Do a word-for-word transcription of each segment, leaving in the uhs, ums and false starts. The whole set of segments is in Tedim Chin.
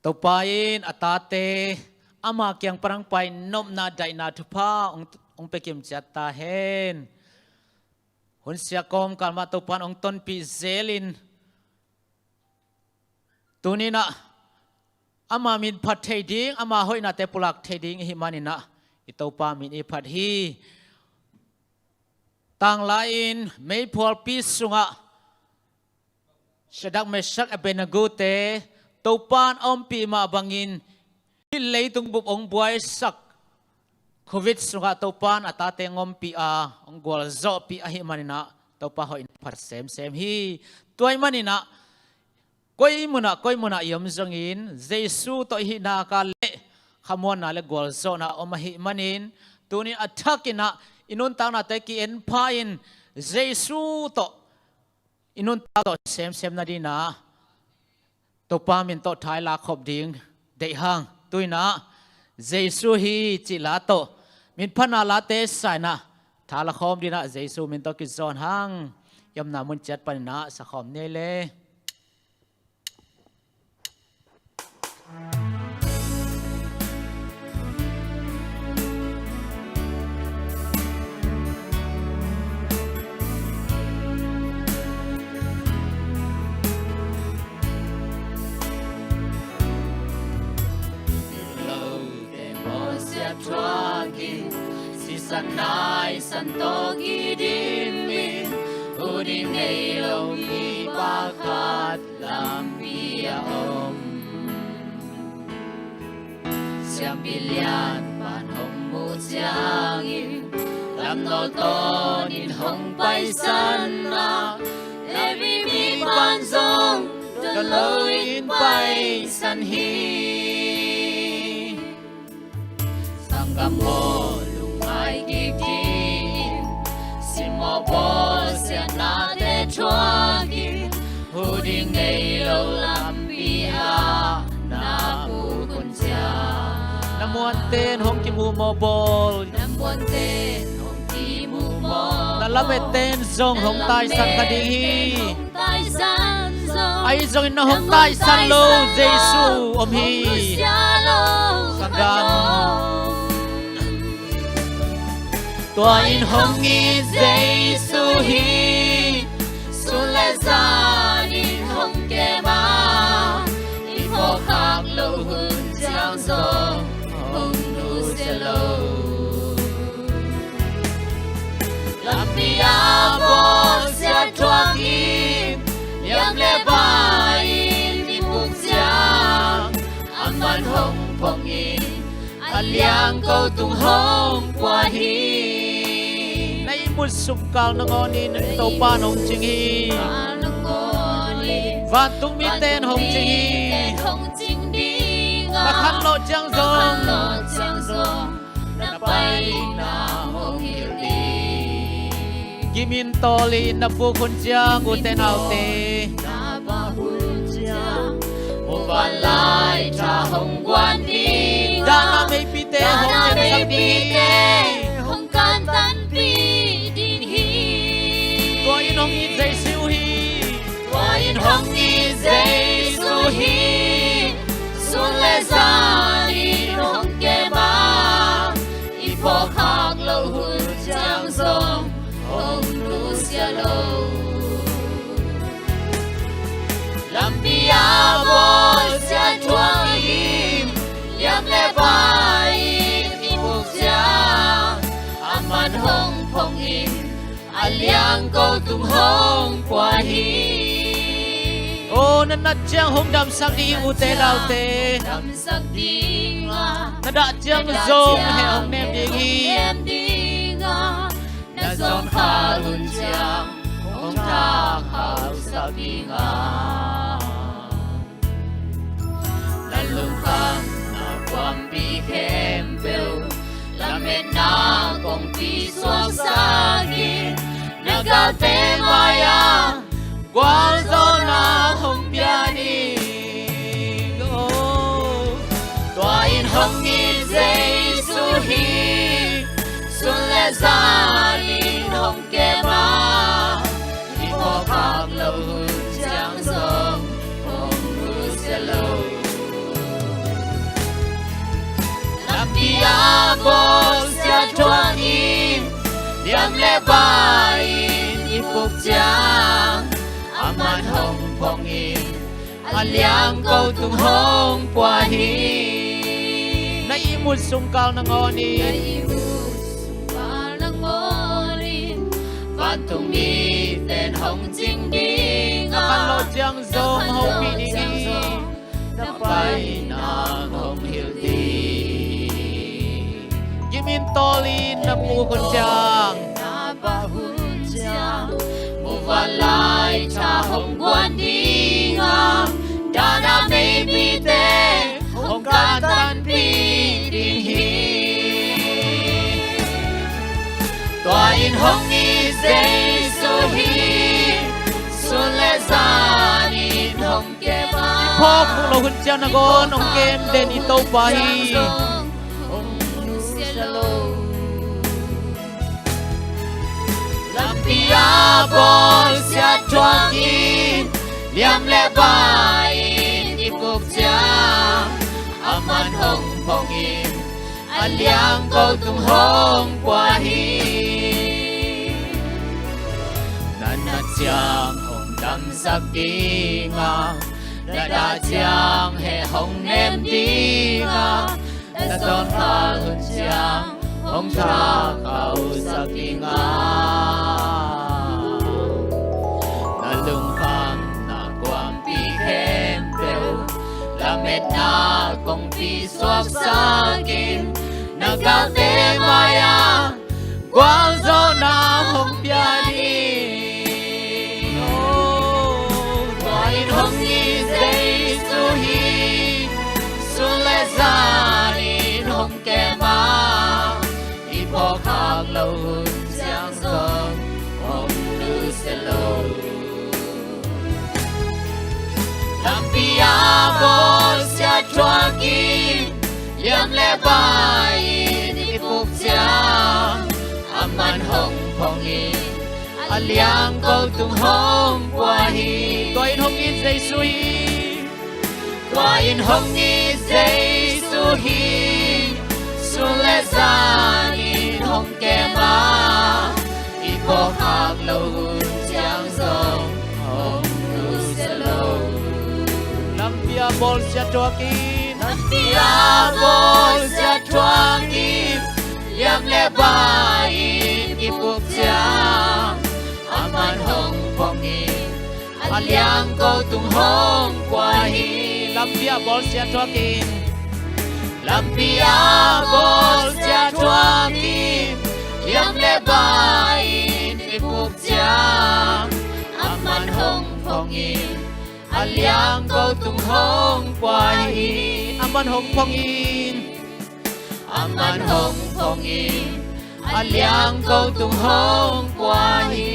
Topa in a tate ama kiang pan hong pai nopna daihna thupha hong, hong pia kimciat ta hen. Hun sia kawmkal mah Topa in hong tonpih zelin, tuni-in ah ama min phat thei ding, ama hoihnate pulak thei ding i hih manin ah i Topa min i phat hi. Tanglai-in meiphualpi sungah Shadrach, Meshach, Abednego-te Topa in a ompih mah bangin hih leitung bup hong buaisak Covid sungah Topa in a tate hong ompih a, hong gualzawhpih ahih manin ah Topa hoihna phat semsem hi. Tua ahih manin ah koi munah, koi munah i om zongin Jesu tawh i hihna ka leh khamuanna le gualzawhna a om ahih manin, tuni-in a thakin ah i nuntaknate ki-en pha-in Jesu tawh i nuntak tawh semsem nadingin ah Topa min tawh tha i lak khop ding deih hang. Tu-in ah Jesu hi cih la tawh, min phatna late sa-in ah tha la khawm dingin ah Jesu min tawh kizawn hang. I omna mun ciat panin ah sa khawm ni ei le. Lote mawsiat thuakin, sisan naisan tawh kidimin, hu ding ngei lo mipa khat lampi a om. Siampi lian pan hong muh ciangin, lamnawl tawnin hong paisan a, Levi mipa'n zong dawn loin paisan hi. Sanggam aw, lungngai kik dingin, simmawh bawlsiatnate thuakin, hu ding ngei lo lampi ah na puk un ciang. Na muante'n hong kimu mawhbawl, na muante'n hong kimu mawhbawl, na lamette'n zong hong taisan kha ding hi. Ahi zongin na hong taisan lo Jesu om hi. Sanggam, tua in hong it Jesu hi. Sun le zanin hong kem a, i phawkkhak loh hun ciang zong hong nusia lo. Lampi ah bawlsiat thuakin, liam le bai-in i puk ciang, aman hong phong in, a liangko tung hong pua hi. Na ihmut sumkal nangawnin Topa'n hong cing hi. Vantung mite'n hong cing hi. Na khanlawh ciang zong, na paina hong hilh ding. Gimin tawlin na puk hun ciang, ute naute, na puk hun ciang, muvanlai tha hong guan ding a, dahna meipite hong kantanpih ding hi. Tua in hong it Jesu hi. Tua in hong it Jesu hi. Sun le zanin hong kem a, i phawkkhak loh hun ciang zong hong nusia lo. Lampi ah bawlsiat thuakin, liam le bai-in i puk ciang, aman hong phong in, a liangko tung hong pua hi. Aw, na nat ciang hong damsak ding hi, ute naute. Na dah ciang zong heh hong nem ding hi. Na zawngkhal hun ciang hong thak hausak ding a, na lungkhamna kuampih khempeuh lametna kongpi suaksak in, na galte mai-ah gualzawhna hong pia ding. Aw, tua in hong it Jesu hi. Sun le zanin hong kem a, i phawkkhak loh hun ciang zong hong ciang, aman hong phong in, a liang ko tung hong pua hi. Na ihmut sungkal nangawn in, na ihmut sungkal nangawn in, vantung miten hong cing ding a, na khanlawh ciang zong hopih ding hi. Na paina hong hilh ding. Gim in, tawl in, na puk hun ciang, na puk hun ciang, muvanlai tha hong guan ding a, dahna meipite hong kantanpih ding hi. Tua in hong it Jesu hi, sun le zan in hong kem a, i phawk loh hun ciang nangawn hong kem den i Topa hi. Lampi a bawlsiat thuak in, liam le bai in i puk ciang, aman hong phong in, a liang ko tung hong pua hi. Na nat ciang hong damsak ding a, na dah ciang heh hong nem ding a, na zawngkhal hun ciang hong thakhauhsak ding a, na lungkhamna kuampih khempeuh lametna kongpi suaksak in, na galte mai-ah gualzawhna hong pia ding. Tua in hong it Jesu hi, sun le zan in hong kem a, i phawkkhak loh hun ciang zong hong nusia lo. Lampi a bawlsiat thuak in, liam le bai in i puk ciang, aman hong phong in, a liang ko tung hong pua hi. Tua in hong it Jesu hi. Tua in hong it Jesu hi, sun le zan in hong kem a, i phawkkhak loh hun ciang zong hong nusia lo. Lampi a bawlsiat thuak in, lampi a bawlsiat thuak in, liam le bai in i puk ciang, aman hong phong in, a liang ko tung hong pua hi. Lampi a bawlsiat thuak in, lampi a bawlsiat thuak in, liam le bai in i puk ciang, aman hong phong in, a liang ko tung hong pua hi. Aman hong phong in, aman hong phong in, a liang ko tung hong pua hi.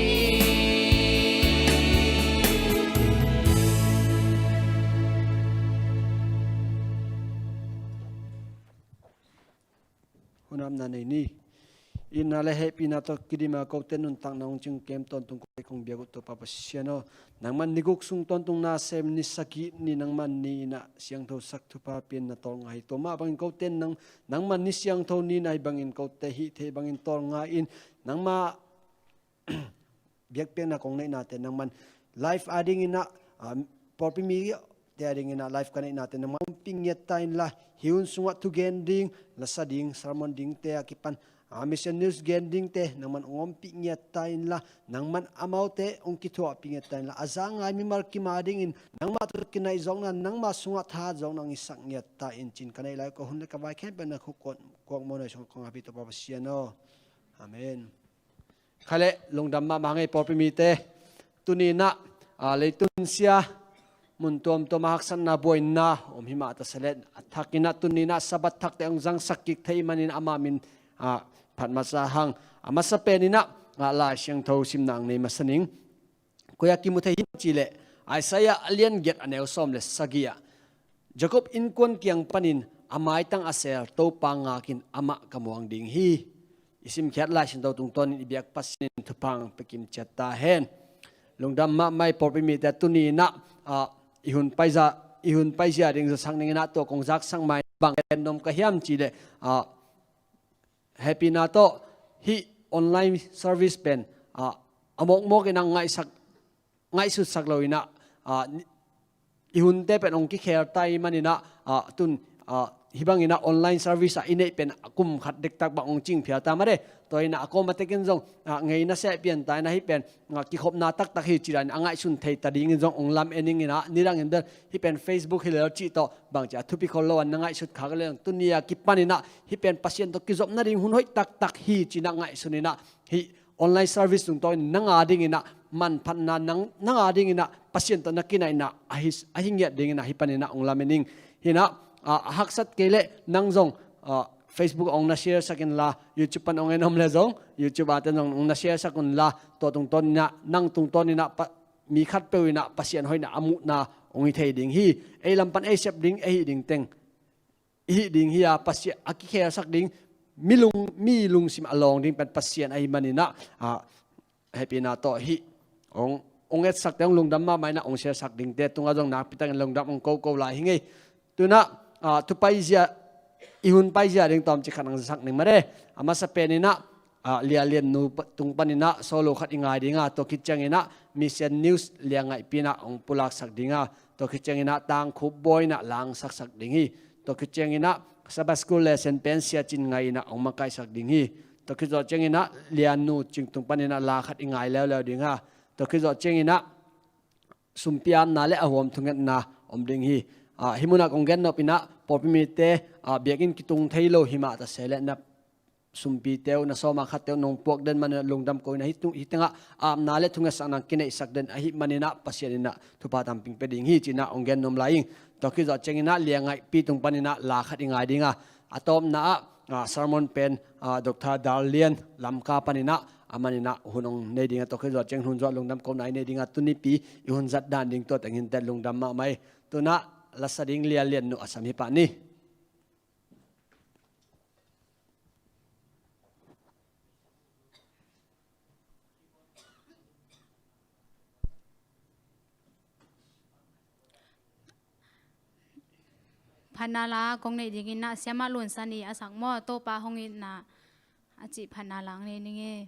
Hunamna nei ni. Itna le hehpihna tawh kidima kote nuntakna hong cing kem tawntung kote kong biak uh Topa Pasian aw. Nangman ni guk sung tawntung nasem ni sagih ni nangman ni inah siangthosak thupha pianna tawlnga hi. Tua mah bangin kote nang, nangman ni siangtho ni inah hi bangin kote hih theih bangin tawlnga in nangmah biakpiakna kong neihnate nangman live a dinginah, ah, pawlpi mite a dinginah live ka neihnate nangman ompih ngiat ta inla, hih hun sungah thugen ding, lasa ding, sermon dingte a kipan, ah, mission news gen dingte nangman hong ompih ngiat ta inla, nangman amaute hong kithuahpih ngiat ta inla, a za ngai mimal kim a dingin nangmah tawh kinaih zawkna, nangmah sungah thahat zawkna hong hisak ngiat ta in ci-in ka neih lai uh ka hun le ka vai khempeuh na kuak, kuak mawk nuai sungah kong apih Topa Pasian aw. Amen. Khaleh lungdam mahmah ngei pawlpi mite. Tuni inah, ah, leitung sia mun tuamtuam a haksatna buaina om hi mah ta seh leh, a thak inah tuni inah Sabbath thakte hong zangsak kik thei manin amah min, ah, phat masa hang. A masa pen inah, ah, Lai Siangtho simna hong nei masa ning. Koi-ah kimu thei hiam cih leh Isaiah a lian giat a neu sawm le sagih ah, Jacob innkuan kiang panin a maitang a seel Topa ngakin amah ka muang ding hi. I simkhiat Lai Siangtho tungtawnin i biak Pasian in thupha hong pia kim ciat ta hen. Lungdam mahmah i pawlpi mite. Tuni inah, ah, i hun paizia, i hun paizia ding zasak ning inah, tua kong zaksak mai bang en nuam ka hiam cih leh, ah, hehpihna tawh hih online service pen, ah, a mawkmawk in ah ngaihsak, ngaihsutsak lo in ah, ah, i hunte pen hong kikhel ta ahih manin ah, ah, tun, ah, hih bangin ah online service ah i neih pen a kum khat dektak bang hong cingphial ta mah de. Tua in ah a kawm a tekin zong, ah, ngeina seh pian ta in ah hih pen, ah, kikhopna taktak hi ci dan a ngaihsun thei ta dingin zong hong lam-en ing in ah, nidangin bel hih pen Facebook hi lel cih tawh bangci a thupi khol lo a na ngaihsut khak lel, tuni a kipan in ah hih pen Pasian tawh kizop nading hun hoih taktak hi ci in ah ngaihsun in ah, hih online service tungtawn in nang a dingin ah manphatna, nang, nang a dingin ah Pasian tawh na kinaihna a hi, a hi ngiat dingin ah hih panin ah hong lam-en ing. Hi in ah, ah, a haksat kei leh nang zong, ah, Facebook ah hong na share sak inla, YouTube pan hong en om leh zong YouTube ah ten zong hong na share sak unla, tua tungtawn in ah, nang tungtawn in ah pa, mi khatpeuh in ah Pasian hoihna a muhna hong hi thei ding hi. Ei lam pan ei sep ding, ei hih ding teng i hih ding hi a, Pasian a kikhelsak ding, mi lung, mi lungsim a lawng ding pen Pasian ahih manin ah, ah, hehpihna tawh hih hong, hong etsakte hong lungdam mahmah in ah, hong share sak dingte tungah zong nakpi takin lungdam hong ko ko lai hi ing ei. Tu in ah, ah, thu paizia, i hun paizia ding tawmcik khat hong sak ning mah de. A masa pen in ah, ah, Lia Lian Nu pa, tung panin ah solo khat i ngai ding a, tua khit ciangin ah Mission News Lia Ngaihpi in ah hong pulaksak ding a, tua khit ciangin ah Tangkhup Bawi in ah la hong saksak ding hi. Tua khit ciangin ah Sabbath School lesson pen Sia Cin Ngai in ah hong makaihsak ding hi. Tua khit zawh ciangin ah Lian Nu Cing tung panin ah la khat i ngai leuleu ding a, tua khit zawh ciangin ah sumpi apna le a huam thungetna om ding hi. Ah, hih mun ah kong gen nop in ah pawlpi mite, ah, biakinn kitung thei lo hi mah ta se leh na sumpite uh, na sawma khatte uh nong puak den manin ah lungdam ko in ah, hih tung, hih tengah apna le thungetsakna kineihsak den ahih manin ah Pasian in ah thupha tamping pia ding hi ci in ah hong gen nuam lai ing. Tua khit zawh ciangin ah Lia Ngaihpi tung panin ah la khat i ngai ding a, a tawpna ah, ah, sermon pen, ah, Doctor Dal Lian Lamka panin ah, aman in ah hun hong nei ding a, tua khit zawh ciang hun zawh lungdam kohna i nei ding a, tunipi i hun zat dan ding tua teng hi inteh, lungdam mahmah hi. Tu in ah la sa ding Lia Lian Nu a sam hi pah ni. Phatna la kong neih dingin ah Siamah Lun San i a sak maw, Topa Hong Itna a cih phatna la hong nei ning ei.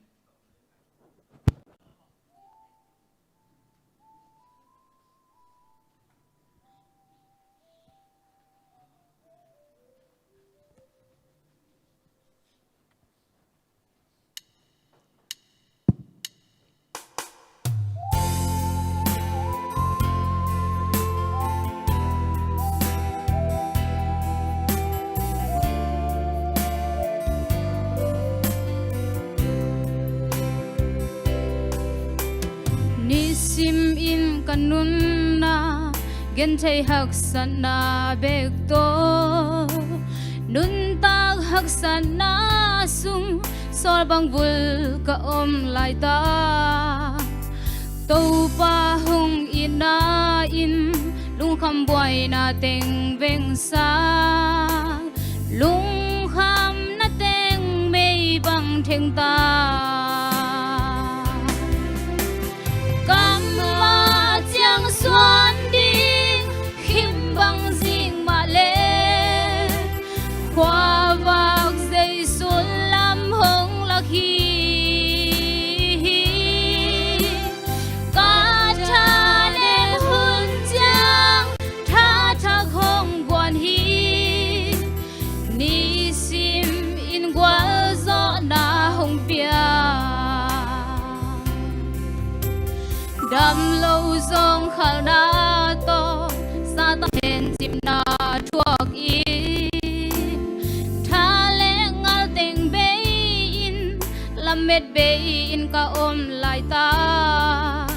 Nisim in ka nunna genthei haksatna bek tawh, nuntak haksatna sung sawl bang vul ka om laitak. Topa hong itna in lungkham buaina teng vengsak, lungkhamna teng mei bang thengtak. Kammal ciang suan ding khim bang zing mah leh, khuavak zeisun lam hong lak hi. Ka thanem hun ciang tha thak hong guan hi. Nisim in gualzawhna hong pia. Dam lo zong khalna tawh Satan hencipna thuak in, tha le ngal teng bei in, lamet bei in ka om laitak.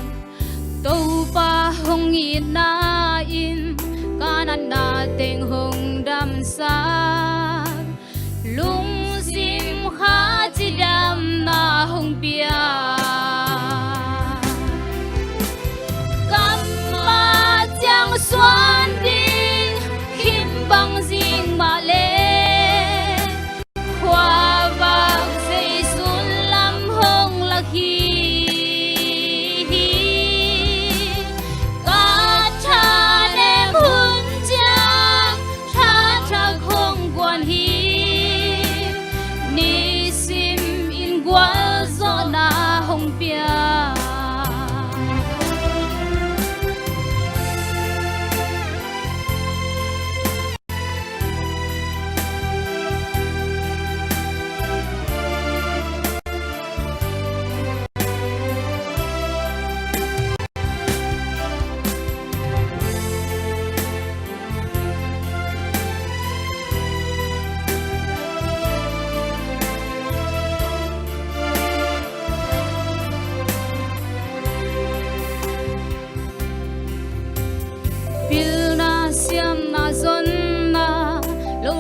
Topa hong itna in ka natna teng hong damsak, lungsim kha cidamna hong pia. Kammal ciang suan ding khim bang zing mah leh, khuavak zeisun lam hong lak hi.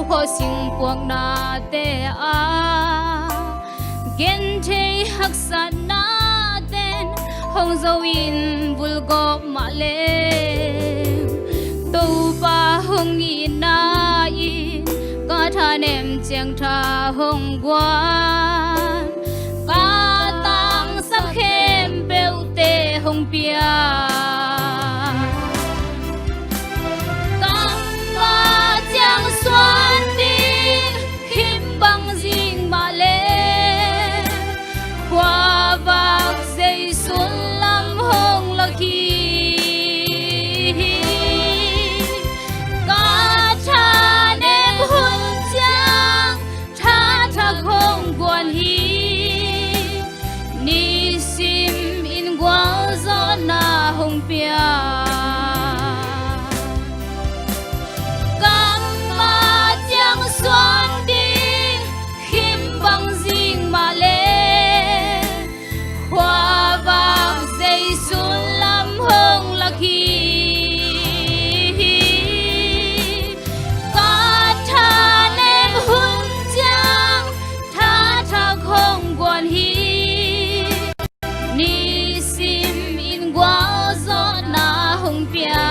Khawsing puaknate a genthei haksatnaten hong zo in vulgawp mah leng, Topa hong itna in ka thanem ciangtha hong guan, ka tangsak khempeuhte hong pia. Kamma ciang suan ding khim bang zing mah leng, khuavak zeisun lam hong lak hi. Ka thanem hun ciang tha thak hong guan hi. Nisim in gualzawhna hong pia. Kamma ciang suan ding khim bang zing mah leng, khuavak zeisun lam hong lak hi. Ka thanem hun ciang tha thak hong guan hi. Nisim in gualzawhna hong pia.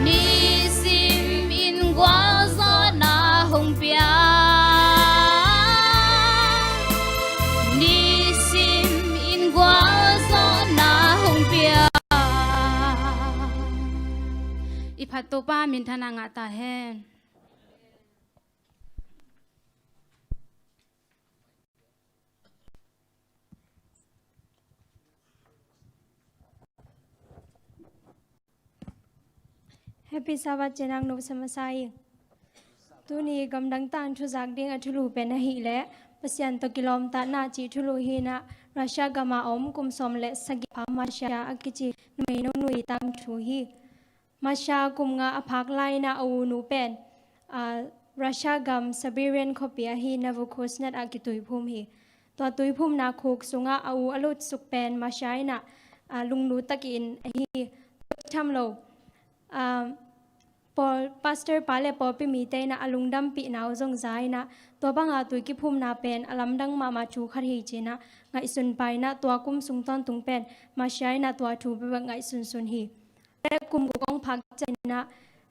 Nisim in gualzawhna hong pia. Nisim in gualzawhna hong pia. I phat Topa minthanna ngah ta hen. Happy Sabbath, cinak nop sa masa ing. Tuni gamdang tan thuzak ding a thulu pen ahih leh Pasian tawh kilawmtatna cih thulu hi in ah, Russia gam a om kum sawm le sagih a Masha a kici numei nonui tangthu hi. Masha kum nga a phak lai in ah a u nu pen, aa, Russia gam Siberian khuapi ahi Novokuznetsk ah kituiphum hi. Tua tuiphumna khuk sungah a u a lutsuk pen Masha in ah, aa, lunglut takin ahi. Tua bek tham lo, aa, pawl, pastor pa le pawlpi mite in ah a lungdampihna uh zong za in ah, tua banga tui kiphumna pen a lamdang mahmah thu khat hi ci in ah ngaihsun pah in ah, tua kum sung tawntung pen Masha in ah tua thu bebek ngaihsunsun hi. Kum guk hong phak ciangin ah,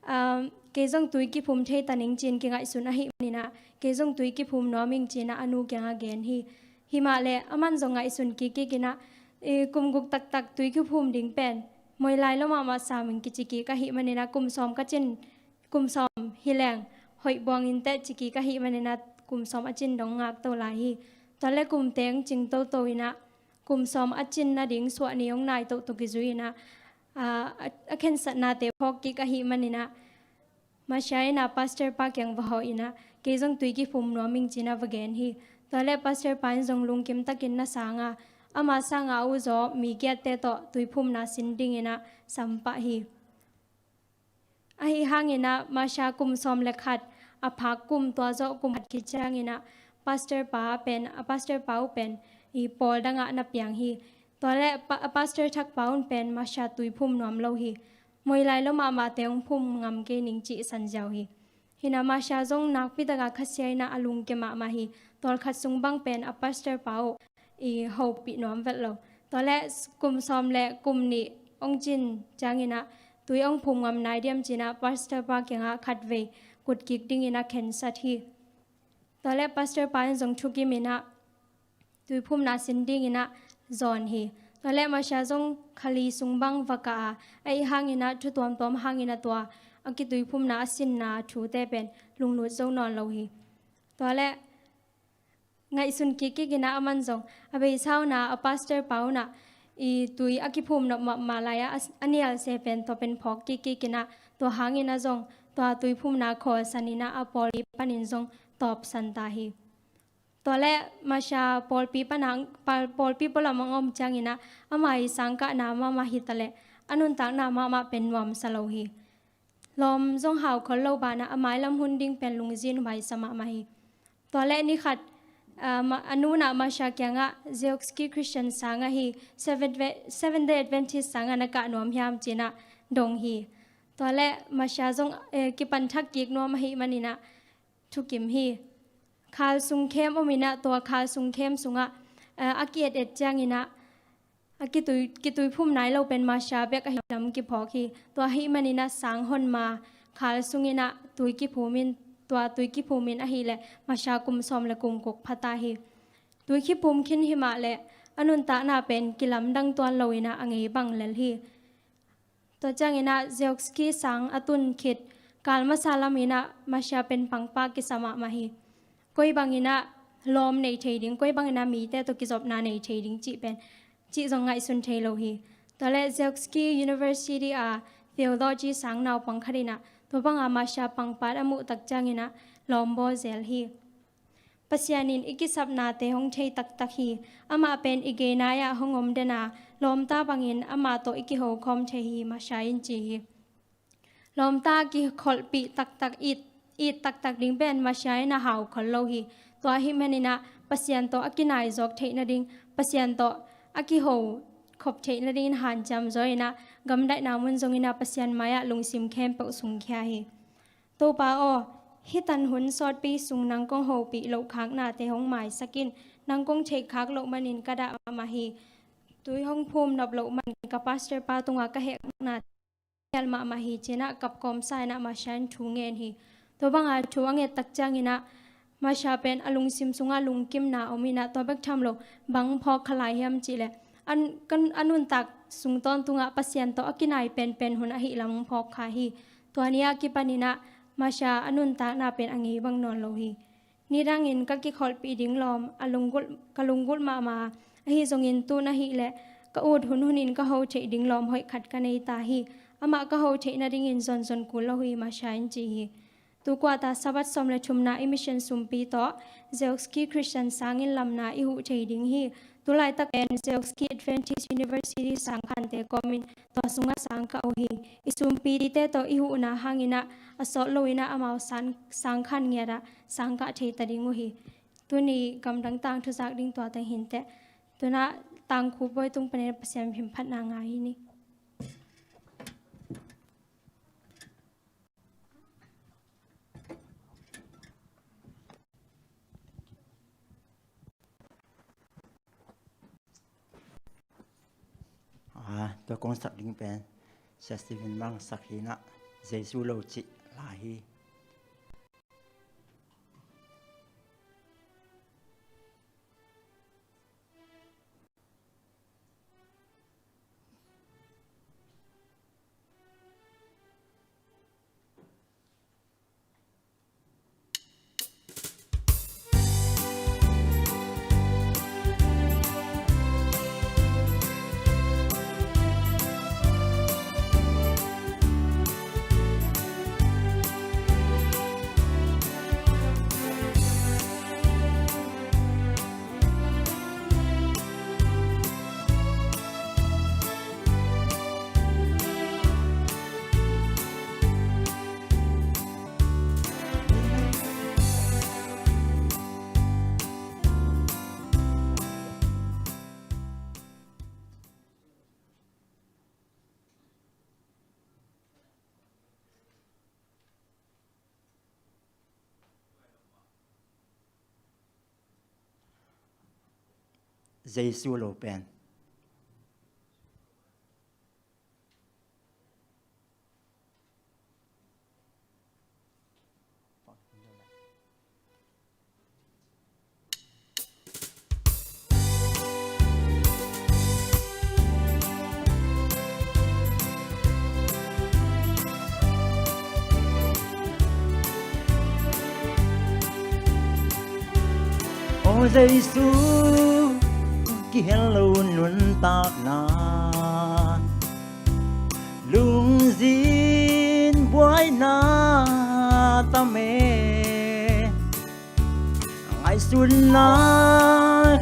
um, kei zong tui kiphum thei ta ning ci-in kingaihsun ahih manin ah, kei zong tui kiphum nuam ing ci-in ah a nu kiangah gen hi. Hi mah leh aman zong ngaihsun kikkik in ah, i, kum guk taktak tui kiphum ding pen moi lai lo mahmah sam ing kici kik ahih manin ah, kum sawm ka cin, kum sawm hi leng hoih buang inteh ci kik ahih manin ah, kum sawm a cin dong ngakto lai hi. Tua leh kum teng cing toto in ah, kum sawm a cin nading suah ni hong nai toto kizui in ah, a, a, a khensatnate phawk kik ahih manin ah, Masha in ah pastor pa kiang va hawh in ah, kei zong tui kiphum nuam ing ci-in ah va gen hi. Tua leh pastor pa in zong lungkim takin na sang a, ama sanga a u zaw mi giatte tawh tuiphumna sin dingin ah sam pah hi. Ahi hangin ah Masha kum sawm le khat a phak kum, tua zawh kum khat khit ciangin ah pastor pa pen, a pastor pa uh pen i pawl dangah na piang hi. Tua leh pa, a pastor thak pa un pen Masha tuiphum nuam lo hi. Moi lai lo mahmahte hong phum ngam kei ning cih san ziau hi. Hi in ah Masha zong nakpi taka khasia in ah a lungkia mahmah hi. Tawlkhat sung bang pen a pastor pa uh i hopih nuam vet lo. Tua leh kum sawm le kum nih hong cin ciangin ah tui hong phum ngam nai diam ci-in ah pastor pa kiangah khatvei kut kik dingin ah khensat hi. Tua leh pastor pa in zong thukim in ah tuiphumna sin dingin ah zawn hi. Tua leh Masha zong kha li sung bang va kah a, ahi hangin ah thu tuamtuam hangin ah tua a kituiphumna a sinna thute pen lunglut zo nawn lo hi. Tua leh ngaihsun kikkik in ah aman zong a beisa un ah a pastor pa un ah i tui a kiphum nop mahmah lai-a a, a nial se pen tua pen phawk kikkik in ah, tua hangin ah zong tua tuiphumna khawlsan in ah a pawlpi panin zong tawpsan ta hi. Tua leh Masha pawlpi pan ah, pa, pawlpi pualam ah hong om ciangin ah ama i sangkahna mahmah hi ta leh a nuntakna mahmah pen nuamsa lo hi. Lawm zong hau khol lo banah a mailam hun ding pen lungzin huaisa mahmah hi. Tua leh ni khat, ah, ma, a nu in ah Masha kiangah Zeokski Christian sang ahi, Seventh, Seventh Day Adventist sangah na kah nuam hiam ci-in ah dong hi. Tua leh Masha zong, eh, kipan thak kik nuam ahih manin ah thukim hi. Khal sung khem om in ah, tua khal sung khem sungah, eh, a ki-et et ciangin ah, a kitui, kituiphum nai lo pen Masha bek ahih lam kiphawk hi. Tua ahih manin ah sang hon ma, khal sungin ah tui kiphum in, tua tui kiphum in ahih leh Masha kum sawm le kum guk pha ta hi. Tui kiphum khin hi mah leh a nuntakna pen kilamdang tuan lo in ah a ngei bang lel hi. Tua ciangin ah Zhevsky sang a tun khit kal masa lam in ah Masha pen pangpa kisa mahmah hi. Koi bangin ah lawm nei thei ding, koi bangin ah mite tawh kizopna nei thei ding cih pen, cih zong ngaihsun thei lo hi. Tua leh Zhevsky University a theology sang naupang khat in ah tua banga Masha pangpat a muh tak ciangin ah lawm bawl zel hi. Pasian in i kisapnate hong thei taktak hi. Amah pen i gei nai-ah hong om den a, lawmta bangin amah tawh i kiho khawm thei hi, Masha in ci hi. Lawmta kikholhpih taktak, it, it taktak ding pen Masha in a hau khol lo hi. Tua ahih manin ah Pasian tawh a kinai zawk theih nading, Pasian tawh a kiho khop theih nadingin hanciam zaw in ah, gamdaihna mun zongin ah Pasian mai-ah lungsim khempeuh sungkhia hi. Topa aw, hih tan hun sawtpi sung nang kong hopih loh khaknate hong maisak in, nang kong theih khak loh manin ka dah mahmah hi. Tui hong phum nop loh manin ka pastor pa tungah ka hehkhaknate khial mahmah hi, ci-in ah kap kawmsa in ah Masha in thu ngen hi. Tua banga thu a nget tak ciangin ah Masha pen a lungsim sungah lungkimna om in ah, tua bek tham lo, bang phawk kha lai hiam cih leh, an, kan, a nuntak sung tawntungah Pasian tawh a kinai penpen hun ahih lam phawk kha hi. Tua ni-ah kipan in ah Masha a nuntakna pen a ngei bang nawn lo hi. Nidangin ka kikholhpih ding lawm a lunggulh, ka lunggulh mahmah a, ahi zongin tu-in ahih leh ka ut hunhunin ka ho theih ding lawm hoih khat ka nei ta hi. Amah ka ho theih nadingin zonzon kul lo hi, Masha in ci hi. Tu quarter Sabbath sawm le thumna i mission sumpi tawh Zhevsky Christian sangin lamna i huh thei ding hi. Tu laitak pen Zhevsky Adventist University sangkhante kawmin tua sungah sang kah uh hi. I sumpite tawh i huhna hangin ah a sawt loin ah amau sang, sangkhan ngiat ah sang kah thei ta ding uh hi. Tuni gamdang tangthu zak ding tua teng hi inteh. Tu-in ah tangkhu bawi tung panin Pasian him phatna ngai hi ni. Ah, tua kong sak ding pen Sia Stephen Mang sak hi-in ah, Jesu Lo cih la hi. Jesu Lo pen. Aw Jesu, kihel lo nuntakna, lungzin buaina tam e. Ngaihsutna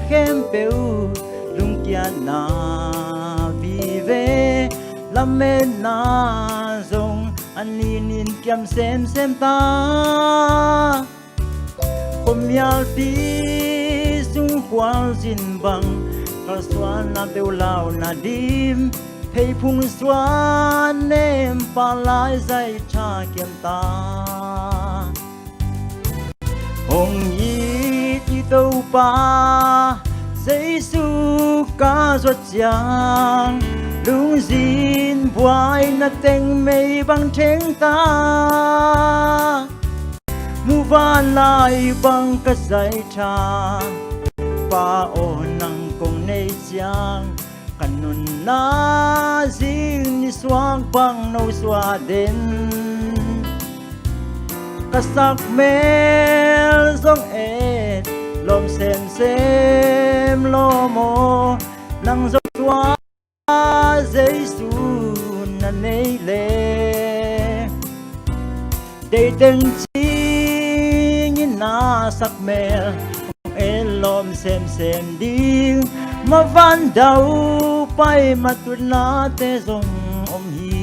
khempeuh lungkiatna vive, lametna zong a ninin kiam semsem ta. Khuamialpi sung khualzin bang, kalsuanna peuh launa dim, Pheiphung suan nem pah lai zai tha kiam ta. Hong it i Topa Jesu ka zuat ciang, lungzin buaina teng mei bang theng ta. Muvanlai bang ka zai tha, Pa aw nang kong nei ciang, ka nunna zing nisuak bang no suah den. Ka sak mel zong et lawm semsem lawm aw, nang zong tua Jesu na nei le. Deiteng cingin na sak mel hong et lawm semsem ding, mavan dau pai matutnate zong om hi.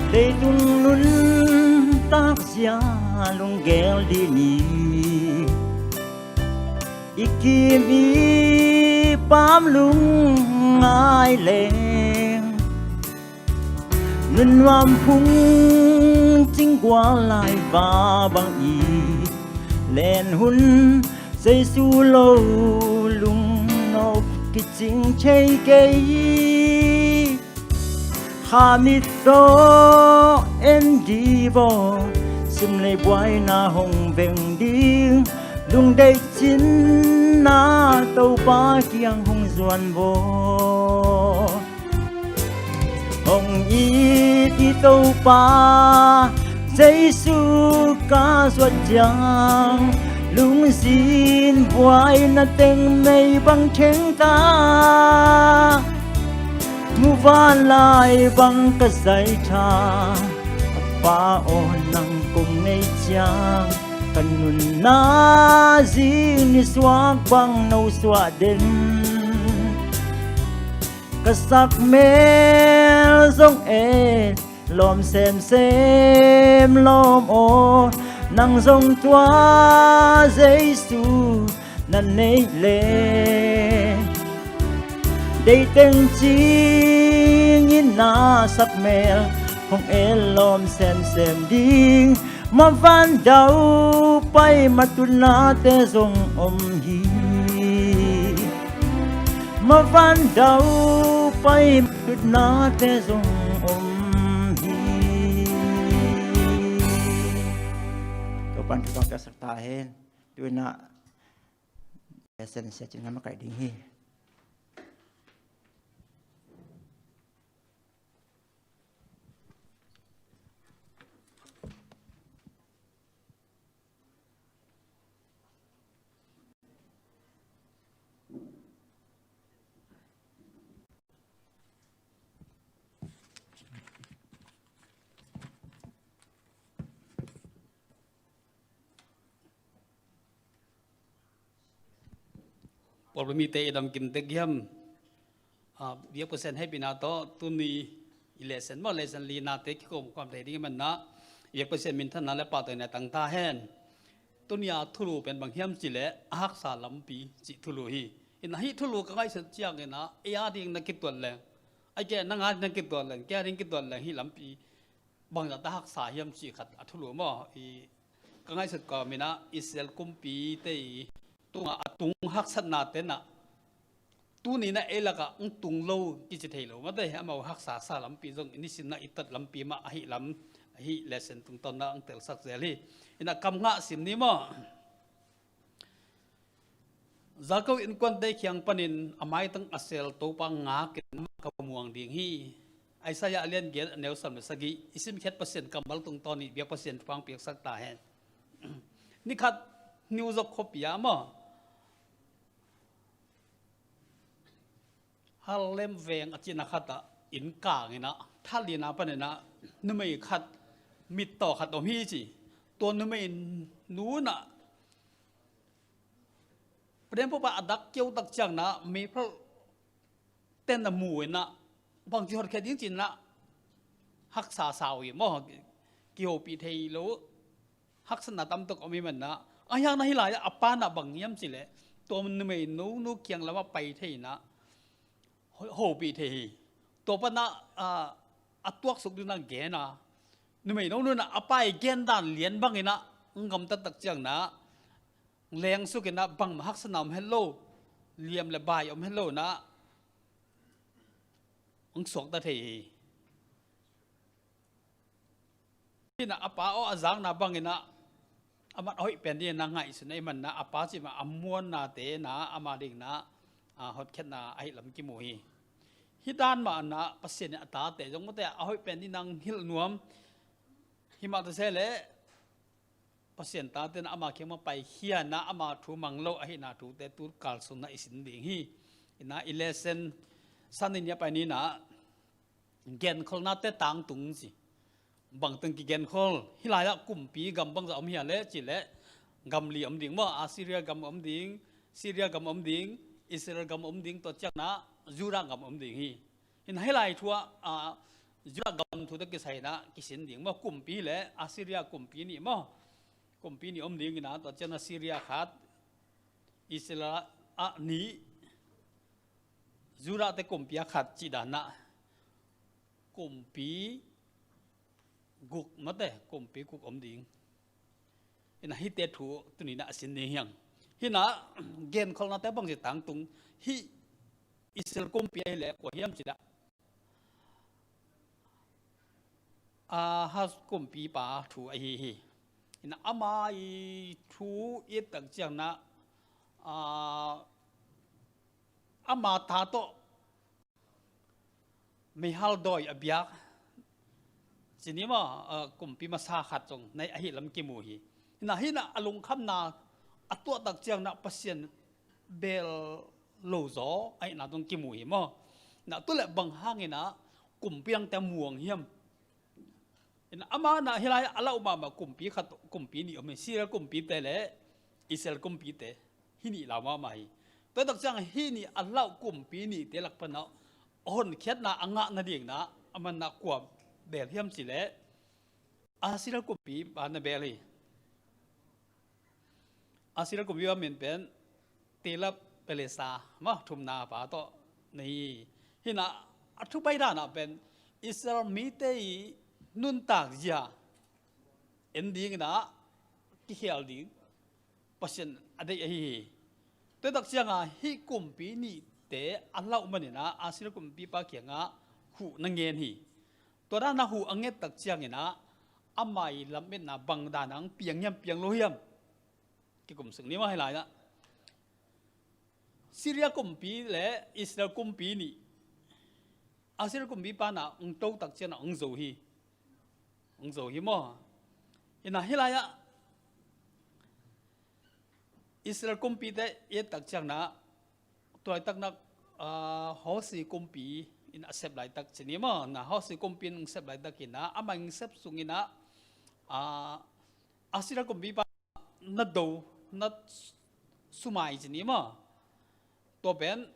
Leitung nuntak zia lunggel dih ni, i kim i pam lungngai leng, nunnuam phung cinggual lai va bang i len hun, Jesu lo lungnop kicing thei kei. Kha mit tawh en dih vaw, sim lei buaina hong veng ding, lungdeih cinna Topa kiang hong zuan vaw. Hong it i Topa Jesu ka zuat ciang, lungzin buaina teng mei bang theng ta. Muvanlai bang ka zai tha, Pa aw nang kong nei ciang, ka nunna zing nisuak bang no suah den. Ka sak mel zong et lawm semsem lawm aw, nang zong tua Jesu na neih le. Deiteng cingin na sak mel hong et lawm semsem ding, mavan dau pai matutnate zong om hi. Mavan dau pai matutnate zong om hi. Topan thupha piaksak ta hen. Tuinah lesson sia cin ngam a kaih ding hi. Pawlpi mite i dam kim tek hiam? Ah, biak Pasian hehpihna tawh tuni i lesson maw, lesson linate kikhawm khawm thei ding i manna, biak Pasian minthanna le pahtawina tang ta hen. Tuni a thulu pen bang hiam cih leh a haksa lampi cih thulu hi. Ina hih thulu ka ngaihsut ciangin ah ei a ding na kituat leng, a kei nang a ding na kituat leng, kei a ding kituat leng hih lampi bangzah ta haksa hiam cih khat a thulu maw? I ka ngaihsut kawmin ah Israel kumpite i tungah a tung haksatna tenah tuni na ei lakah hong tung lo kici thei lo mate, amau haksa sa lampi zong i nisim na i tat lampi mah ahi lam, ahi lesson tungtawn na hong telsak zel hi. Ina kam ngah sim ni maw? Jakob innkuante kiang panin a maitang a sel Topa ngakin amah ka muang ding hi. Isaiah a lian giat a neu sawm le sagih i simkhiat Pasian kammal tungtawn i biak Pasian thupha piaksak ta hen. Nikhat New York khuapi ah maw, Harlem veng a cihna khatah inn kang inah, thal inn a pan inah numei khat, mittaw khat om hi ci. Tua numei nu inah Prenpo pa a dak keu tak ciang inah meiphalh ten a mu inah bangci hotkhiat ding ci inah haksa sa uh hi maw. Kihopih thei lo, haksatna tamtak om hi man inah, a hiang na hih lai-ah a pa inah bang hiam cih leh tua numei nu, nu kiang lamah pai thei inah ho-, hopih thei hi. Tua pan inah, ah, a tuaksuk ding inah gen a, numei nu nu inah a pa i gen dan lian bang inah gamtat tak ciang inah lengsuk inah bangmah haksatna om het lo, liam le bai om het lo inah hong suakta thei hi. Hi inah a pa aw a zakna bang inah aman a hoih pen ding inah ngaihsun ahih man inah a pa cih mah a muannate inah ama ding inah, ah, hotkhiatna ahih lam kimu hi. Hih dan mah inah Pasian in a tate zong mawte a hoih pen ding inah hong hilh nuam. Hi mah ta se leh Pasian tate inah ama kiang mah paikhia inah ama thu mang lo ahihna thute tu kal sung inah i sin ding hi. Inah i lesson san ni a pai ni inah genkholhnate tangtung ci. Bangteng kigenkhol, hih lai-ah kumpi gam bangzah om hia leh cih leh gam li om ding maw. Assyria gam om ding, Syria gam om ding, Israel gam om ding, tua ciang inah Judah gam om ding hi. Inah hih lai thu ah, ah, Judah gam thu tawh kisai inah kisin ding maw. Kumpi leh Assyria kumpi nih maw. Kumpi nih om ding inah tua ciang inah Syria khat, Israel ah nih, Judah te kumpi ah khat cih dan inah kumpi guk mawte, kumpi guk om ding. Inah hihte thu tuni inah a sin ding hi hang. Hi inah genkholhnate bangci tangtung, hih Israel kumpi ahih leh kua hiam cih leh Ahaz kumpipa thu ahi hi. Inah ama i thu i et tak ciang inah, ah, ama ta tawh meihal dawi a biak ci ni maw, ah, kumpi masa khat zong nei ahih lam kimu hi. Inah hi inah a lungkhamna a tuah tak ciang inah Pasian bel lo zaw ahihna zong kimu hi maw. Inah tu leh bang hang inah kumpi dangte muang hiam? Inah ama inah hih lai-ah a lauh mahmah kumpi khat, kumpi nih om hi. Syria kumpite leh Israel kumpite, hih nih lau mahmah hi. Tua tak ciang hih nih a lauh kumpi nihte lak pan inah honkhiatna a ngah nading inah aman inah kua bel hiam cih leh Assyria kumpipa na bel hi. Assyria kumpipa min pen Tiglath-Pileser maw, thumna pa tawh na hi. Hi inah a thupi dan ah pen Israel mite i nuntak zia en ding inah kikhel ding Pasian a deih ahi hi. Tua tak ciang a hih kumpi nihte a lauh man inah Assyria kumpipa kiangah huh na ngen hi. Tua dan a huh a nget tak ciang inah ama i lametna bang dan a hong piang hiam, piang lo hiam? Kikum suk ni maw hih lai-ah. Syria kumpi leh Israel kumpi nih, Assyria kumpipa inah hong to tak ciang inah hong zo hi. Hong zo hi maw. Inah hih lai-ah Israel kumpite i et tak ciang inah tua laitak inah, ah, Hosi kumpi in a sep laitak ci ni maw. Inah Hosi kumpi in hong sep laitak inah amah hong sep sung inah, ah, Assyria kumpipa na do, na sumai ci ni maw. Tua pen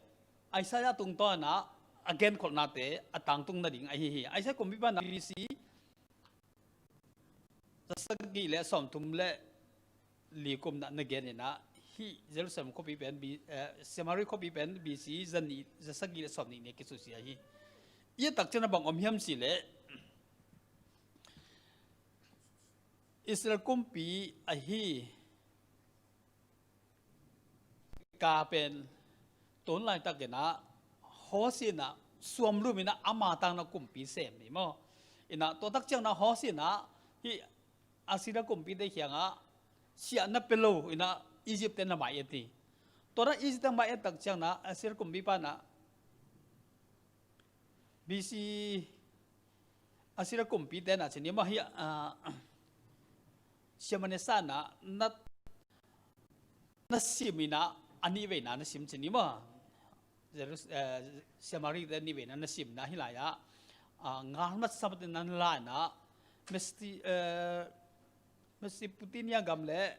Isaiah tungtawn inah a genkholhnate a tangtung nading ahi hi. Isaiah kumpipa inah B C zasagih leh sawmthum leh li kum inah na gen inah hih Jerusalem khuapi pen B-, eh, Samaria khuapi pen B C zanih, zasagih leh sawmnih ni a kisusia hi. I et tak ciang inah bang om hiam cih leh Israel kumpi ahi Pekah pen tun laitak inah Hosi inah suamlum inah ama tang inah kumpi sem hi maw. Inah tua tak ciang inah Hosi inah hih Assyria kumpite kiangah siah na pia lo inah Egypt te na mai-et hi. Tua inah Egypt te mai-et tak ciang inah Assyria kumpipa inah B C Assyria kumpite inah ci ni maw hih, ah, Shalmaneser inah na, na sim inah a nihveina na sim ci ni maw. Jerus-, eh, Samari te ni veina na simna hi lai ah, ah, ngal mat sa patin nan lai na Mesi-, eh, Mesopotamia gam le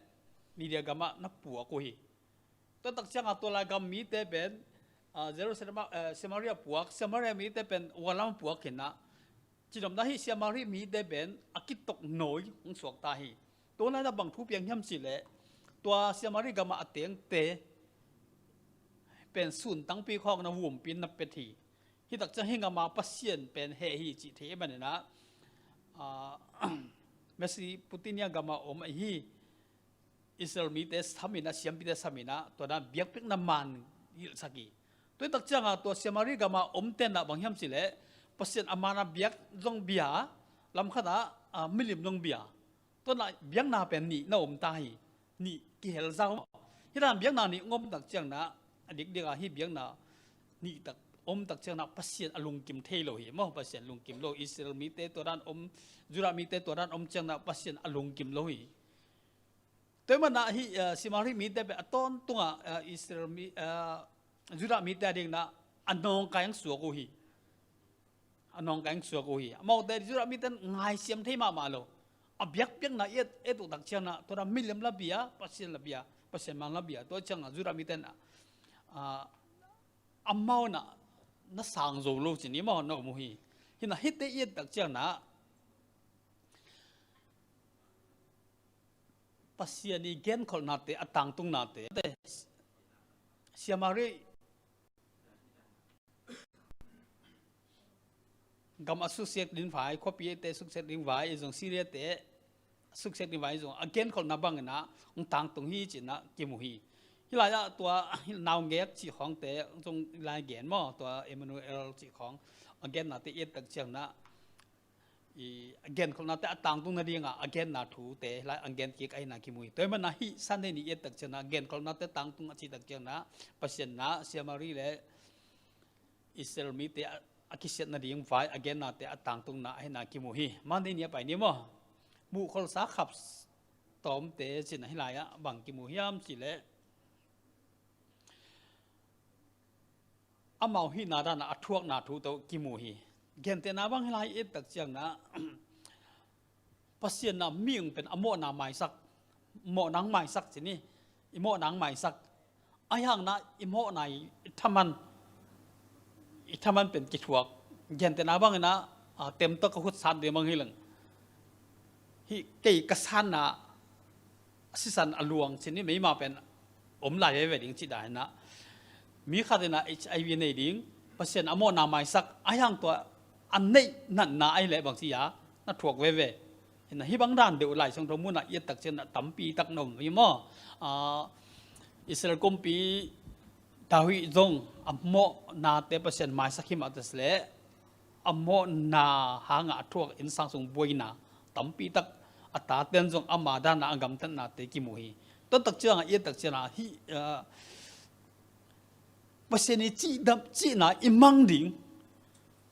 Media gam ah na puak uh hi. Tua tak ciangah tua lai gam mite pen, ah, Jerusalem ah, eh, Samaria puak, Samaria mite pen ua lam puak hinah. Cidamna hi Samari mite pen a kitok nawi hong suak ta hi. Tua lai na bang thu piang hiam cih leh tua Samari gamah a tengte pen sun tangpi khawng na vumpi na pet hi. Hi tak ciang hi gama Pasian pen heh hi cih thei maninah, ah, Mesopotamia gamah om ahi Israel mite saminah, siampite saminah, tua dan biakpiakna man gilhsak hi. Tua hi tak ciangah tua Samari gamah om tenah bang hiam cih leh Pasian a man a biak zong bia, lamkhatah, ah, milim zong bia. Tua na biakna pen nih na om ta hi. Nih kihel zau. Hi dan biakna nih om tak ciangna a dikdikah hi biakna nih tak om tak ciangna Pasian a lungkim thei lo hi maw? Pasian lungkim lo. Israel mite tua dan om, Judah mite tua dan om ciangna Pasian a lungkim lo hi. Tua hi manah hi, eh, Samari mite pen a tawntungah, eh, Israel mi, eh, Judah mite a dingna a nawngkai ang suak uh hi. A nawngkai ang suak uh hi. Amaute Judah mite ngaisiam thei mahmah lo. A biakpiakna i et, et uh tak ciangna tua dan milim la bia, Pasian la bia, Pasian man la bia. Tua ciangah Judah mite na, ah, amau na, na sang zo lo cin hi maw na om uh hi. Hinah hite i et tak ciangna Pasian i genkholhnate, a tangtungnate, Samari gam a suksiat ding vai, khuapi te suksiat ding vai, i zong Syria te suksiat ding vai, i zong a genkholhna banginah hong tangtung hi cinah kimu hi. Hi lai-ah tua naungek cih khawngte zong lai gen maw, tua Emmanuel cih khawng a gennate i et tak ciangna i a genkholhnate a tangtung nadingah a genna thute lai a gen kik ahina kimu hi. Tua hi manah hih Sunday ni i et tak ciangna a genkholhnate tangtung a cih tak ciangna Pasian na Samari le Israel mite a, a kisiat nading vai a gennate a tangtungna ahina kimu hi. Monday ni a pai ni maw? Muhkholhsa khap tawmte cinah hi lai-ah bang kimu hiam cih leh amau hihna danah a thuakna thu tawh kimu hi. Gentehna bang hi lai i et tak ciangna Pasian na mihing pen a mawhna maisak, mawhna ang maisak cin hi. I mawhna ang maisak. Ahi hangna i mawhna i thaman, i thaman pen kithuak. Gentehna banginah, ah, tem tawh ka hutsat ding bang hi leng. Hih kei ka sanna a sisan a luang cin hi, meima pen om lai veve ding cih dan hinah. Mi khat inah H I V nei ding, Pasian a mawhna maisak, ahi hang tua a neih natna ahi leh bang ci a na thuak veve. Hinah hih bang dan deuh Lai Siangtho munah i et tak ciangna tampi tak na om hi maw? Ah, Israel kumpi David zong a mawhnate Pasian maisak hi mah ta si leh a mawhna hangah a thuak innsang sung buaina tampi tak a taten zong ama dana a gamtatnate kimu hi. Tua tak ciangah i et tak ciangah hih, ah, Pasian i cihdam cihna i mang ding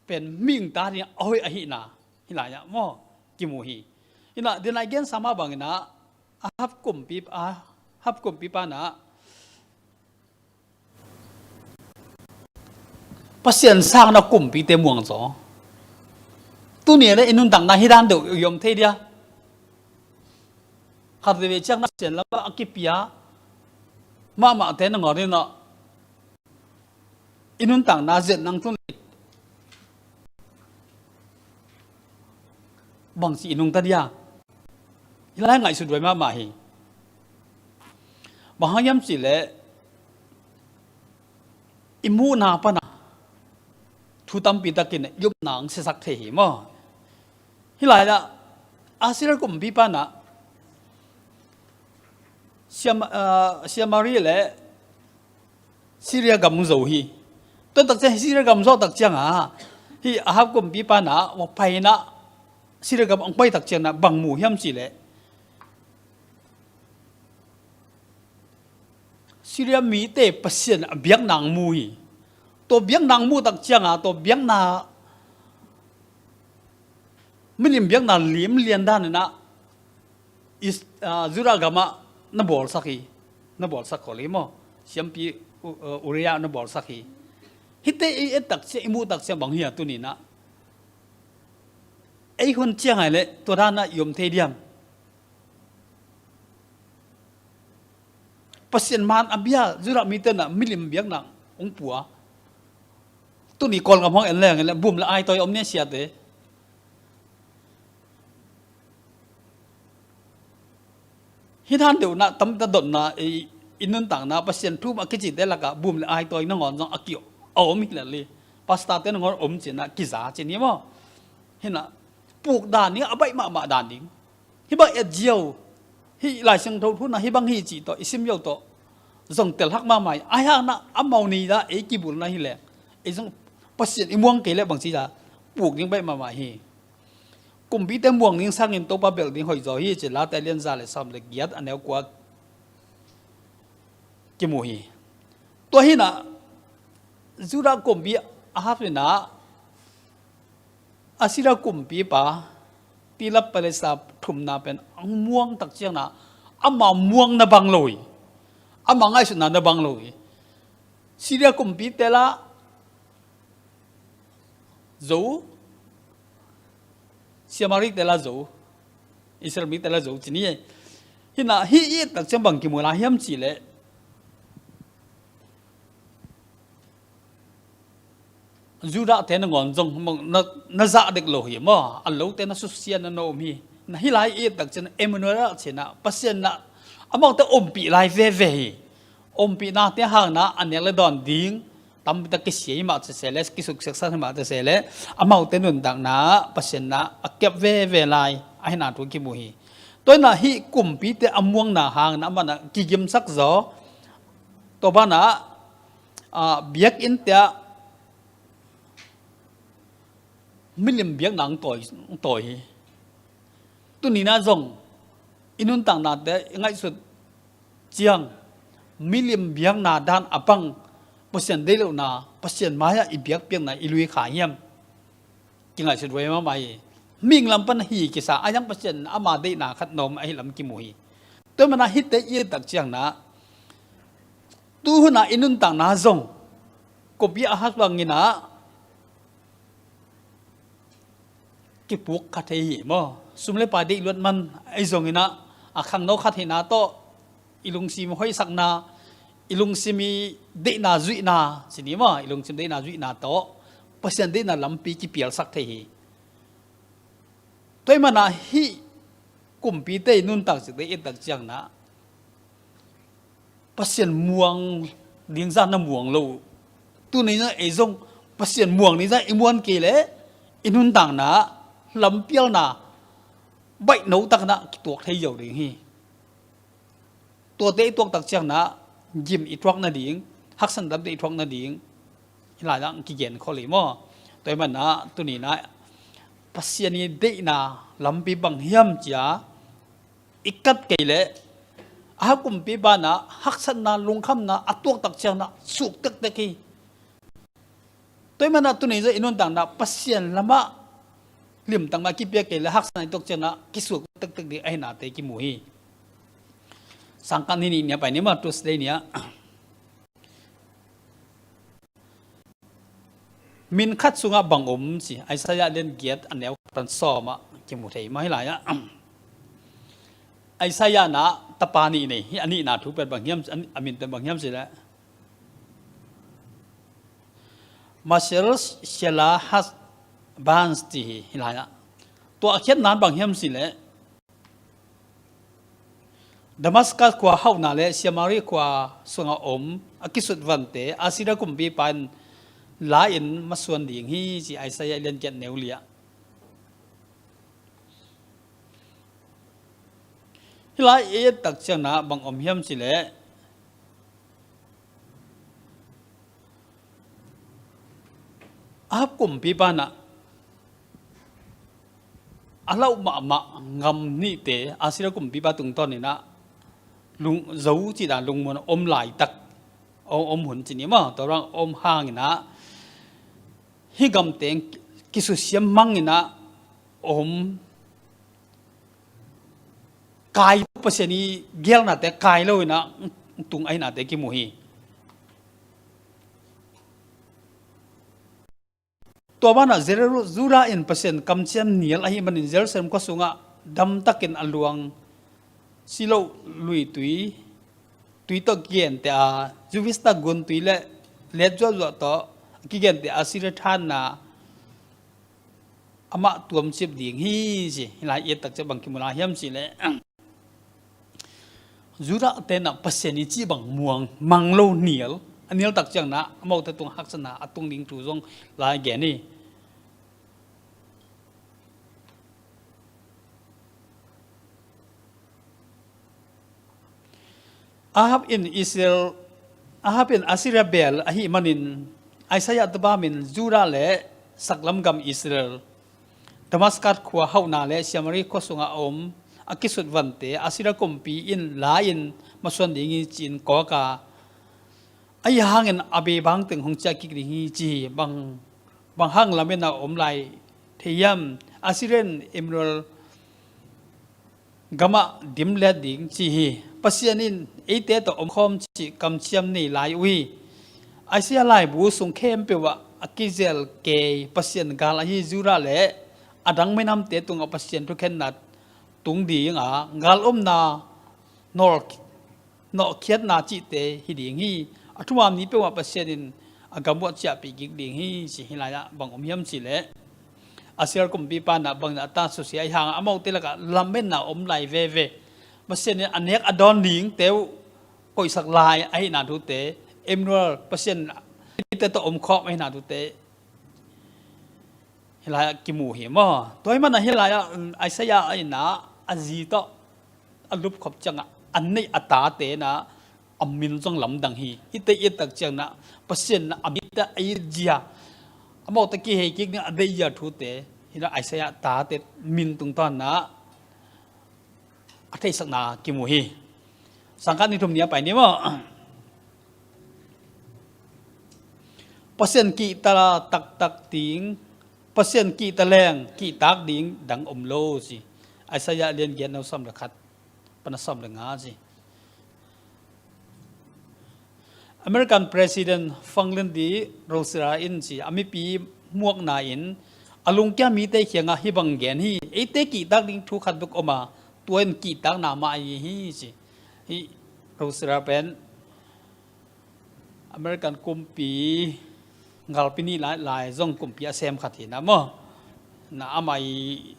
pen mihing ta ding a hoih ahihna hi lai-ah maw kimu hi. Hinah dinai gensa mah banginah Ahab kumpi, Ahab kumpipa na Pasian sangna kumpite muang zaw. Tuni le i nuntakna hi dan deuh i om thei dia. Khat veve ciang na Pasian lamah a kipia mahmahte na ngawr inah i nuntakna zen nang tun bangci i nungta dia. Hi lai ngaihsut vai mahmah hi. Bang hang hiam cih leh i muhna pana thu tampi takin i upna ang siasak thei hi maw? Hi lai-ah Israel kumpipa na Siam-, ah, Samari le Syria gam zo hi. Tua tak ciang Syria gam zo tak ciangah hi Ahab kumpipa na va paina Syria gam ang pai tak ciangna bang mu hiam cih leh Syria mite Pasian a biakna ang mu hi. Tua biakna ang mu tak ciangah tua biakna milim biakna lim lian daninah Is-, ah, Judah gamah na bawlsak hi. Na bawlsak khol hi maw? Siampi U-, uh, Uriah na bawlsak hi. Hihte i et tak ciang, i muh tak ciang bang hi a tuni-in ah, ei hun ciang ai leh tua dan ah i om thei diam? Pasian man a bia Judah mite in ah milim biakna hong pua. Tuni Kawlgam hong en leng en leh bum le ai tawi om ni a, siate. Hih dan deuh in ah tampi tak dotna, i, i nuntakna Pasian thu mah kicite lakah bum le ai tawi nangawn zong a ki, a om hi lel hi. Pastor-te nangawn om ci-in ah kiza ci ni maw. Hi-in ah puk dan ding, a baih mahmah dan ding. Hih bang et ziau, hih Lai Siangtho thu in ah hih bang hi cih tawh i sim ziau tawh zong tel hak mahmah hi. Ahi hang in ah amau ni-a ei kibulna hi leh, ei zong Pasian i muang kei leh bangci-a puk ding baih mahmah hi. Kumpite muang ding sangin Topa belh ding hoih zaw hi ci Late a lian za le sawm le giat, a neu kua kimu hi. Tua hi-in ah Judah kumpi Ahab in ah Assyria kumpipa Tiglath-Pileser thumna pen a muang tak ciang in ah, ama muang na bang lo hi. Ama ngaihsutna na bang lo hi. Syria kumpite lah zo, Samari-te lah zo, Israel mite lah zo ci ni. Hi-in ah hih i et tak ciang bang kimu lai hiam cih leh, Judah-te nangawn zong na, na zah dek lo hi maw, a lote na susia na na om hi. Na hih lai i et tak ciang Emmanuel ah ci-in ah, Pasian in ah amaute ompih lai veve hi. Ompihnate hang in ah a nek le dawn ding tampi tak kisia hi mah ta se leh, kisukseksan hi mah ta se leh, amaute nuntakna Pasian in ah a kep veve lai ahihna thu kimu hi. Tua hi-in ah hih kumpite a muangna hang in ah amah in ah kigimsak zaw. Tua banah, ah, biakinn-te ah milim biakna hong tawi, hong tawi hi. Tuni-in ah zong i nuntaknate i ngaihsut ciang milim biakna dan a bang, Pasian deih lohna, Pasian mai-ah i biakpiakna i lui kha hiam? Kingaihsut huai mahmah hi. Mihing lam pan hi kisa, a hiang Pasian ama deihna khat na om ahih lam kimu hi. Tua manin ah hihte i et tak ciang in ah, tu hun ah i nuntakna zong kumpi Ahab bangin ah kipuk kha thei hi maw. Sum le pai deih luat man ahi zongin ah, a khangno khat hihna tawh i lungsim hoihsakna, i lungsim i deihna zuihna ci ni maw, i lungsim deihna zuihna tawh Pasian deihna lampi kipialsak thei hi. Tua ahih manin ah hih kumpite i nuntak cikte i et tak ciang in ah, Pasian muang ding zah na muang lo. Tuni-in ah ei zong Pasian muang ding zah i muan kei leh, i nuntakna lampialna baihno takin ah kituak thei zo ding hi. Tuate i tuak tak ciang in ah gim i thuak nading, haksatnate i thuak nading hih lai-ah kigen khol hi maw. Tua ahih manin ah tuni-in ah Pasian i deihna lampi bang hiam ci-a i kat kei leh, Ahab kumpipa in ah haksatna, lungkhamna a tuak tak ciang in ah suk tektek hi. Tua ahih manin ah tuni-in zong i nuntakna Pasian lamah limtak mah kipia kei leh, haksatna i tuak ciang in ah kisuk tektek ding ahihnate kimu hi. Sangkah ni nih ni-a pai ni maw, Tuesday ni-a. Min khat sungah bang om ci, Isaiah lian giat a neu khat pan sawm ah kimu thei mah hi lai-ah. Isaiah in ah tapa nih nei hi, a nihna thu pen bang hiam, a min pen bang hiam cih leh Maser-shalal-hash-baz ci hi, hi lai-ah. Tua a khiatna bang hiam cih leh Damascus khua hauhna le Samari khua sungah om a kisutvante Assyria kumpipa in la-in masuan ding hi ci, Isaiah lian giat neu li-ah. Hih lai i et tak ciang in ah bang om hiam cih leh, Ahab kumpipa in ah a lauh mahmah gam nihte, Assyria kumpipa tungtawn in ah lung, zo cih dan lungmuan om laitak, om, om hun ci ni maw, tua bang om hangin ah hih gamteng kisusia mang in ah om, kai, Pasian i gelnate kai lo in ah tung ahihnate kimu hi. Tua banah Jeru-, Judah in Pasian kamciam nial ahih manin Jerusalem khua sungah damtakin a luang Siloh lui tui, tui tawh kigente a, Jewish ta gun tui le let zuahzuah tawh kigente a Assyria thanna amah tuamcip ding hi ci. Hih lai i et tak ciang bang kimu lai hiam cih leh, Judah tenah Pasian i cih bang muang mang lo nial, a nial tak ciang nah amaute tung haksatna a tung ding thu zong lai gen hi. Ahab in Israel, Ahab in Assyria beel ahih manin Isaiah tua bangin Judah le saklam gam Israel, Damascus khua hauhna le Samaria khua sungah a om a kisutvante Assyria kumpi in la-in masuan ding hi ci-in kawk a, ahi hangin a beibang teng hong ciah kik ding hi ci hi. Bang, bang hang lametna om lai thei hiam? Assyria in Immanuel gamah dim let ding ci hi. Pasian in eite tawh omkhawm cih kamciam nei lai uh hi. Isaiah laibu sung khempeuh ah a kizel kei Pasian gal ahi Judah le a dang minamte tungah Pasian thukhenna tung ding a, gal omna nawl nawhkhiatna cihte hi ding hi. A thuman ni peuhmah Pasian in a gam uh a ciahpih kik ding hi ci. Hih lai-ah bang om hiam cih leh, Assyria kumpipa nah bang a ta susia ahi hangah amaute lakah lametna om lai veve. Pasian in a nek a dawn dingte uh koihsak lai ahihna thute, Immanuel Pasian eite tawh omkhawm ahihna thute hih lai-ah kimu hi maw? Tua ahih manin hih lai-ah, um, Isaiah in ah a zi tawh a lupkhop ciangah a neih a tate in ah a min zong lamdang hi. Hihte i et tak ciang nah Pasian in a mite a it zia, amaute kihei kik ding a deih zia thute hih nah Isaiah tate min tungtawn nah a theihsakna kimu hi. Sangkhat ni thum ni a pai ni maw? Pasian kihta taktak ding, Pasian kihta leng kihtak ding dang om lo ci. Isaiah lian giat, neu sawm le khat pan a sawm le nga ci. American President Franklin D Roosevelt in ci a mipi muakna in a lungkia mite kiangah hih bang gen hi. Eite kihtak ding thu khat bek om a, tua in kihtakna mah ahi hi ci. Hih Roosevelt pen American kumpi galpi nih lai, lai zong kumpi a sem khat hi nah maw? Nah amah i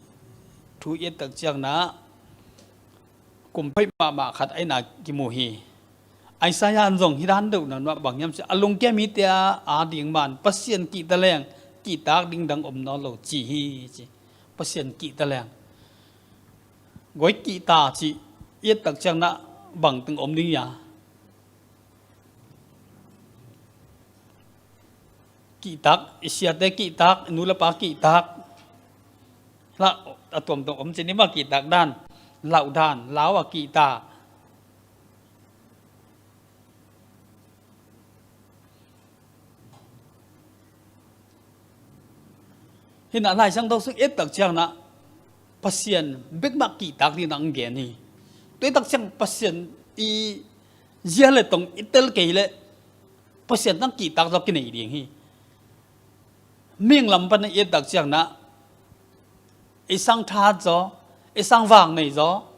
thu i et tak ciang nah kumpi hoih mahmah khat ahihna kimu hi. Isaiah in zong hih dan deuh na nuah bang hiam cih leh, a lungkia mite a ding man Pasian kihta leng kihtak ding dang om nawn lo ci hi ci. Pasian kihta leng. Goi kihta cih i et tak ciang nah bang teng om ding hia? Kihtak, i siate kihtak, i nu le pa kihtak. Lah, a tuamtuam om ci ni maw, kihtak dan, lauh dan, lau a kihta. Hih nah Lai Siangtho sung i et tak ciang nah Pasian bek mah kihtak ding nah hong gen hi. Tua i et tak ciang Pasian i zia le tong i tel kei leh Pasian tang kihtak zaw kinei ding hi. Mihing lam pan i et tak ciang nah ei sang tha zaw, ei sang vang nei zaw,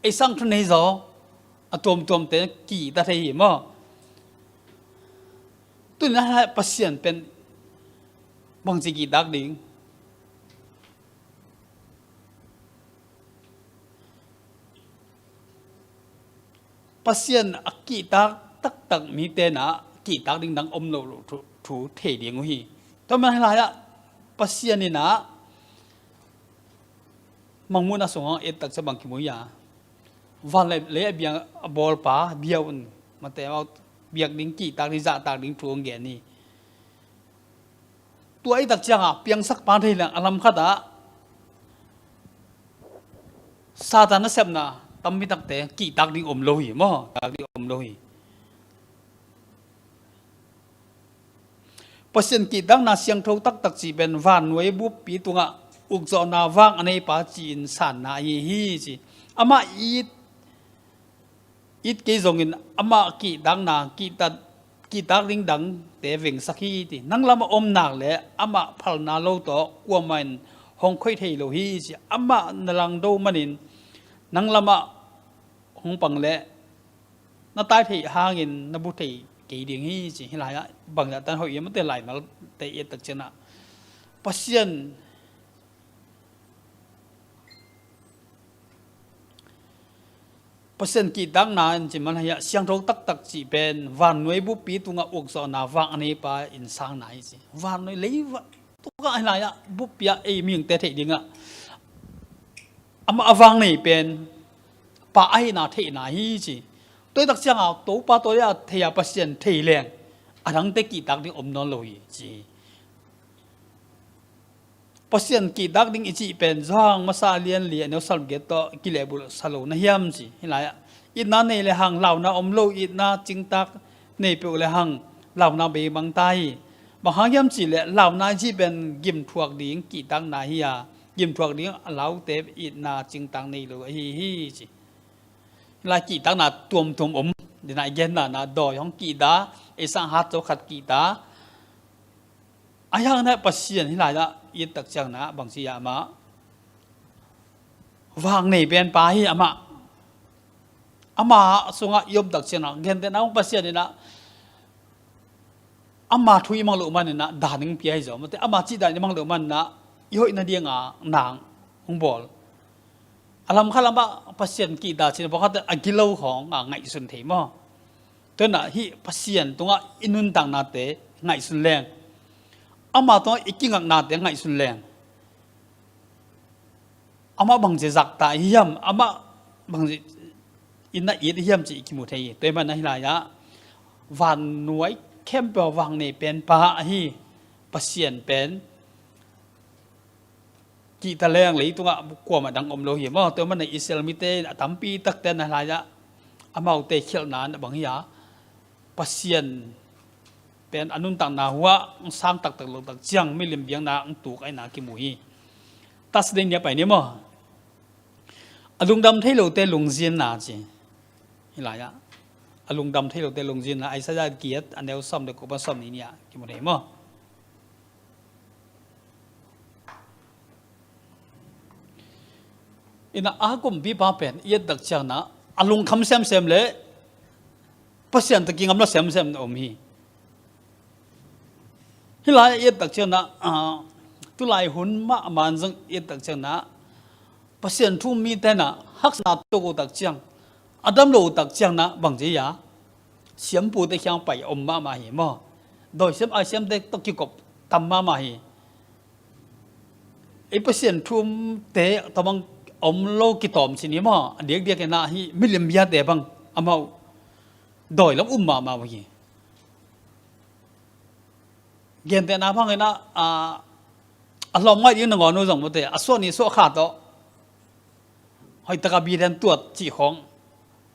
ei sang thu nei zaw, a tuamtuamte kihta thei hi maw? Tuni nah Pasian pen bangci kihtak ding? Pasian a kihtak taktak mite nah kihtak ding dang om lo lo thu, thu thei ding uh hi. Tua man hih lai-ah Pasian in ah Mangmuhna sungah et tak ciang bang kimu hia? Van le lei a biak a bawlpa bia un, mate, biak ding, kihtak ding, zahtak ding thu hong gen hi. Tua i et tak ciangah piangsak pa thei leng a lam khatah Satan nasepna tampi takte kihtak ding om lo hi maw? Kihtak ding om lo hi. Pasian kihtakna siangtho taktak cih pen vannuai buppi tungah ukzawhna vang a neipa ci-in sanna ahi hi ci. Amah it, it kei zongin amah kihtakna, kihtak, kihtak ding dangte vengsak hi ci. Nang lamah om nak le amah phalna lo tawh kuamah in hong khoih thei lo hi ci. Amah na langdo manin nang lamah hong pang le na tai theih hangin na bu thei kei ding hi ci. Hih lai-ah bangzah tan hoih hiam, mate, laimalte i et tak ciangin ah Pasian Pasian kihtakna in ci man hi a, siangtho taktak cih pen vannuai buppi tungah ukzawhna vang a neipa in sangna hi ci. Vannuai lei va-, tungah hi lai-ah buppi ah ei mihingte theih dingah amah a vang nei pen Pa ahihna theihna hi ci. Tua hi tak ciangah Topa tua a thei a Pasian thei leng a dangte kihtak ding om nawn lo hi ci. Pasian kihtak ding i cih pen Johan masa a lian li a neu sawm le giat tawh kilehbulh sa lo na hiam ci. Hih lai-ah itna nei le hang launa om lo, itna cingtak nei peuh le hang launa bei mang ta hi. Bang hang hiam cih leh launa i cih pen gimthuak ding kihtakna hi a, gimthuak ding a laute itna cingtak nei lo ahi hi ci. Hih lai kihtakna tuamtuam om, dina i genna na dawi hong kihta, ei sang hat zo khat kihta. A hiang na Pasian hih lai-ah i et tak ciangin ah bangci a amah vang nei pen pa hi amah. Amah sungah i om tak ciangin ah gentehna hong Pasian in ah ama thu i mang loh manin ah dan hong pia hi zaw. Mate, ama cih dan i mang loh manin ah i hoih nadinga nang hong bawl. A lam khat lamah Pasian kihta cin pawlkhat a gilo khawng a ngaihsun thei maw? Tua hi a hih Pasian tungah i nuntaknate ngaihsun leng, ama tungah i kingaknate ngaihsun leng, amah bangci zakta i hiam, amah bangci i na it i hiam cih i kimu thei hi. Tua hi man a hih lai-ah vannuai khempeuh vang nei pen pa ahi Pasian pen kihta leng leitungah kuamah dang om lo hi maw? Tua hi man a Israel mite in a tampi takte na lai-ah amaute khialhna na bang hi a, Pasian pen a nuntakna huah hong sang taktak lo tak ciang milim biakna hong tuk ahihna kimu hi. Thursday ni a pai ni maw? A lungdam thei lote lungzinna ci. Hih lai-ah a lungdam thei lote lungzinna, Isaiah giat a neu sawm le kua pan sawm nih nih ah kimu thei maw? Ina a kumpipa pen i et tak ciangin ah a lungkham semsem le Pasian tawh kingamla semsem na om hi. Hih lai i et tak ciangin ah, ah, tulai hun mahmah in zong i et tak ciangin ah Pasian thu um mite in ah haksatna tuak uh tak ciang, a dam lo uh tak ciangin ah bangci a, siampute kiang pai om mahmah hi maw? Dawi siam, ai siamte tawh kikop tam mahmah hi. Ei Pasian thu umte tawh bang om lo kitawm cin hi maw? A diakdiak in ah hih milim biate bang amau dawi lam um mahmah uh hi. Gentehna bangin ah, a, a lawm ngaih ding nangawn uh zong mate, a suah ni suah kha tawh hoih taka bi den tuat cih khawng,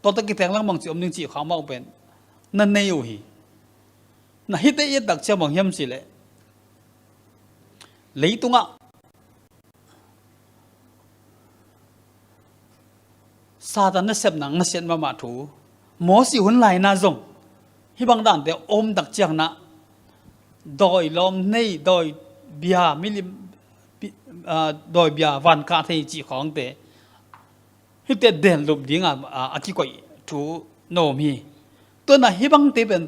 tua tawh kiteng lang bangci om ding cih khawng amau pen na nei uh hi. Na hihte i et tak ciang bang hiam cih leh, leitungah Satan nasepna ngasiat mahmah thu, Mosi hun lai-in ah zong hih bang dante om tak ciangin ah dawi lawm nei, dawi bia milim, pi-, ah, dawi bia van kah thei cih khawngte, hihte denlup dingin a, a, a kikoih thu na om hi. Tua hi a hih bangte pen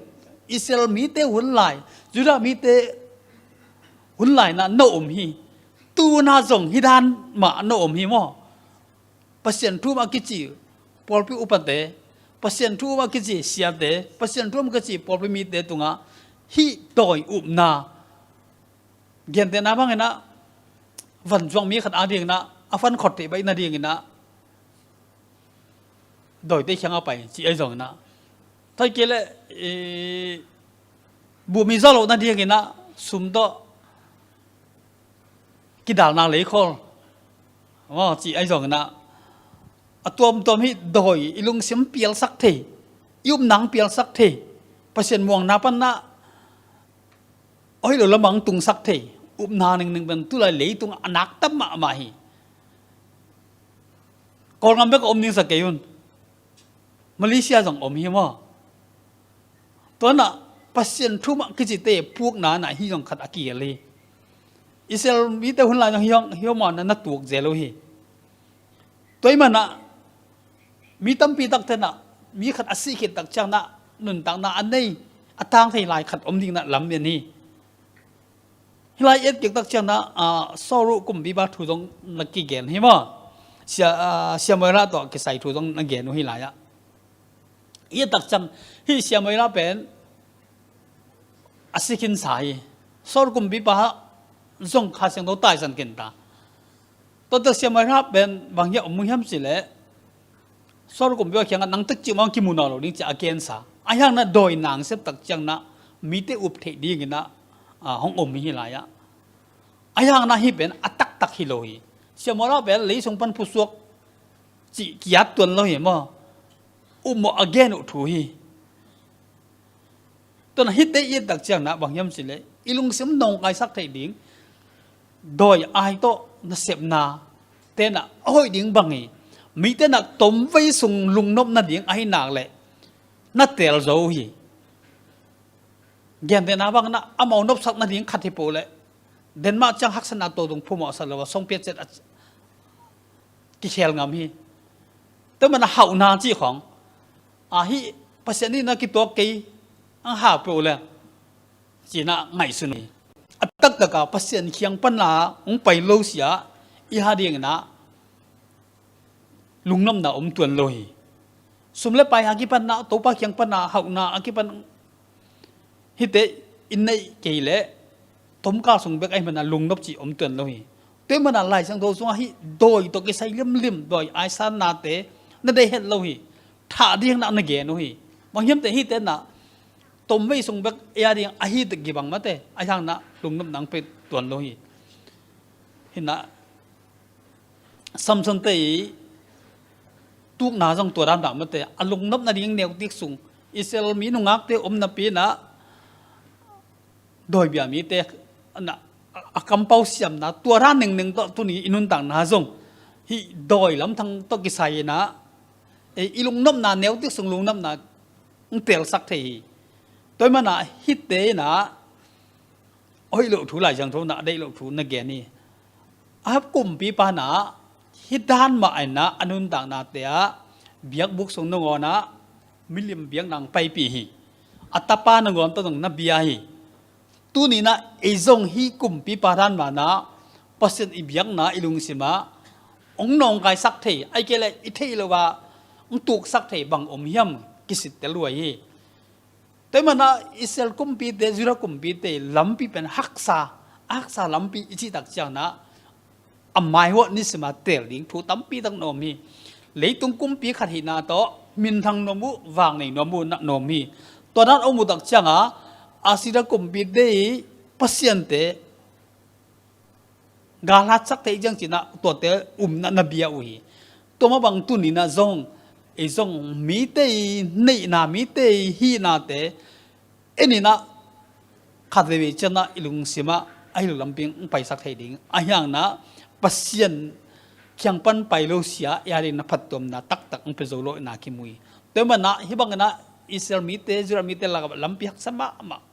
Israel mite hun lai, Judah mite hun lai-in ah na om hi. Tu-in ah zong hih dan mah na om hi maw? Pasian thu um a kici pawlpi upate, Pasian thu um a kici siate, Pasian thu um a kici pawlpi mite tungah hih dawi upna, gentehna bangin ah van zuak mi khat adingin ah a van khot theih baih nadingin ah dawite kiangah pai cih ahi zongin ah, tua hi kei leh, eh, buh mi zawh loh nadingin ah sum tawh kidalna lei khol, maw, cih ahi zongin ah, a tuamtuam hih dawi i lungsim pialsak thei, i upna hong pialsak thei, Pasian muangna panin ah a hoih lo lamah hong tungsak thei upna ningning pen tulai leitungah a nak tam mahmah hi. Kawlgam bek a om ding sa kei un. Malaysia zong om hi maw? Tua hi a, Pasian thu mah kicite pukna na hi zong khat a kigel hi. Israel mite hun lai zong hi hong, hi hong mah na, na tuak zel uh hi. Tua ahih manin ah mi tampi takte na, mi khat a sih khit tak ciang na, nuntakna a nei, a tang thei lai khat om ding na lam lian hi. Hih lai et kik tak ciang na, ah, Saul kumpipa thu zong na kigen hi maw. Sia, ah, Samuel tawh kisai thu zong na gen uh hih lai ah. Hih tak ciang, hih Samuel pen a si khinsa hi. Saul kumpipa zong Kha Siangtho taisan khinta. Tua tak Samuel pen bang hiam om hiam cih leh, Saul kumpipa kiangah nang tek cih mah kimu nawn lo ding ci a gensa. Ahih hang na dawi nang sep tak ciang na mite up theih dingin ah, ah, hong om hi lai ah. Ahih hang na hih pen a taktak hi lo hi. Samuel pen lei sung pan pusuak cih ki-at tuan lo hi maw. Upmawh a gen uh thu hi. Tua na hihte i et tak ciang na bang hiam cih leh, i lungsim nawngkaisak theih ding dawi ai tawh nasepna te na a hoih ding bang hi. Mite na tomvei sung lungnop nading ahi nak leh na teel zo uh hi. Gentehna bang na amau nopsak nading khat hi peuh leh, Denmark ciang haksatna tawh dong phu mawhsak lo a song piat cet a kikhel ngam hi. Tua manin a hauhna cih khawng, a hih Pasian in na kituak kei, ang hau peuh leh, ci na ngaihsun hi. A taktak a Pasian kiang pan na hong pai lo sia, i ha dingin ah lungnopna om tuan lo hi. Sum le pai a kipan na, Topa kiang pan na hauhna a kipan hihte i neih kei leh, tomkal sung bek ahih manin a lungnop cih om tuan lo hi. Tua ahih manin a Lai Siangtho sungah hih dawi tawh kisai limlim, dawi aisan nate na deih het lo hi. Thah ding na na gen uh hi. Bang hiam cih leh hihte na tomvei sung bek ei a ding ahi tek kibang mate, ahih hang na lungnopna hong pia tuan lo hi. Hih na Samson te i tukna zong tua dan dah mate, a lungnop nading neutik sung, Israel mi nungakte om napi-in ah, dawi bia mite na, a kampau siamna tua dan nengneng tawh tuni i nuntakna zong hih dawi lamthang tawh kisai-in ah, ei, i lungnopna neutik sung lungnopna hong teelsak thei hi. Tua ahih manin ah hihte in ah, hoih loh thu, Lai Siangtho na a deih loh thu na gen hi. Ahab kumpipa na hih dan mah in ah a nuntaknate ah biakbuk sung nangawn ah milim biakna hong paipih hi. A tapa nangawn tawh zong na bia hi. Tuni in ah ei zong hih kumpipa dan mah in ah Pasian i biakna i lungsim ah hong nawngkaisak thei, ahih kei leh i theih loh ah hong tuksak thei bang om hiam, kisittel huai hi. Tua ahih manin ah Israel kumpite, Judah kumpite lampi pen haksa, haksa lampi i cih tak ciang na, a maihuat nisim a teel ding thu tampi tak na om hi. Leitung kumpi khat hihna tawh minthang nuam uh, vang nei nuam uh na na om hi. Tua dan a om uh tak ciang a, Assyria kumpite i pasiante galhatsak thei ciang ci-in ah tuate um na na bia uh hi. Tua mah bang tuni in ah zong, ei zong mite i neihna, mite i hihnate en in ah khat veivei ciang ah i lungsim ah a hi loh lampi hong paisak thei ding, ahih hang na Pasian kiang pan pai lo sia, ei a ding na phattuamna taktak hong pia zo lo in ah kimu hi. Tua ahih manin ah hih bangin ah Israel mite, Judah mite lakah lampi haksa mahmah.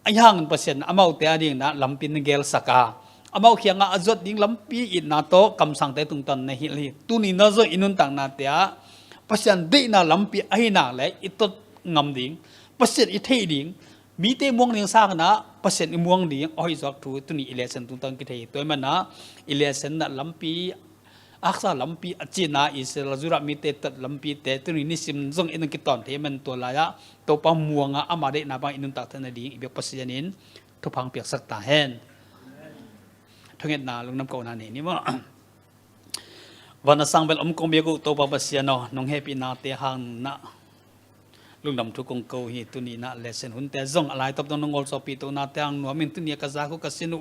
Ahih hangin Pasian amaute a dingin ah lampi na gelsak a, amau kiangah a zuat ding lampi itna tawh kamsangte tungtawn na hilh hi. Tuni in ah zong i nuntaknate ah Pasian deihna lampi ahih nak leh i tot ngam ding, Pasian i theih ding, mite muang ding sangin ah Pasian i muang ding a hoih zawk thu tuni i lesson tungtawn kithei hi. Tua ahih manin ah i lesson na lampi, haksa lampi a cihna Israel, Judah mite tot lampite tuni nisim zong i na kitawn thei ahih manin tua lai-ah Topa muang a, ama deihna bang i nuntak theih nading i biak Pasian in thupha hong piaksak ta hen. Thungetna, lungdam kohna nei ni maw. Van a sang bel om kong biak uh Topa Pasian aw, nong hehpihnate hang na lungdam thu kong ko hi. Tuni in ah lesson hunte zong a laitawp dong na ngolsawhpih tohnate hang nuam in, tuni a ka zak uh ka sin uh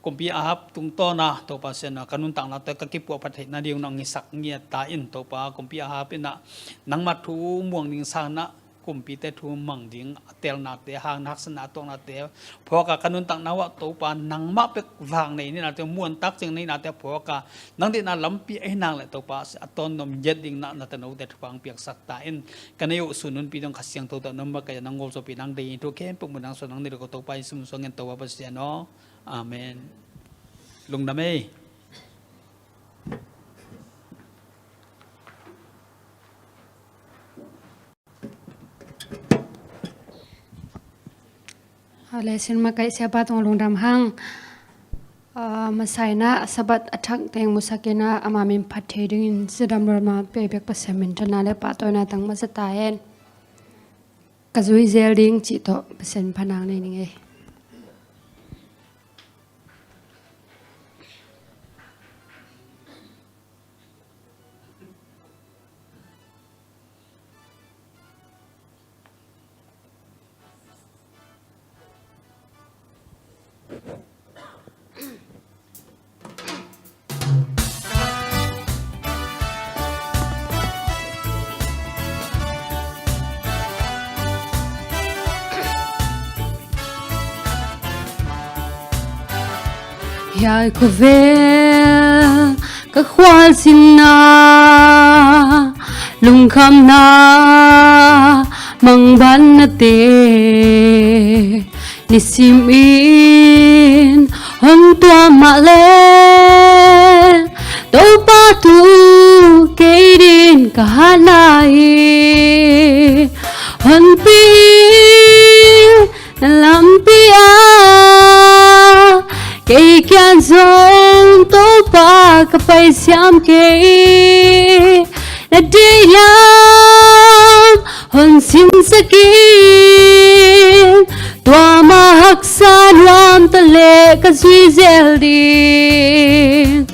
kumpi Ahab tungtawn a, Topa Pasian aw, ka nuntaknate ka kipuahphat theih nading uh nong hisak ngiat ta in. Topa, kumpi Ahab in ah nangma thu muang ding sangin ah kumpite thu mang ding a telnate, hang haksatna a tuaknate phawk a, ka nuntakna uah Topa nangmah bek vang nei ninate, muantak cing neinate phawk a, nang deihna lampi ahi nang le Topa a tawnnom ngiat ding na, na tanote thupha piaksak ta in. Ka nei uh sun nunpi dong Kha Siangtho tawh nong makaih a, nong ngolsawhpih nang deih thu khempeuh mun nang suan nang nei lo ko Topa Jesu min suangin Topa Pasian aw. Amen. Lungdam ei. A, lesson makaih siapa tungah lungdam hang. A, masa in ah Sabbath a thak teng musak in ah ama min phat thei dingin cidam ruat ma pia bek Pasian min thang le pahtawina tang masa ta hen. Ka zui zel ding cih tawh Pasian phatna nei ning ei. Hiai khawvel ka khualzinna, lungkhamna mangbanna te nisimin hong tuam mah leh, Topa, tu kei din ka hatna hi. Honpi in na lampi ah kei kiang zong, Topa, ka pai siam kei. Na deih lam hong sinsak in, tua mah haksa nuam ta leh ka zui zel ding.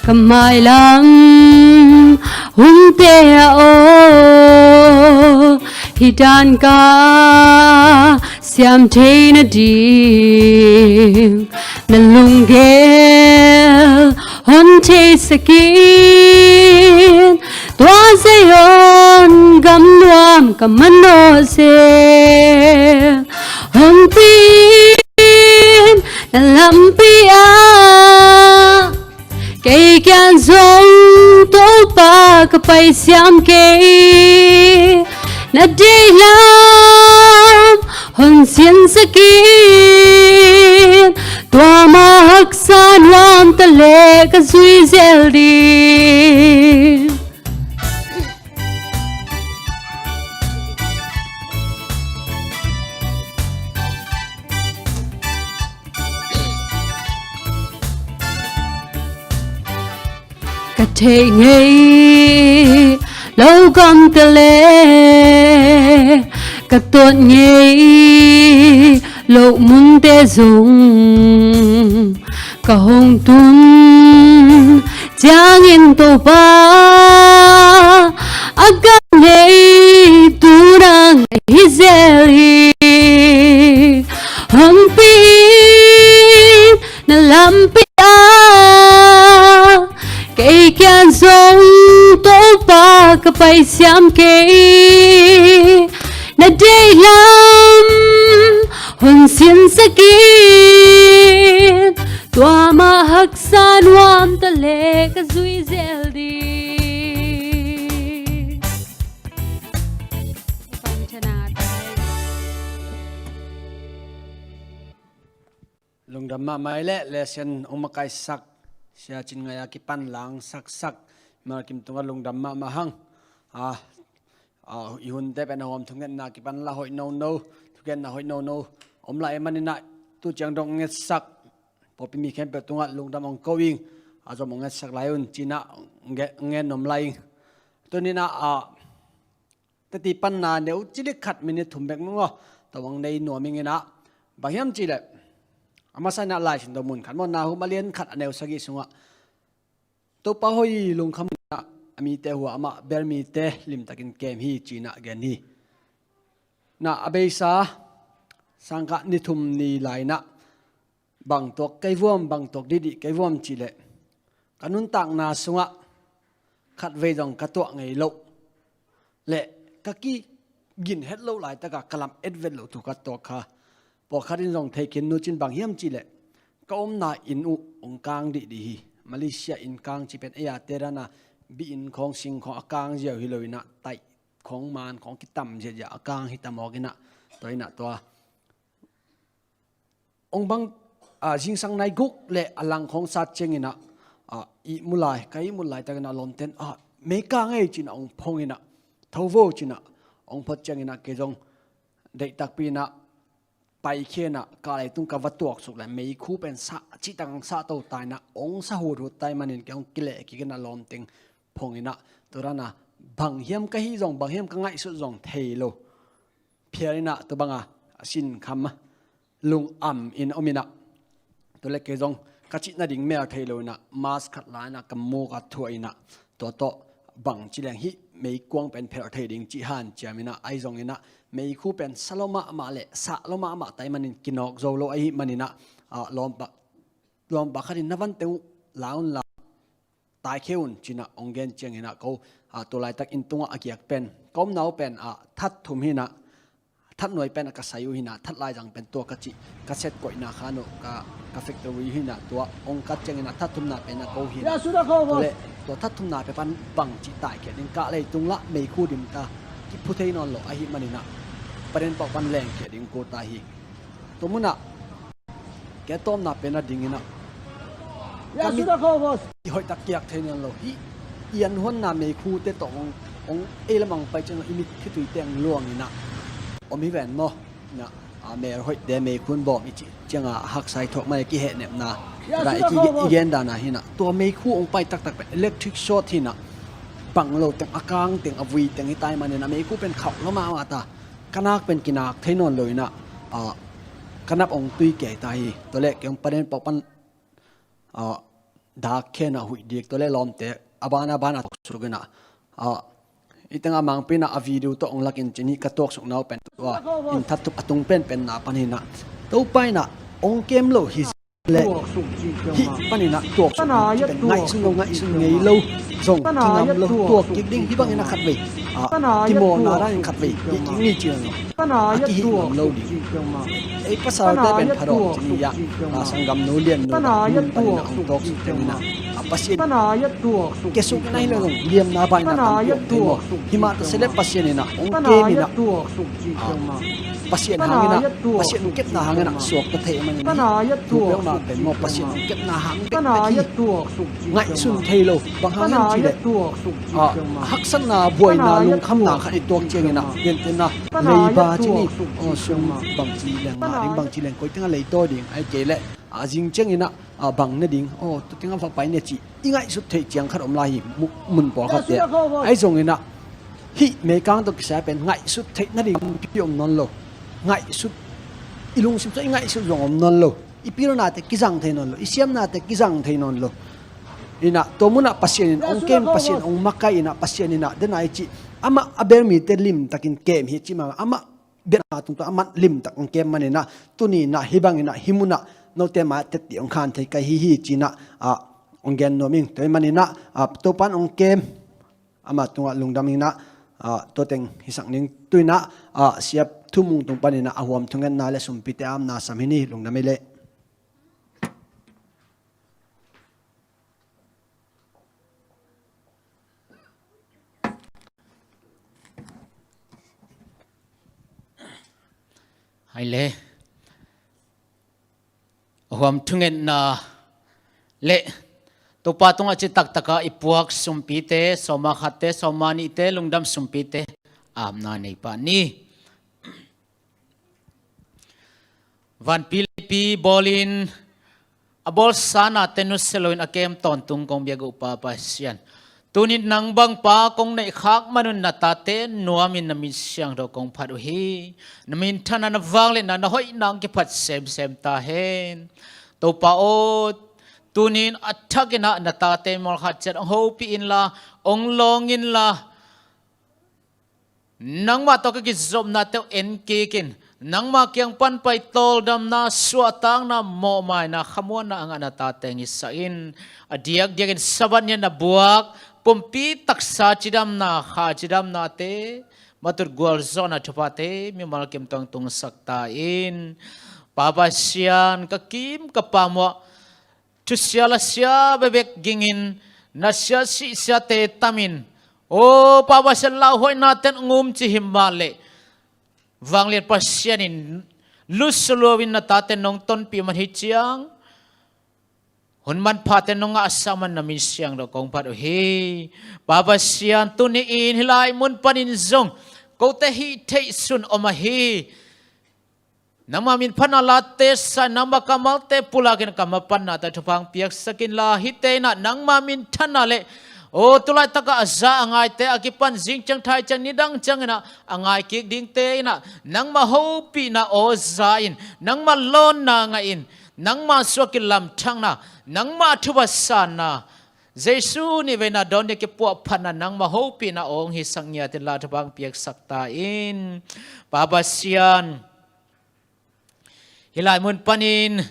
Ka mailam hong teh a aw, hih dan ka siam theihna ding, na lunggel hon theisak in. Tua Zion gam nuam ka manawh zel, honpi in na lampi ah kei kiang zong, Topa, ka pai siam kei. Na deih lam hon sinsak in, tua mah haksa nuam ta leh ka zui zel ding. Ka theih ngei loh gamte leh ka tot ngei loh munte zong ka hong tun ciangin, Topa, a gam ngei tu nang ahi zel hi. Honpi in na lampi ah kei kiang zong, Topa, ka pai siam kei. Na deih lam hon sinsak in, tua mah haksa nuam ta leh ka zui zel ding. Lungdam mahmah ei leh, lesson hong makaisak Sia Cin Ngai a kipan langsaksak Malkim tungah lungdam mahmah hang. A, a, i hunte pen a hawm thungetna kipan la hoih nono, thungetna hoih nono om lai manin ah, tu ciang dong ngetsak pawlpi mi khempeuh tungah lungdam hong ko ing. A zom hong ngetsak lai un ci-in ah nge-, ngen nuam lai ing. Tuni-in ah, a, teti panna neu cilik khat minute thum bek mawk aw, tawh hong nei nuam ing in ah. Bang hiam cih leh, a masa in ah Lai Siangtho mun khat maw, Nahum a lian khat a neu sagih sungah, Topa hoih lungkham in ah, a mite hua amah bel mite limtakin kem hi, ci-in ah gen hi. Na, a beisa sangkah ni thum ni lai-in ah, bang tuak kei vuam, bang tuak dihdih kei vuam cih leh, ka nuntakna sungah khatvei zong ka tuah ngei loh leh ka ki, gin het lo laitaka ka lam et vet loh thu khat tawh kha pawlkhat in zong thei khin, nu cin bang hiam cih leh ka omna inn uh hong kang dihdih hi. Malaysia inn kang cih pen ei a te dana bi inn khawng sing khawng a kang ziau hi lo inah, taih khawng man khawng kitam ziahziah a kang hi ta mawk inah, tua inah tua hong bang, ah, zingsang nai guk le a lang khawng sat cianginah, ah, ihmu lai, ka ihmu laitakinah lawmten, ah, mei kang ei cinah hong phong inah, tho vo cinah hong phot cianginah kei zong deih takpi inah paikhia inah, ka leitung ka va tuaksuk le meikhu pen sah cihtak hong sah to ta inah, hong sa huthut ta ih manin kei hong kileh kik inah lawmteng phong inah, tua dana bang hiam ka hih zong, bang hiam ka ngaihsut zong thei lo phial inah, tua banga a sinkham a lungam in om inah, tua le kei zong ka cih nading mel thei lo inah, mask khat la inah ka muk a thuah inah, tua tawh bangci leng hih meikuang pen phelh thei ding cih hanciam inah, ahi zong inah meikhu pen sa lo mahmah le sah lo mahmah ta ih manin kinawk zo lo ahih maninah, ah, lawmpa, lawmpa khat in na vanteng uh la un la, taikhia un cinah hong gen cianginah ko, ah, tua laitak inn tungah a giak pen ka omna uh pen, ah, that thum hinah, that nuai pen a ka sai uh hinah, that laizang pen tua ka cih ka set koihna khan uh ka, ka factory hinah, tua hong kat cianginah that thumna pen a ko hinah. Tua le tua that thumna pen pan bangci taikhia ding, ka leitung lah meikhu dimta kiphu thei nawn lo ahih maninah, paden pauh pan lengkhia ding ko ta hi. Tua munah kei tawmna pen a dinginah ka mit i hoihtak kiak thei nawn lo hi. I anhuanna meikhu te tawh hong, hong ei lamang pai ciang i mit khitui teng luanginah om hi ven maw? Inah, a, mel hoihte meikhu in bawm i cih cianga haksa i thuak mah i kihehnepna, ra i ki, i gen dana hinah, tua meikhu hong pai taktak pen electric short hinah, bang lo teng a kang teng a vui teng hi ta ih maninah meikhu pen khauh lo mahmah ta. Ka nak pen kinak thei nawn lo inah, ah, ka nap hong tui kei ta hi. Tua le kei hong paden pauh pan, ah, dak khenah huih dik, tua le lawmte a ban a ban a tuaksuk inah, ah, i tengah mangpi inah a video tawh hong lakin cin hih ka tuaksukna uh pen tua in that thum a tung penpenna pan hinah, Topa inah hong kem lo hi le hih paninah tuaksuk ding ci pen ngaihsun lo, ngaihsun ngei lo, zong kingam lo, tuak kik ding. Hih bangin a khatvei, ah, kimawlna dan in khatvei hih kik ni ci lo, a kihih ngam lo ding. Ei pasalte pen phadawm ci ni ah, ah, sanggamnu liannu dah mun paninah hong tuaksuk cianginah, ah, Pasian kiasuk inah hi lo zong liamna baina tampi om thei maw? Himah ta se le Pasian inah hong kem inah, ah, Pasian hanginah, Pasian kepna hanginah suakta thei a manin hi. Thu peuhmah pen maw, Pasian kepna hang bekbek hi. Ngaihsun thei lo, bang hang hiam cih leh, ah, haksatna, buaina, lungkhamna khat i tuak cianginah, gentehna leiba cih ni, aw, sum bangci leng ngah ding, bangci leng koi tengah leitawi ding, ahih kei leh, ah, zing cianginah, ah, bang ne ding, aw, tua tengah va pai ne cih i ngaihsut theih ciang khat om lai hi, mu-, mun pawlkhatte ah. Ahi zonginah hih meikang tawh kisai pen ngaihsut theih nading tampi om nawn lo. Ngaihsut, i lungsim tawh i ngaihsut zong om nawn lo. I pilnate kizang thei nawn lo, i siamnate kizang thei nawn lo. Inah tua munah Pasian in hong kem, Pasian hong makai inah, Pasian inah dena i cih, amah a bel mite limtakin kem hi cih mah, amah biakna tungtawn a man limtak hong kem maninah, tuni inah hih banginah hih munah note mai-ah tetti hong khan thei ka hi hi cinah, ah, hong gen nuam ing. Tua hih maninah, ah, Topan hong kem, ama tungah lungdam inah, ah, tua teng hisak ning. Tu inah, ah, Siap Thu Mung tung paninah a huam thungetna le sumpite a apna sam hi ni, lungdam ei leh. Hai le. Huam thungetna le Topa tungah ci taktaka i puak sumpite, sawma khatte, sawma nihte, lungdam sumpite, apna nei pah ni. Vanpi leipi bawlin, a bawlsa nate nusia loin a kem tawntung kong biak uh Pa Pasian, tunin nang bang Pa kong neih khak manun na tate nuamin na min siangtho kong phat uh hi. Na minthanna, na vangliatna, na hoihna hong kiphat semsem ta hen. Topa aw, tunin a thakinah na tate mawlkhat ciat hong hopih inla, hong lawng inla, nangmah tawh ka kizopnate uh en kikin, nangmah kiang pan pai tawldamna, suahtakna, mawhmaina, khamuanna a ngah na tate hong hisak in. A diakdiakin Sabbath ni-a na buak pumpi taksa cidamna, kha cidamnate Matut gualzawhna thuphate mimal kim tawh tungsak ta in. Pa Pasian, ka kim ka pam uah thusia lasia bekbek gingin, nasia sihsiate tamin, aw Pa Pasian, lauhuainate hong um ci hi mah leh, vanglian Pasian in lusuluau in na tate nong tonpih man hi ciang, hun manphate nong ngahsak man na min siangtho kong phat uh hi. Pa Pasian, tuni in hih lai mun panin zong kote hih theih sun om ahi. Nangma min phatna late sa in, nangma kammalte pulakin ka mapannate thupha hong piaksak inla, hihte in ah nangma minthanna le, aw, tu laitak a za a ngaite a kipan zing ciang thai ciang nidang ciangin ah a ngai kik dingte in ah nangma hopihna aw za in, nangma lawnna ngah in, nangma suak kilamthakna, nangma thupha sanna, Jesu nihveina dawn ding kipuahphatna, nangma hopihna aw hong hisak ngiat inla thupha hong piaksak ta in. Pa Pasian, hih lai mun panin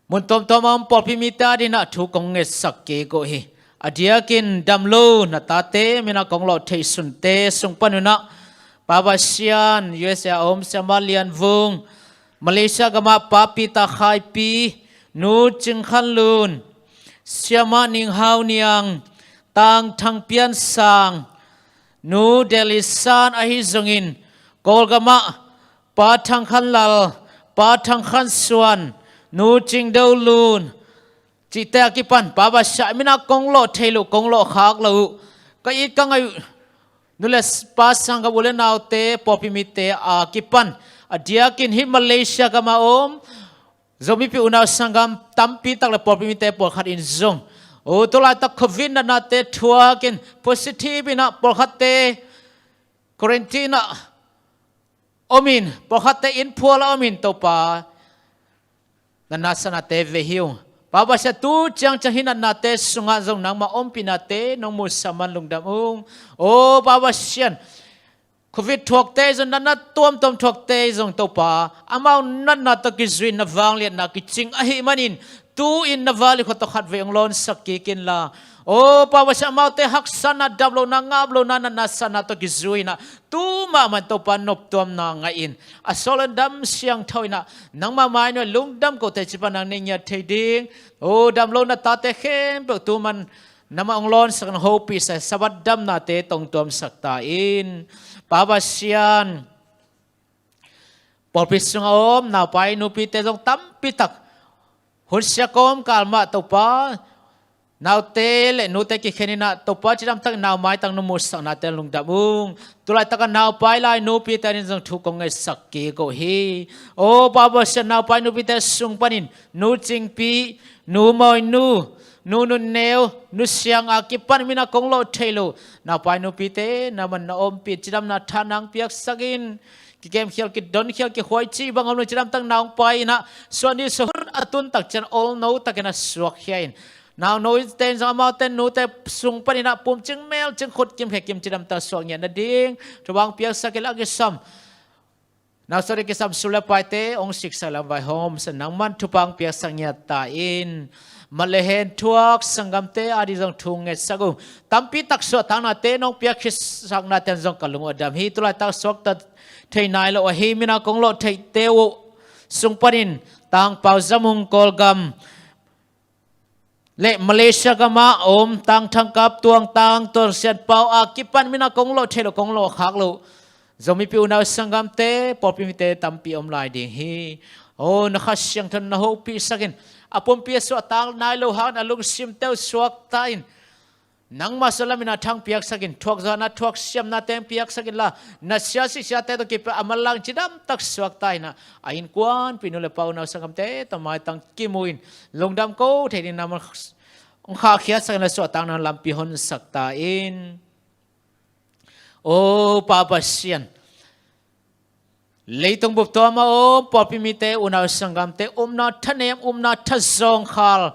mun tuamtuam a om pawlpi mite adingin ah thu kong ngetsak kik uh hi. A diakin damlo na tate min a kong lawh theih sunte sung panun ah, Pa Pasian, U S A a om Siamah Lian Vung, Malaysia gamah Pa Peter Khaipi, Nu Cing Khan Lun, Siamah Ning Hau Niang, Tang Thang Pian Sang, Nu Delhi San ahi zongin, Kawlgamah Pa Thang Khan Lal, Pa Thang Khan Suan, Nu Cing Do Lun cihte a kipan, Pa Pasian, min a kong lawh thei lo, kong lawh khak lo uh, ka it ka ngaih uh, nu le pa, sanggam u le naute, pawlpi mite a kipan, a diakin hih Malaysia gam a om Zomi Pi Unau Sanggam tampi tak le pawlpi mite pawlkhat in zong, aw, tu laitak Covid natnate thuakin positive in ah pawlkhatte quarantine ah om in, pawlkhatte inn phual ah om in, Topa, na natna sanate vei hi ung. Pa Pasian, tu ciangciang hih natnate sungah zong nangma ompihnate nong musak man lungdam ung. Aw Pa Pasian, Covid thuakte zong, natna tuamtuam thuakte zong, Topa, amau natna tawh kizui in na vangliatna kicing ahih manin, tu-in na val i khua tawh khatvei hong lawnsak kik inla, aw Pa Pasian, amaute haksatna, dam lohna, ngap lohna, natna sanna tawh kizui in ah tu mahmah in, Topa, noptuamna ngah in, a sawt le dam siangtho in ah nangma mai-ah lungdam kote ci pan nang nei ngiat thei ding, aw, damlo na tate khempeuh tu man nangmah hong lawnsak, hong hopihsak, Sabbath damnate tawh hong tuamsak ta in. Pa Pasian, pawlpi sungah a om naupai nupite zong tampi tak hun sia kawmkal mah, Topa, naute le nute kikhen in ah, Topa, cidamtak nau maitang nu muhsaknate lungdam ung. Tu laitak a naupai lai nupite adingin zong thu kong ngetsak kik uh hi. Aw Pa Pasian, naupai nupite sung panin Nu Cingpi, Nu Mawinu, Nu Nunneu, Nu Siang a kipan min a kong lawh thei lo naupai nupite na man na ompih, cidamna tha nang piaksak in. Kikemkhial, kidonkhial, kikhuai cih bang om lo, cidamtak nau hong pai in ah, suahni suahhun a tun tak ciang olno takin a suakkhia in, naunote in zong amaute nute sung panin ah pumcing melcing, khut kim khe kim, cidamtak suak ngiat nading thupha hong piaksak inla, a kisam, nau sawt ding kisam sum le paite hong siksak, lam vaihawmsak, nangman thupha hong piaksak ngiat ta in. Mat le hen thuak sanggamte ading zong thu ngetsak ung. Tampi tak suahtaknate nong piak khitsaknate in zong ka lung uh a dam hi. Tu laitak suakta thei nai lo ahi, min a kong lawh theihte uh sung panin Tang Pau Za Mung, Kawlgam le Malaysia gamah om Tang Thang Kap Tuang, Tang Tuang Sian Pau a kipan min a kong lawh thei lo, kong lawh khak lo Zomi Pi Unau Sanggamte, pawlpi mite tampi om lai ding hi. Aw, na Kha Siangtho in na hopihsak in, a pumpi a suahtak nai lo hangin a lungsimte uh suakta in, nangma sung lam in a thang piaksak in, thuakzawhna thuaksiamnate piaksak inla, na sia sihsiate tawh kipia a manlang cidamtak suakta in ah, a innkuanpih nu le pa, unau sanggamte tawh maitang kimu in, lungdam ko thei ding nangman hong khahkhiatsak in, a suahtakna lampi honsak ta in. Aw Pa Pasian, leitung bup tuam a om pawlpi mite, unau sanggamte upna thanem, upna thazawngkhal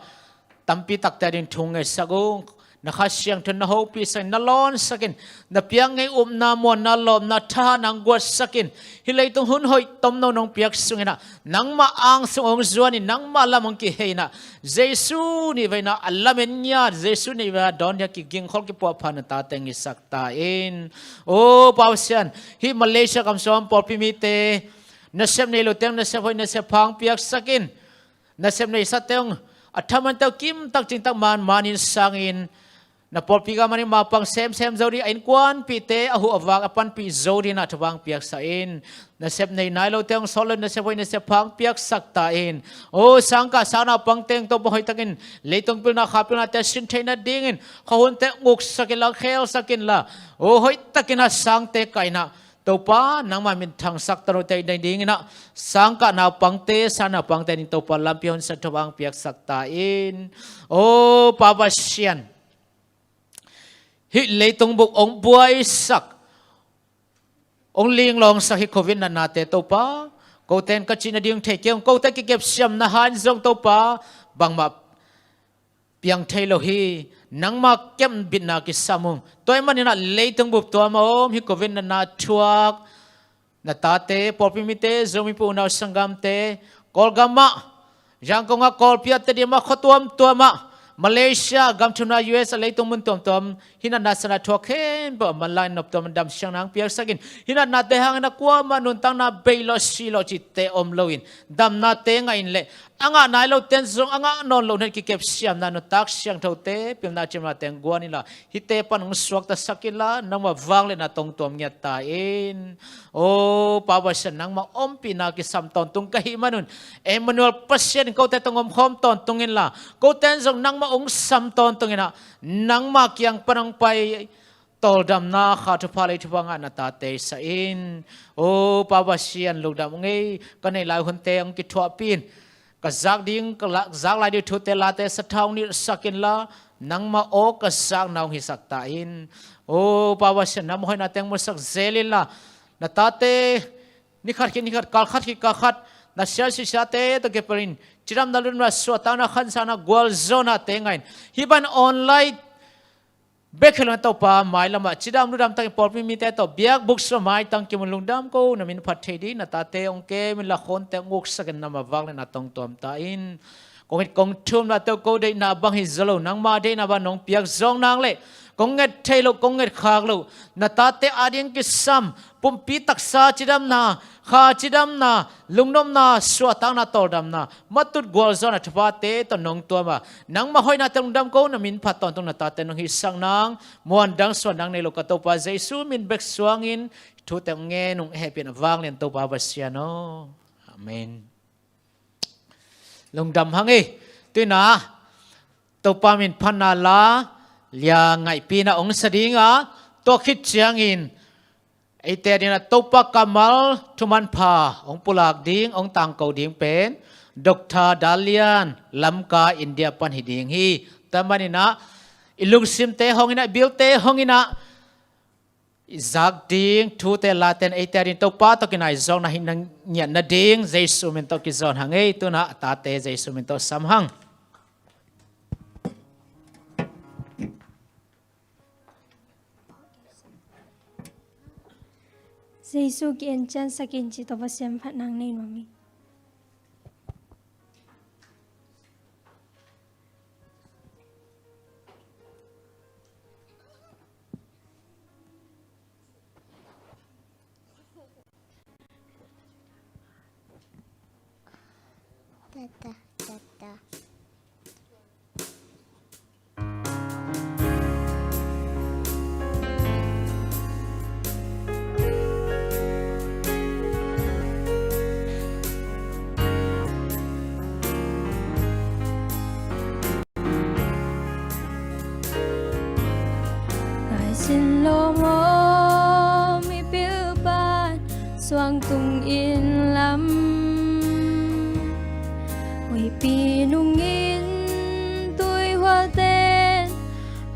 tampi takte ading thu ngetsak ung. Na Kha Siangtho na hopihsak in, na lawnsak in, na piak ngei upna, muanna, lawpna, thahatna hong guatsak in, hih leitung hun hoih tomno nong piak sungin ah, nangmah ang sung hong zuan in, nangmah lam hong kihei in ah, Jesu nih vei in ah a lamen ngiat, Jesu nih vei in ah dawn ding a kigingkhol kipuahpha na tate hong hisak ta in. O Pa Pasian, hih Malaysia gam sung pawlpi mite, nasep nei lote hong nasep hoih nasep pha hong piaksak in, nasep neisate hong a thaman te uh kimtak cingtak man man in sang in, na pawlpi gam ah mapang semsem zo ding, a innkuanpihte a huh a vak a panpih zo ding in ah thupha hong piaksak in. Nasep nei nai lote hong sawt lo in, nasep hoih nasep pha hong piaksak ta in. O sangkah sang naupangte hong Topa hoihtakin leitung pilna kha pilnate a sin theih nadingin khuahunte nguksak inla, khelsak inla, o hoihtakin a sangte kaih in ah Topa nangmah minthangsak tanote nadingin ah sangkah naupangte, sang naupangte ading Topa lampi honsak thupha hong piaksak ta in. O Pa Pasian, hih leitung bup hong buaisak, hong linglawngsak hih Covid natnate Topa, kote in ka cih nading thei kei ung, kote kikepsiamna hang zong Topa bangmah piang thei lo hi. Nangmah kepbitna kisam ung. Tua ahih manin ah leitung bup tuam a om hih Covid natna thuak na tate, pawlpi mite, Zomite, unau sanggamte, Kawlgam ah, Yangon ah, Kawlpi ah, Tedim ah, khua tuamtuam ah, Malaysia gam thumna, U S a, leitung mun tuamtuam, hih natna sangin a thuak khempeuh a manlang in noptuam a damsiangna hong piaksak in, hih natnate hangin a kuamah nuntakna bei lawh si lawh cihte om loin damnate ngah in leh, a ngah nai lote in zong a ngah nawn loh nading kikepsiamna, nuntak siangthote, pilna ciamnate hong guan inla, hihte pan hong suaktasak inla, nangmah vangliatna tawh hong tuam ngiat ta in. O Pa Pasian, nangmah ompihna kisam tawntung ka hih manun, Emmanuel Pasian in kote tawh hong omkhawm tawntung inla, kote in zong nangmah hong sam tawntung in ah, nangmah kiang pan hong pai tawldamna, kha thupha, lei thupha ngah na tate sa in. O Pa Pasian, lungdam ung ei, ka neih lai hunte hong kithuahpih in, ka zak ding, ka la-, zak lai ding thute, late sathau hong nilhsak inla, nangmah aw ka zakna hong hisak ta in. O Pa Pasian, nangmah hoihnate hong musak zel inla, na tate ni khat khit ni khat, kal khat khit kal khat, na sial sisiate tawh kipelh in cidamna, lungdamna, suahtakna, khansanna, gualzawhnate ngah in, hih bang online bek hi lo in Topa, mailam ah cidam lungdam takin pawlpi mite tawh biakbuk sung ah maitang kimu in, lungdam ko, na min phat thei ding, na tate hong kem inla, khuahunte nguksak in, nangmah vangliatna tawh hong tuam ta in. Kong it kong thumnate uh ko deihna bang hi zaw lo, nangmah deihna bang nong piak zawk nang leh, kong nget theih loh, kong nget khak loh, na tate ading kisam pumpi taksa cidamna, kha cidamna, lungnopna, suahtakna, tawldamna, matut gualzawhna thuphate tawh nong tuam a, nangmah hoihnate lungdam ko, na min phat tawntung, na tate nong hisak nang, muan dang suan dang nei lo ka Topa Jesu min bek suangin thute hong ngen ung, hehpihna vanglian Topa Pasian aw. Amen. Lungdam hang ei. Tu-in ah Topa min phatna la, lia ngaihpihna hong sa ding a, tua khit ciangin eite ading ah Topa kammal thumanpha hong pulak ding, hong tangko ding pen Doctor Dal Lian, Lamka, India pan hi ding hi. Tua manin ah i lungsimte hong in ah, i bilte hong in ah, i zak ding thute, late in eite ading Topa tawh kinai zawkna hi na ngiat nading Jesu min tawh kizawn hang ei. Tu-in ah a tate Jesu min tawh sam hang. Jesu ki-en ciansak in, ci tawh Pasian phatna nei nuam hi. Naisin lawm aw, mipil pan suangtung inn lam, huihpi nungin tuihuaten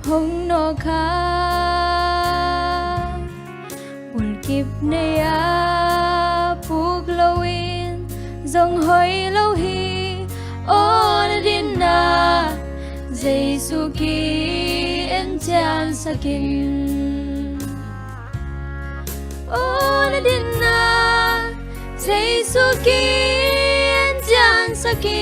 hong nawk kha. Bulkip nei-a puk loin zong hoih lo hi. Aw na dinna Jesu ki-en sakin. Aw na dinna Jesu ki en cian sakin.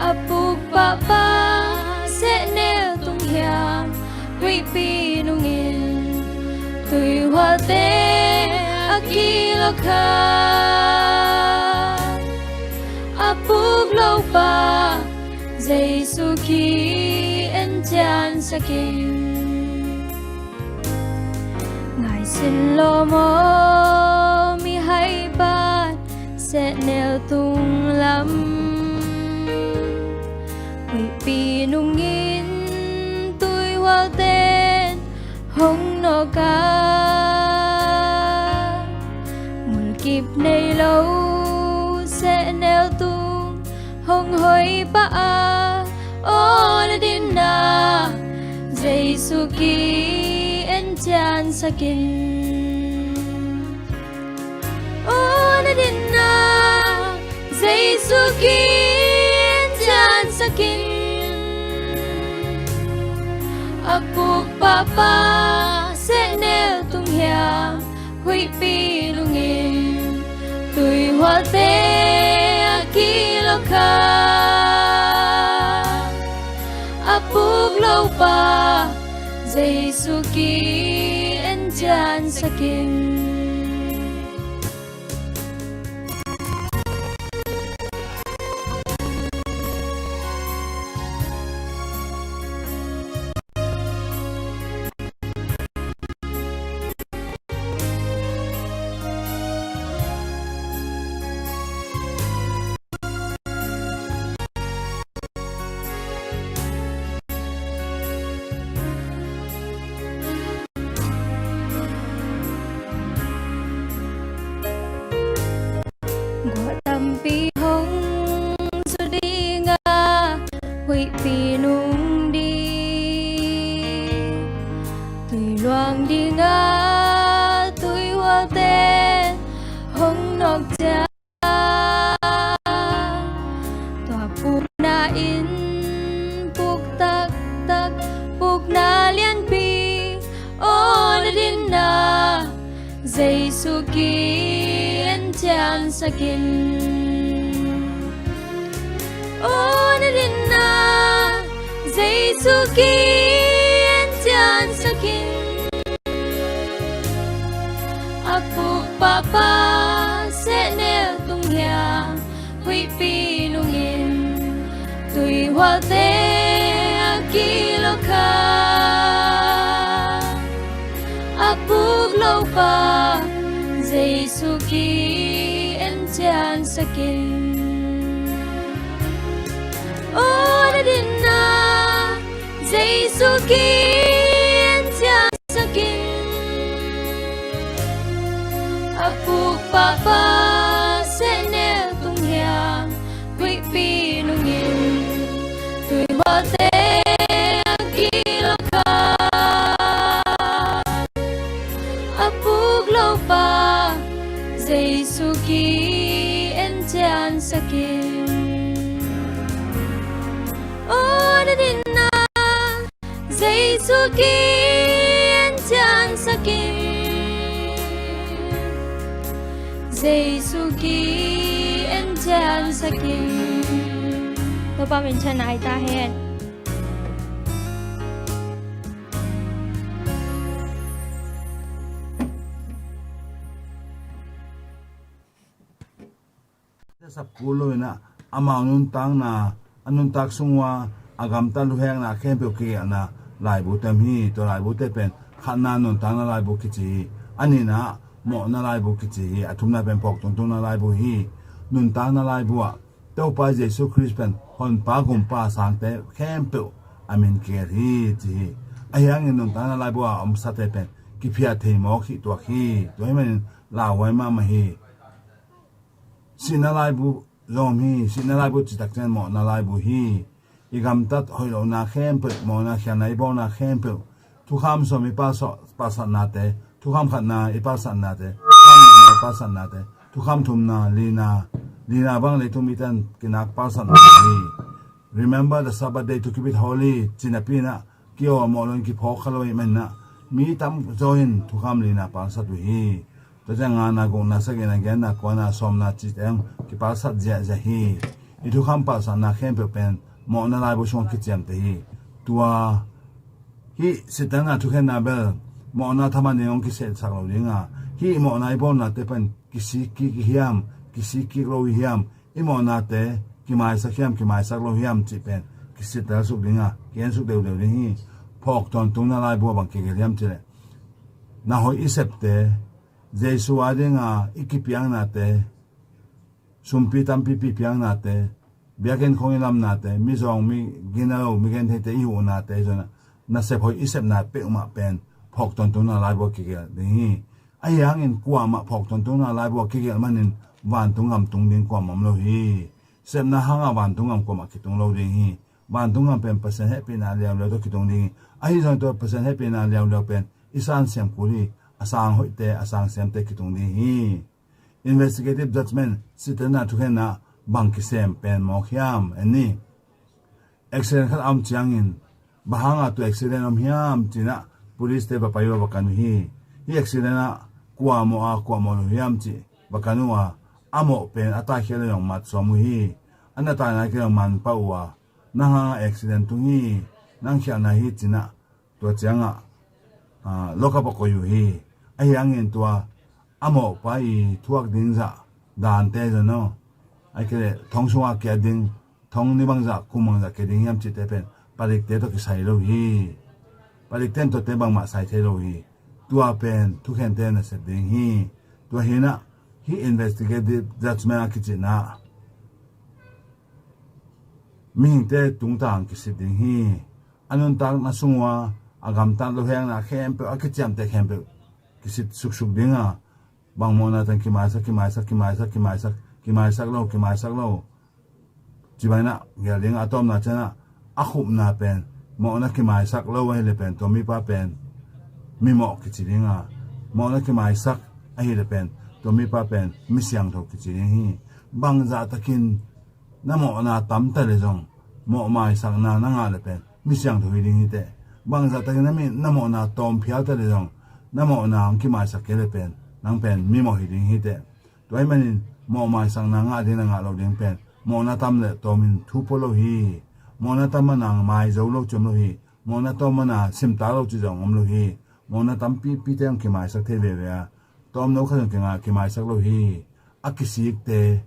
A puk pahpah sehnel tung hiam huihpi nungin tuihualte a kilawkha. A puk lopa Jesu ki en cian sakin. Ngai sin lo maw mi haipan sehnel tunglam huihpi nungin tuihualten hong nawka. Mulkip nei lo sehnel tung hong hoi pah a, aw na dinna Jesu ki en cian sakin. Aw na dinna Jesu ki en cian sakin. A puk pahpah sehnel tung hiam huihpi nungin tuihualte a kilawkha. A puk lopa Jesu ki en cian sakin. Guah tampi hong zu dinga huihpi nung ding, tui luang dinga tuihualte hong nawk ciang. Tua pukna in puk taktak pukna lianpi, aw na dinna Jesu ki en cian sakin. Aw na dinna Jesu ki en cian sakin. A puk pahpah sehnel tung hiam huihpi nungin tuihualte a kilawkha. A puk lopa Jesu ki en cian sakin. Aw na dinna Jesu ki en cian sakin. A puk pahpah sehnel tung hiam huihpi nungin tuihualte a kilawkha. A puk lopa Jesu ki en cian sakin. Aw na dinna Jesu ki en cian sakin. Jesu ki en cian sakin. Topa min thang nai ta hen. Sap kul lo in ah, amau nuntakna, a nuntak sung ua a gamtat luhekna khempeuh kigelhna laibu tem hi. Tua laibute pen khatna nuntakna laibu kici hi. A nihna mawhna laibu kici hi. A thumna pen phawk tungtungna laibu hi. Nuntakna laibu ah Topa Jesu Khrist pen Honpa, Gumpa, Sangte khempeuh a min kigelh hi ci hi. Ahi hangin nuntakna laibu a omsate pen kiphiat thei mawk hi tuak hi. Tua hih manin lauhuai mahmah hi. Sihna laibu zong om hi. Sihna laibu citak ciang mawhna laibu hi. I gamtat hoih lohna khempeuh, mawhna khialhna i bawlna khempeuh, thukham sawm i palsawh, palsatnate, thukham khatna i palsatnate, thukham nihna i palsatnate, thukham thumna, lina, lina bang leitung mite in kinak palsatna hi. Remember the Sabbath day to keep it holy, ci napi-in ah, ki-aw mawh loin kiphawk kha lo ahih manin ah, mi tamzaw in thukham lina palsat uh hi. Tua ciang ngana, gukna, sagihna, giatna, kuana, sawmna cihte hong kipalsat ziahziah hi. I thukham palsatna khempeuh pen mawhna laibu sungah kiciamteh hi. Tua hih sittelna thukhenna bel mawhna thaman ding hong kiselsak lo ding a, hih mawhna i bawlnate pen kisik kik i hiam, kisik kik lo i hiam, i mawhnate kimaisak hiam, kimaisak lo hiam cih pen kisittel suk ding a, ki-en suk deuhdeuh ding hi. Phawk tawntungna laibu ah bang kigelh hiam cih leh, na hoih i septe, Jesu a dinga i kipiaknate, sumpi tampipi piaknate, biakinn khawng i lamnate, mizawng, mi gina lo, mi gentheite i huhnate, zong na sep hoih i sepna peuhmah pen phawk tawntungna laibu ah kigelh ding hi. Ahi hangin kuamah phawk tawntungna laibu ah kigelh manin vantung gam tung ding kuamah om lo hi. Sepna hangah vantung gam kuamah kitung lo ding hi. Vantung gam pen Pasian hehpihna liauliau tawh kitung ding hi. Ahi zongin tua Pasian hehpihna liauliau pen i sansiam kul hi. A sang hoihte, a sang siamte kitung ding hi. Investigative judgment, sittelna thukhenna bang kisem pen mawk hiam, en ni. Accident khat a om ciangin, bang hanga tua accident om hiam ci-in ah police-te va pai uh a, va kan uh hi. Hih accident ah kua mawh a, kua mawh lo hiam cih va kan uh a, a mawh pen a taikhiat le zong mat sawm uh hi. A na taina kei zong man pah uh a, nang hanga accident tung hi, nang khialhna hi ci-in ah, tua ciangah, ah, lockup ah koih uh hi. Ahi hangin tua a mawhpa i thuak ding zah dante zong aw, ahih kei leh thong sungah kiat ding, thong ni bangzah, kum bangzah kiat ding hiam cihte pen palikte tawh kisai lo hi. Palikte in tuate bangmah sai thei lo hi. Tua pen thukhente na sep ding hi. Tua hi-in ah hih investigative judgment a kicihna mihingte tungtang kisit ding hi. A nuntakna sung uh a, a gamtat lo hekna khempeuh, a kiciamteh khempeuh kisit suksuk ding a, bang mawhna teng kimaisak, kimaisak, kimaisak, kimaisak, kimaisak lo, kimaisak lo, ci bangin ah gelh ding a. A tawpna ciangin ah a khupna pen, mawhna kimaisak lo ahih leh pen tua mipa pen mimawh kici ding a, mawhna kimaisak ahih leh pen tua mipa pen misiangtho kici ding hi. Bangzah takin na mawhna tam ta leh zong, mawh maisakna na ngah leh pen misiangtho hi ding hi teh. Bangzah takin na mi, na mawhna tawm phial ta leh zong, na mawhna hong kimaisak kei leh pen nang pen mimawh hi ding hi teh. Tua ahih manin mawh maisakna ngah ding na ngah loh ding pen, mawhna tam le tawmin thu pua lo hi. Mawhna tam mana mai zo lo ci om lo hi. Mawhna tawm mana simtak lo ci zong om lo hi. Mawhna tampipite hong kimaisak thei veve a, tawmno khat zong kingah kimaisak lo hi. A kisikte,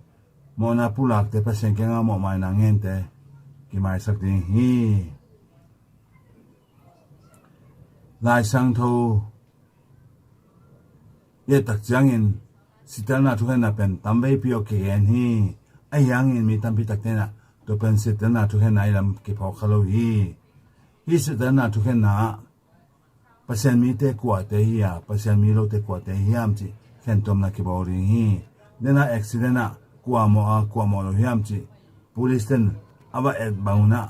mawhna pulakte, Pasian kiangah mawhmaina ngente kimaisak ding hi. Lai Siangtho i et tak ciangin, sittelna thukhenna pen tamveipi aw kigen hi. Ahi hangin mi tampi takte in ah tua pen sittelna thukhenna i lam kiphawk kha lo hi. Hih sittelna thukhenna ah Pasian mite kuate hi a, Pasian mi lote kuate hiam cih khentuamna kibawl ding hi. Dena accident ah kua mawh a, kua mawh lo hiam cih police ten a va et bang un ah,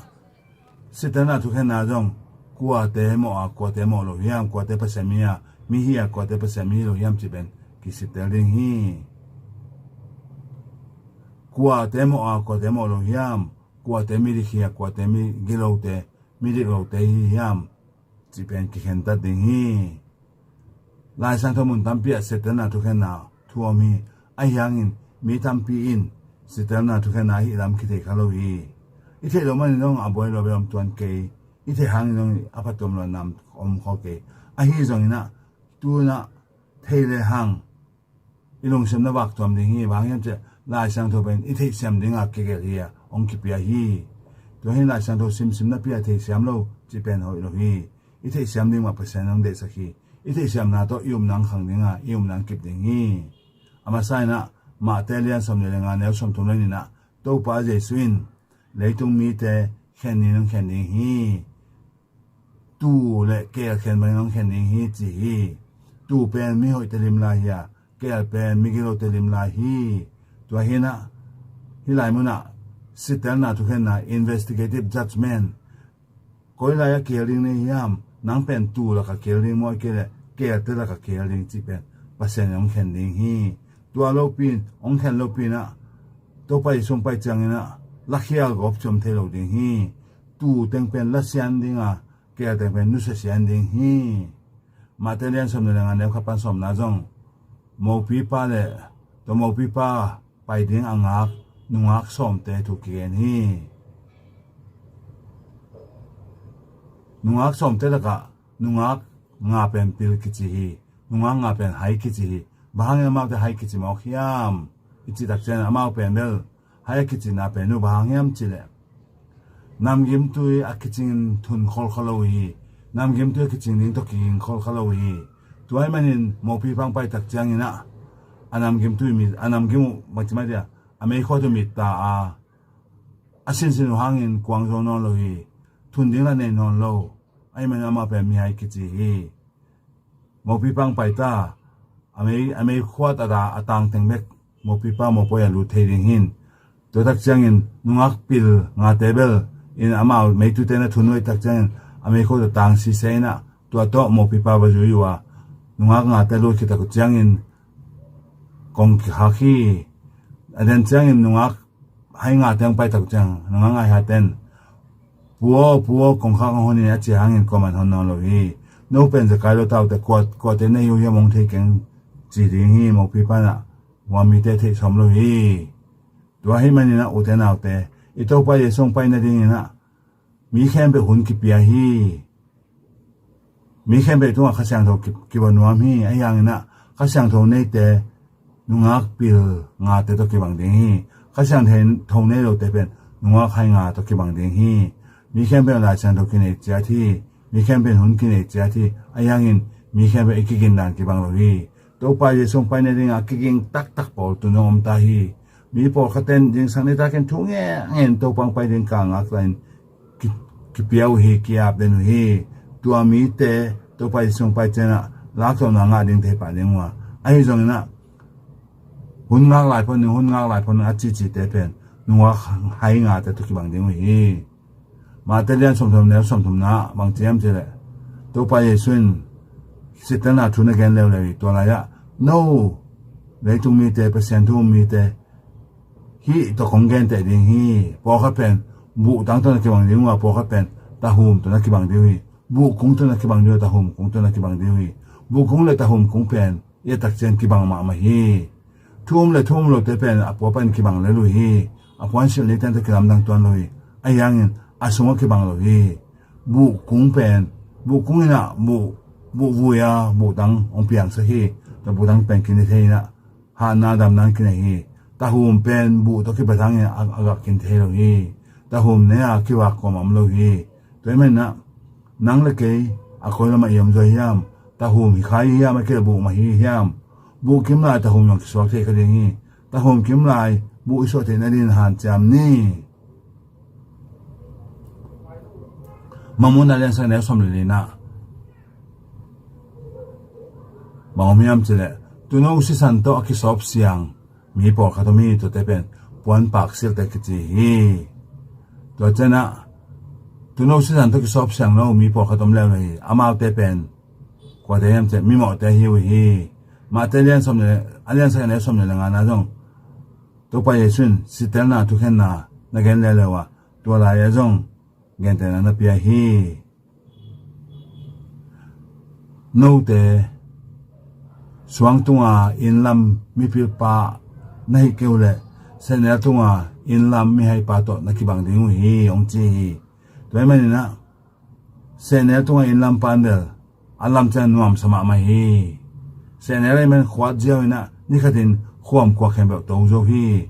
sittelna thukhenna zong kuate mawh a, kuate mawh lo hiam, kuate Pasian mi a, mi hi a, kuate Pasian mi hi lo hiam cih pen kisittel ding hi. Kuate mawh a, kuate mawh lo hiam, kuate midik hi a, kuate mi gilote, midik lote hi hiam cih pen kikhentat ding hi. Lai Siangtho mun tampi ah sittelna thukhenna thu om hi. Ahi hangin mi tampi in sittelna thukhenna ahih lam kithei kha lo hi. I theih loh manin zong a buai lo bel om tuan kei. I theih hangin zong a phattuam lo nam om khol kei. Ahi zongin ah tu-in ah thei le hang i lungsim na vaktuam ding hi. Bang hang hiam cih leh Lai Siangtho pen i theihsiam dingah kigelh hi a, hong kipia hi. Tua hi Lai Siangtho simsim napi a theihsiam lo cih pen hoih lo hi. I theihsiam ding mah Pasian in hong deihsak hi. I theihsiamna tawh i upna hong khang ding a, i upna hong kip ding hi. A masa in ah Mate lian sawmnih le nga, neu sawmthum le nih in ah Topa Jesu in leitung mite khen ni-in hong khen ding hi. Tuu le keel khen bangin hong khen ding hi ci hi. Tuu pen mihoihte lim lai hi a, keel pen migilote lim lai hi. Tua hi-in ah hih lai munah sittelna thukhenna, investigative judgment, koi lai-ah keel ding na hi hiam? Nang pen tuu lakah keel ding maw, ahih kei leh keelte lakah keel ding cih pen Pasian in hong khen ding hi. Tua lopi-in, hong khen lopi-in ah Topa Jesu hong pai ciangin ah lakhial gawp ciam thei lo ding hi. Tuu teng pen lasian ding a, keel teng pen nusia sian ding hi. Mate lian sawm le nga neu khat pan sawmna zong mopipa le tua mopipa pai ding a ngak nungak sawmte thu kigen hi. Nungak sawmte lakah nungak nga pen pil kici hi. Nungak nga pen hai kici hi. Bang hangin amaute hai kici mawk hiam? I cih tak ciangin amau pen bel hai a kicina pen uh bang hang hiam cih leh namgimtui a kicing in thun kholkha lo uh hi. Namgimtui a kicing ding tawh kiging kholkha lo uh hi. Tua ahih manin mopipa hong pai tak ciangin ah a namgimtui mit, a namgim uh bangci mah dia a meikhuat uh mit ta a, a sinsin uh hangin kuang zo nawn lo hi. Thun ding lah nei nawn lo. Ahih manin amah pen mihai kici hi. Mopipa hong pai ta, a mei, a meikhuat a da a tangteng bek mopipa mopoi a lut thei ding hi. Tua tak ciangin nungak pil ngate bel in amau meitute na thun uh tak ciangin a meikhuat a tang sise in ah tua tawh mopipa va zui uh a, nungak ngate lut khit tak uh ciangin kong kikhak hi. A den ciangin nungak hai ngate hong pai tak uh ciang nungak ngai haten, "Pu aw, pu aw, kongkhak hong hon in," a ci hangin kuaman hon nawn lo hi. "No pen zekai lo ta uh teh, kua, kuate na hi uh hiam hong thei keng," ci ding hi. Mopipa in ah hua mite theih sawm lo hi. Tua ahih manin ah ute naute, i Topa Jesu hong pai nadingin ah mi khempeuh hun kipia hi. Mi khempeuh tungah Kha Siangtho ki, kiva nuam hi. Ahi hangin ah Kha Siangtho neite nungak pil ngate tawh kibang ding hi. Kha Siangtho nei lote pen nungak hai nga tawh kibang ding hi. Mi khempeuh Lai Siangtho kinei ciat hi. Mi khempeuh hun kinei ciat hi. Ahi hangin mi khempeuh i kigin dan kibang lo hi. Topa Jesu hong pai nadingah kiging taktak pawl tu nong om ta hi. Mi pawlkhat ten zingsang nitakin thu ngen ngen Topa hong pai ding kal ngak lain ki, kipia uh hi, ki-ap den uh hi. Tua mite Topa Jesu hong pai ciangin ah laktawhna ngah ding thei pah ding uh a, ahi zongin ah hun ngak lai phot ning, hun ngak lai phot ning a cicite pen nungak hai ngate tawh kibang ding uh hi. Mate lian sawmthum neu sawmthumna bang ci hiam cih leh Topa Jesu in sittelna thu na gen leuleu hi. Tua lai-ah no leitung mite, Pasian thu um mite hih tawh kong genteh ding hi. Pawlkhat pen buhtang tawh na kibang ding uh a, pawlkhat pen tahum tawh na kibang ding uh hi. Buhkung tawh na kibang ding uh a, tahum kung tawh na kibang ding uh hi. Buhkung le tahum kung pen i et tak ciang kibang mahmah hi. Thu um le thu um lote pen a pua pan kibang lel uh hi. A puan silh ni tente kilamdang tuan lo hi. Ahi hangin a sungah kibang lo hi. Buhkung pen, buhkung in ah buh, buh vui a buhtang hong piangsak hi. Tua buhtang pen kinei thei in ah hatna damna kinei hi. Tahum pen buh tawh kibang hangin a, a gak kin thei lo hi. Tahum ne a kivak kawm a om lo hi. Tua ahih manin ah nang le kei a koi lamah i om zaw hiam? Tahum hi kha i hiam, a kei buh mah hi hiam? Buh kim lai tahum zong kisuak thei kha ding hi. Tahum kim lai buh i suah theih nadingin hanciam ni. Mamuna lian sagih neu sawm le lina bang om hiam cih leh tuuno sisan tawh a kisawp siang mi pawlkhat om hi. Tuate pen puanpak silhte kici hi. Tua ciangin ah tuuno sisan tawh kisawp siang lo mi pawlkhat om leuleu hi. Amaute pen kuate hiam cih leh mimawhte hi uh hi. Mate lian sawm le, a lian sagih neu sawm le ngana zong Topa Jesu in sittelna thukhenna na gen leuleu a, tua lai-ah zong gentehna na pia hi. Note suang tunga innlam mipilpa na hi kei uh leh sehnel tunga innlam mihaipa tawh na kibang ding uh hi, hong ci hi. Tua ahih manin ah sehnel tunga innlam pan bel a lam ciang nuamsa mahmah hi. Sehnel ahih man khuat ziau in ah ni khatin khuam kua khempeuh to zo hi.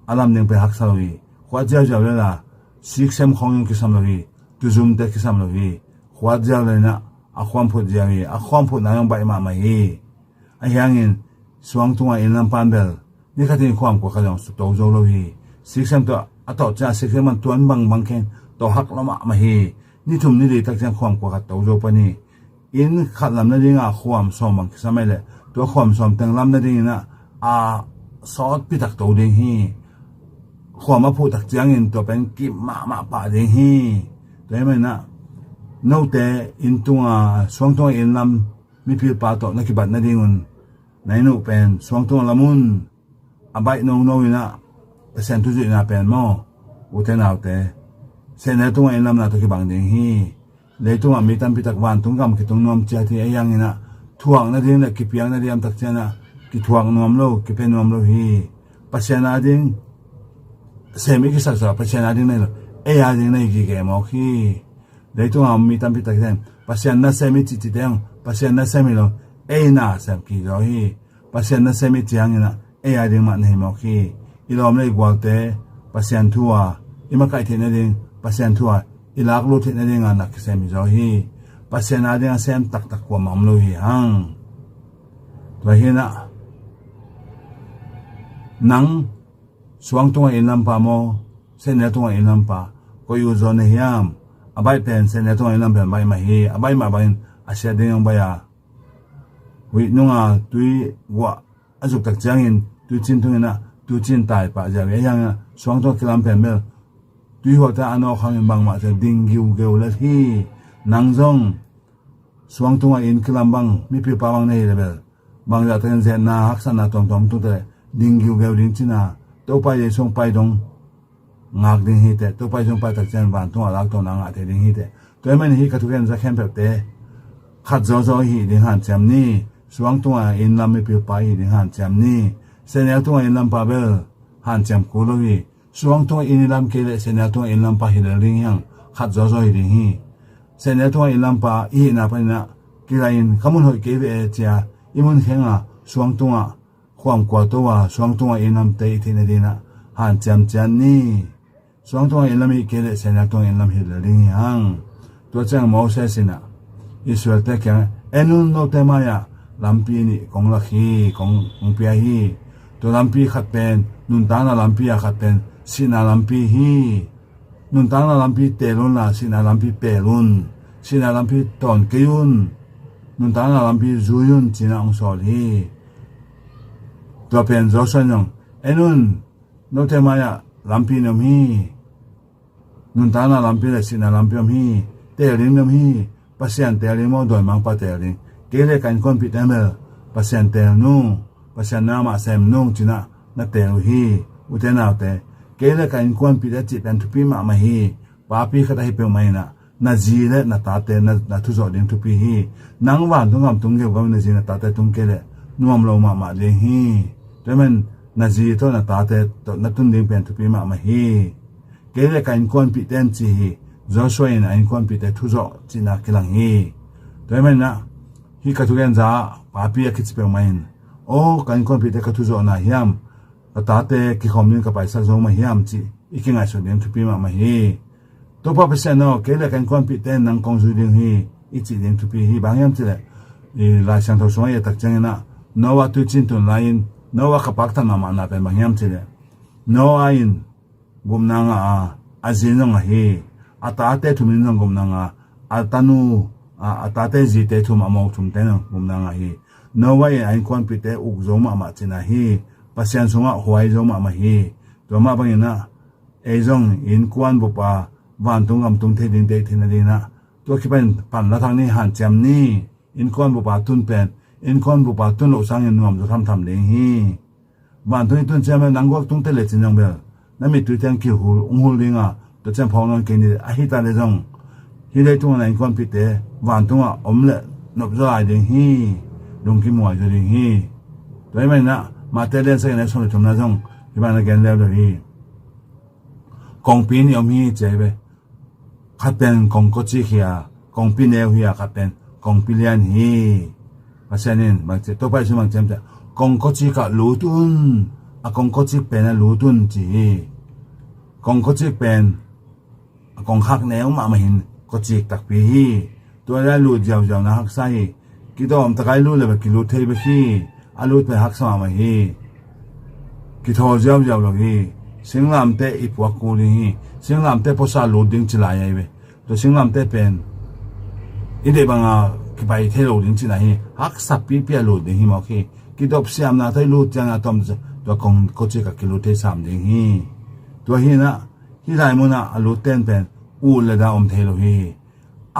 A lam ding pen haksa lo hi. Khuat ziauziau le la siksem khawng in kisam lo hi. Tuzumte kisam lo hi. Khuat ziau le in ah a khuam phut ziau hi. A khuam phutna zong baih mahmah hi. Ahi hangin suang tunga innlam pan bel ni khatin khuam kua khat zong to zo lo hi. Siksem tawh a tawh ciang siksem man tuan bangbang khen tawh hak lo mahmah hi. Ni thum ni li tak ciang khuam kua khat to zo pan hi. Inn khat lam nadinga khuam sawm bang kisam ahih leh tua khuam sawm teng lam nadingin ah a sawtpi tak to ding hi. Khuam a phuh tak ciangin tua pen kim mahmah pah ding hi. Tua ahih manin ah note inn tunga, suang tunga innlam mipilpa tawh na kibat nadingun na inn uh pen suang tunga lam un. A baih nono in ah Pasian thu zuihna pen maw, Ute naute, sehnel tungah inn lamna tawh kibang ding hi. Leitungah mi tampi tak vantung gam kitung nuam ciat hi. Ahi hangin ah thuak nading le kipiak nading a om tak ciangin ah kithuak nuam lo, kipia nuam lo hi. Pasian ading sem i kisaksak, Pasian ading na hi lo, ei ading na hi gige mawk hi. Leitungah mi tampi tak hi. Pasian nasem i cihcih teng, Pasian nasem hi lo, ei nasem kizaw hi. Pasian nasem i ci hangin ah ei ading mah na hi mawk hi. I lawm le i gualte Pasian thu a i makaih theih nading, Pasian thu a i laklut theih nading a na kisem hi zaw hi. Pasian ading a sem taktak kuamah om lo hi hang. Tua hi in ah nang suang tungah inn lampa maw, sehnel tungah inn lampa, koi ut zaw na hiam? A baih pen sehnel tungah inn lam pen baih mah hi. A baih mah bangin a siat ding hong baih a, huih nunga tui guah a zuk tak ciangin tuicin tungin ah tuicin tai pah ziau hi. Ahi hangin ah suang tungah kilam pen bel tuihualte a nawk hangin bangmah ciang ding giugeu let hi. Nang zong suang tungah inn kilam bang mipilpa bang na hi le bel bangzah takin zetna haksatna tuamtuam tungte le ding giugeu ding cina Topa Jesu hong pai dong ngak ding hi teh. Topa Jesu hong pai tak ciang vantungah laktuamna ngah thei ding hi teh. Tua ahih manin hih ka thugen za khempeuhte khat zawzaw i hih ding hanciam ni. Suang tungah inn lam mipilpa i hih ding hanciam ni. Sehnel tungah inn lampa bel hanciam kul lo hi. Suang tungah inn i lam kei leh sehnel tungah inn lampa hi lel ding hi hang. Khat zawzaw hi ding hi. Sehnel tungah inn lampa i hihna panin ah kilahin ka mun hoih kei ve e cia i mun khenga suang tungah khuam kua to a suang tungah inn lamte i theih nading ah hanciam ciat ni. Suang tungah inn lam i hih kei leh sehnel tungah inn lam hi lel ding hi hang. Tua ciang Moses in ah Israelte kiangah, en un, note mai-ah lampi nih kong lak hi, kong, kong pia hi. Tua lampi khat pen nuntakna lampi a, khat pen sihna lampi hi. Nuntakna lampi teel unla sihna lampi peel un. Sihna lampi tawn kei un. Nuntakna lampi zui un, ci-in ah hong sawl hi. Tua pen Joshua in zong, en un, note mai-ah lampi nih om hi. Nuntakna lampi le sihna lampi om hi. Teel ding nih om hi. Pasian teel ding maw, dawimangpa teel ding? Kei le ka innkuanpihte bel Pasian teel nung, Pasian na mah sem nung, ci-in ah na teel uh hi. Ute naute, kei le ka innkuanpihte cih pen thupi mahmah hi. Papi khat ahi peuhmah in ah na zi le na tate na, na thuzawh ding thupi hi. Nang vantung gam tung geugau in na zi na tate tung kei leh nuam lo mahmah ding hi. Tua ahih manin na zi tawh na tate tawh na tun ding pen thupi mahmah hi. Kei le ka innkuanpihte in ci hi. Joshua in a innkuanpihte thuzawh cihna kilang hi. Tua ahih manin ah hih ka thugenza papi a kici peuhmah in, aw, ka innkuanpihte ka thuzawh na hiam, ka tate kikhawm ding ka paisak zo mah hiam cih i kingaihsut ding thupi mahmah hi. Topa Pasian aw, kei le ka innkuanpihte in nang kong zui ding hi, i cih ding thupi hi. Bang hiam cih leh i Lai Siangtho sungah i et tak ciangin ah Noah tuicin tun lai-in Noah ka paktat mahmahna pen bang hiam cih leh Noah in gupna ngah a, a zi in zong ngah hi. A tate thum in zong gupna ngah a, a tanu, a, a tate zite thum, a mo thumte in zong gupna ngah hi. Noah in a innkuanpihte uk zo mahmah cihna hi. Pasian sungah huai zo mahmah hi. Tua mah bangin ah ei zong innkuan bup a vantung gam tung thei ding, deih theih nading in ah tua kipan pan la thak ni, hanciam ni. Innkuan bup a tun pen innkuan bup a tun loh sangin nuam zaw thamtham ding hi. Vantung i tun ciang bel nang guak tung teh le cin zong bel na mittui teng kihul, hong hul ding a, tua ciang phawk nawn kei ni. Ahi ta leh zong hih leitung a na innkuanpihte vantungah om leh nop zaw lai ding hi. Lungkim huai zaw ding hi. Tua ahih manin ah Mate lian sagih neu sawm le thumna zong hih bang na gen leuleu hi. Kongpi nih om hi, ci hi ve. Khat pen kongkawcik hi a, kongpi neu hi a, khat pen kongpi lian hi. Pasian in bang ci, Topa Jesu bang ci hiam cih leh, kongkawcik ah lut un, a kongkawcik pen ah lut un, ci hi. Kongkawcik pen a kongkhak neu mahmah hi in kawcik takpi hi. Tua lai lut ziauziau na haksa hi. Kidawm takai lut le bel kilut thei bek hi. A lut pen haksa mahmah hi. Kithaw ziauziau lo hi. Singlamteh i puak kul ding hi. Singlamteh puasa lut ding ci lai ahi ve. Tua singlamteh pen i deih banga kipai thei lo ding cihna hi. Haksa pipi a lut ding hi mawk hi. Kidop siamna tawh i lut ciangin a tom tua kong kawcik ah kilut thei sam ding hi. Tua hi in ah hih lai munah a lut ten pen ut le da om thei lo hi.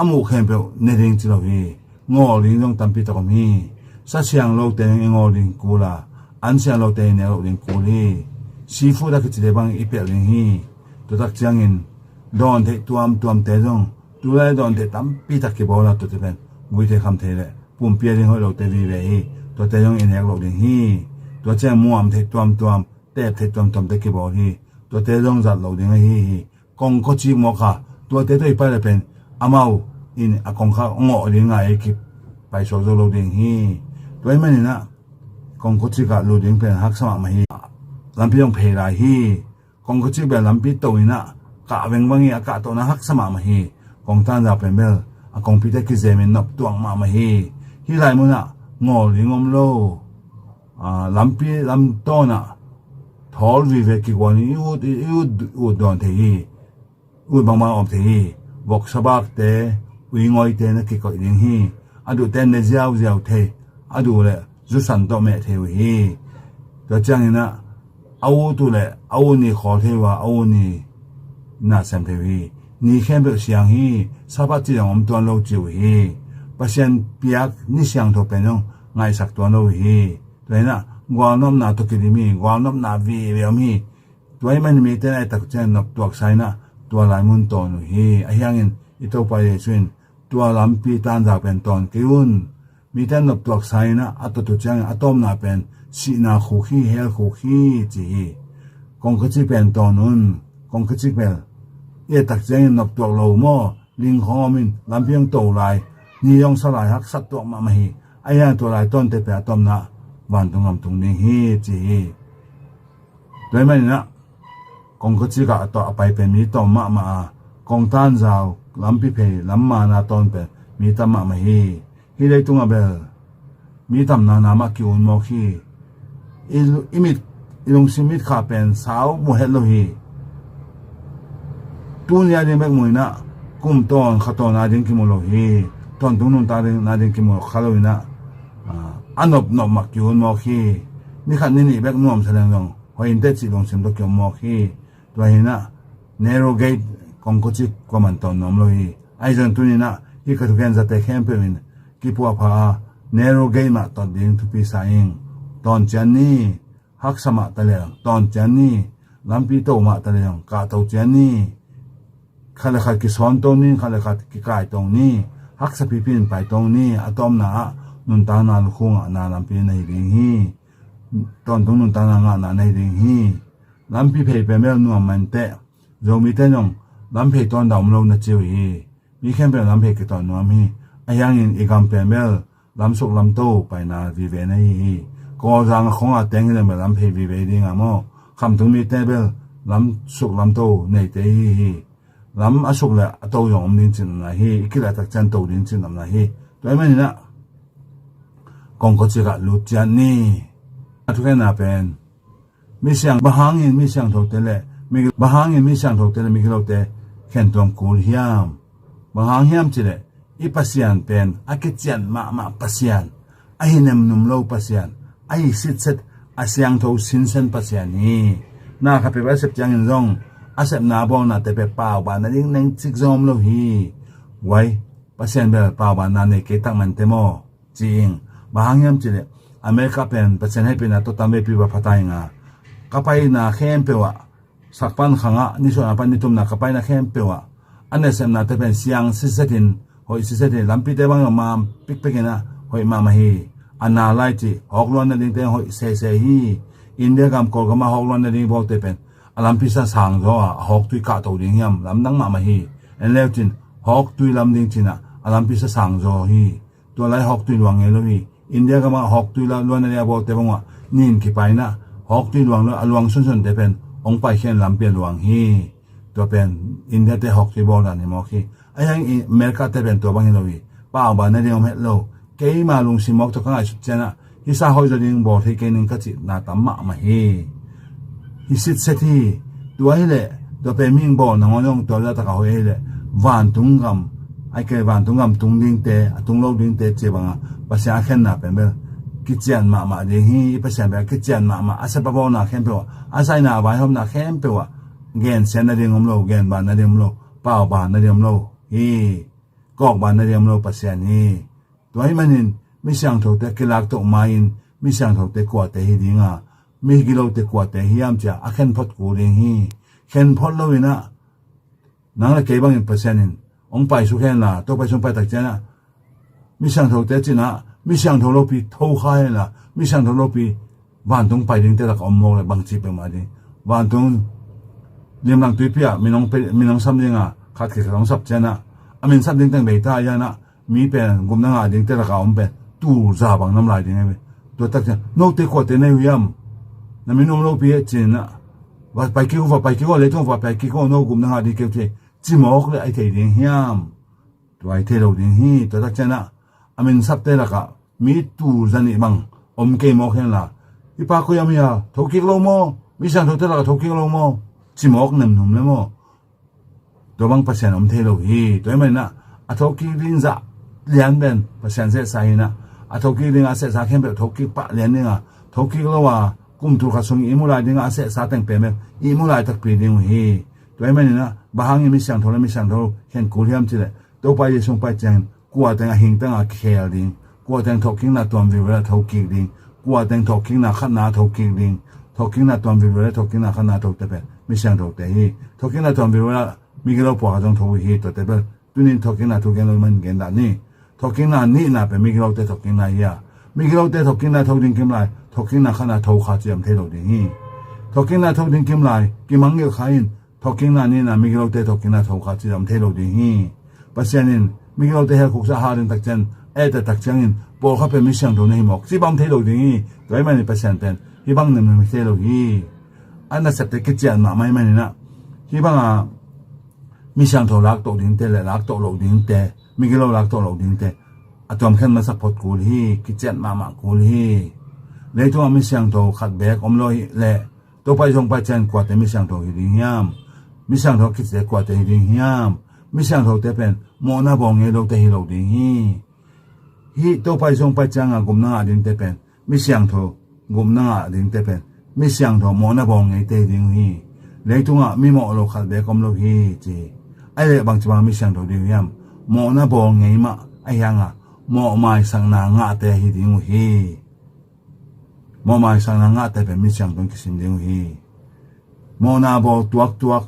A muh khempeuh ne ding ci lo hi. Ngawl ding zong tampi tak om hi. Sa siang lote in i ngawl ding kul a, an siang lote in i nek loh ding kul hi. Seafood a kici le bang i pelh ding hi. Tua tak ciangin dawn theih tuamtuamte zong, tulai dawn theih tampi tak kibawl a, tuate pen guih thei kham thei le pumpi a ding hoih lote vive hi. Tuate zong i nek loh ding hi. Tua ciang muam theih tuamtuam, tep theih tuamtuamte kibawl hi. Tuate zong zat loh ding ahi hi. Kongkhacik mawk a, tuate tawh i pai le pen amau in a kongkhak ngawh ding a, ei kipaisuak zo lo ding hi. Tua ahih manin ah kongkhacik ah lut ding pen haksa mahmah hi. Lampi zong phei lai hi. Kongkhacik bel lampi to in ah kah vengvang hi, a kahtohna haksa mahmah hi. Kongtanzau pen bel a kongpite kizemin noptuak mahmah hi. Hih lai munah ngawl ding om lo. Aa, lampi lamtawn ah thawl vive kigual in i ut, i ut, ut dawn thei hi. Ut bangbang om thei hi. Voksa bakte, uingawite na kikoih ding hi. A duhte ne ziauziau thei, a duh le zusan tawh meh thei uh hi. Tua ciangin ah a ut uh le a ut ni khawl thei uh a, a ut ni na sem thei uh hi. Ni khempeuh siang hi. Sabbath ci zong om tuan lo ci uh hi. Pasian piak ni siangtho pen zong ngaihsak tuan lo uh hi. Tua in ah gualnopna tawh kidim hi. Gualnopna vive om hi. Tua ahih manin mite na et tak ciang noptuaksa in ah tua lai mun tawn uh hi. Ahi hangin i Topa Jesuh in tua lampi tanzau pen tawn kei un. Mite noptuaksa in ah a tot uh ciangin a tawpna pen sihna khuk hi, hell khuk hi ci hi. Kongkhacik pen tawn un. Kongkhacik pen i et tak ciangin noptuak lo maw? Ling khawng om in lampi hong to lai, ni hong sa lai, haksat tuak mahmah hi. Ahi hang tua lai tawnte pen a tawpna vantung gam tung ding hi ci hi. Tua ahih manin ah kongkhacik ah a pai pen mi tawm mahmah a, kongtanzau, lampi phei, lam man a tawn pen mi tam mahmah hi. Hih leitungah bel mi tam naknak mah ki-un mawk hi. I, i mit, i lungsim mitkha pen sau mu het lo hi. Tuni a ding bek mu in ah kum tawn kha tawn a ding kimu lo hi. Tawntung nuntak ding na ding kimu kha lo in ah, a, a nopnop mah ki-un mawk hi. Ni khat ni nih bek nuamsa leng zong hoih inteh cih lungsim tawh ki-om mawk hi. Tua hi in ah narrow gate kongkhacik kuaman tawn nuam lo hi. Ahi zongin tuni in ah hih ka thugen zate khempeuh in kipuahpha a, narrow gate mah tot ding thupi sa ing. Tawn cian ni. Haksa mah ta leng tawn cian ni. Lampi to mah ta leng kahto cian ni. Khat le khat kisawn to ni, khat le khat kikai to ni. Haksa pipi in pai to ni. A tawpna ah nuntakna lukhung ah na lampi na hi ding hi. Tawntung nuntakna ngahna na hi ding hi. Lampi phei pen bel nuam mah inteh. Zomite zong lam phei tawn dah om lo na ci uh hi. Mi khempeuh lam phei kitawn nuam hi. Ahi hangin i gam pen bel lam suk lam to paina vive na hi hi. Kawlzang a khong a teng hi leng bel lam phei vive ding a maw? Khamtung mite bel lam suk lam to neite hi hi. Lam a suk le a to zong om ding cin omna hi. I kilak tak ciang to ding cin omna hi. Tua ahih manin ah kongkhacik ah lut ciat ni. A thugenna pen mi siang, bang hangin mi siangthote le mi, bang hangin mi siangthote le migilote khen tuam kul hiam? Bang hang hiam cih leh i Pasian pen a kician mahmah Pasian, a hi nemnum lo Pasian, a hi sitset, a siangtho sinsen Pasian hi. Na khat peuh a sep ciangin zong a sepna a bawlnate peuh pauban nading nengcik zong om lo hi. Guai, Pasian bel paubanna nei kei tak mante maw? Ci ing. Bang hang hiam cih leh America pen Pasian hehpihna tawh tam veipi va pha ta ing a, ka paina khempeuh ah, sak pan khang ah, nisuahna pan nitumna ka paina khempeuh ah, a nasepnate pen siang sitset in, hoih sitset in, lampite bang zong mam pikpek in ah hoih mahmah hi. A na lai cih hawk luan nadingte hoih sese hi. India gam Kawlgam ah hawk luan nading bawlte pen a lampi sa sang zaw a, a hawktui kahto ding hiam, lamdang mahmah hi. En leu cin hawktui lam ding cin ah a lampi sa sang zaw hi. Tua lai hawktui luang ngei lo hi. India gam ah hawktui la luan nading a bawlte bang uh ah nin kipai in ah hawktui luang lo, a luang sunsonte pen hong paikhia in lampi a luang hi. Tua pen India te hawktui bawl dan hi mawk hi. Ahi hang America te pen tua bang hi lo hi. Pauban nading om het lo. Keima lungsim mawk tawh ka ngaihsut ciang ah hih sa hoih zaw ding bawl thei kei ning ka cihna tam mahmah hi. Hi sitset hi. Tua hi leh tua pen mihing bawl nangawn zong tua zah tak a hoih hi leh vantung gam, ahih kei leh vantung gam tung dingte, a tung lo dingte ci bang a Pasian a khenna pen bel kician mahmah ding hi. I Pasian bel kician mahmah, a sep a bawlna khempeuh ah, a zaina a vaihawmna khempeuh ah gensiat nading om lo, genban nading om lo, pauban nading om lo hi. Kawkban nading om lo Pasian hi. Tua ahih manin mi siangthote kilak toh ma-in mi siangthote kuate hi ding a, migilote kuate hiam ci a a khen phot kul ding hi. khen phot lo in ah, nang le kei bangin Pasian in hong paisuk hen la, Topa Jesu hong pai tak ciangin ah, mi siangthote cih in ah, mi siangtho lopi tho kha hen la, mi siangtho lopi vantung pai dingte lakah om mawk leh bangci peuhmah ding. Vantung limlang tuipi ah min hong pe, min hong sam ding a, khat khit khat hong sap ciangin ah, a min sap ding teng bei ta a, hi in ah, mi pen gupna ngah dingte lakah om pen tul za bang nam lai ding hi ve. Tua tak ciang note kuate na hi uh hiam? Na min um lopi hi ci-in ah, va pai kik un, va pai kik un, leitung va pai kik un, no gupna ngah ding kei uh ci, ci mawk leh a hi thei ding hiam? Tua a hi thei lo ding hi. Tua tak ciangin ah, a min sapte lakah mi tul za nih bang om kei mawk hen la, hih pa koi a om hia, thokik lo maw, mi siangthote lakah thokik lo maw, ci mawk nemnum le maw? Tua bang Pasian om thei lo hi. Tua ahih manin ah, a thokik ding zah lian pen Pasian sehsa hi in ah, a thokik ding a sehsa khempeuh thokik pah lian ding a, thokik lo a kum tul khat sung ihmu lai ding a, a sehsa teng pen bek ihmu laitakpi ding uh hi. Tua ahih manin ah, bang hangin mi siangtho le mi siangtho khen kul hiam cih leh, Topa Jesu hong pai ciangin kua teng a hing teng a kikhel ding, kua teng thawhkikna tuam vilvel a thokik ding, kua teng thawhkikna khatna a thokik ding, thawhkikna tuam vilvel le thawhkikna khatna a thote pen mi siangthote hi. Thawhkikna tuam vilvel ah migilo pawlkhat zong tho uh hi. Tuate bel tuni in thawhkikna thu gen lo ahih manin gen dah ni. Thawhkikna nihna pen migilote thawhkikna hi a, migilote thawhkikna tho ding kim lai, thawhkikna khatna tho kha ci om thei lo ding hi. Thawhkikna tho ding kim lai kimangngilh kha in, thawhkikna nihna migilote thawhkikna tho kha ci om thei lo ding hi. Pasian in migilote hell khuksa a hal ding tak ciang, a et tak ciangin pawlkhat pen mi siangtho na hi mawk ci bang om thei lo ding hi. Tua ahih manin Pasian pen hih bang nemnem hi thei lo hi. A nasepte kician mahmah ahih manin ah, hih bang a mi siangtho laktoh dingte le laktoh loh dingte, migilo laktoh loh dingte a tuamkhiat masa phot kul hi. Kician mahmah kul hi. Leitung ah mi siangtho khat beek om lo hi leh, Topa Jesu hong pai ciang kuate mi siangtho hi ding hiam? Mi siangtho kicite kuate hi ding hiam? Mi siangthote pen mawhna bawl ngei lote hi lo ding hi. Hih Topa Jesu hong pai ciang a gupna ngah dingte pen mi siangtho, gupna ngah dingte pen mi siangtho, mawhna bawl ngeite hi ding uh hi. Leitung ah mi mawh lo khat beek om lo hi ci hi. Ahih leh bangci bang mi siangtho ding uh hiam? Mawhna bawl ngei mah ahih hang a, mawhmaisakna ngahte hi ding uh hi. Mawhmaisakna ngahte pen mi siangtho in kisim ding uh hi. Mawhna bawl tuaktuak,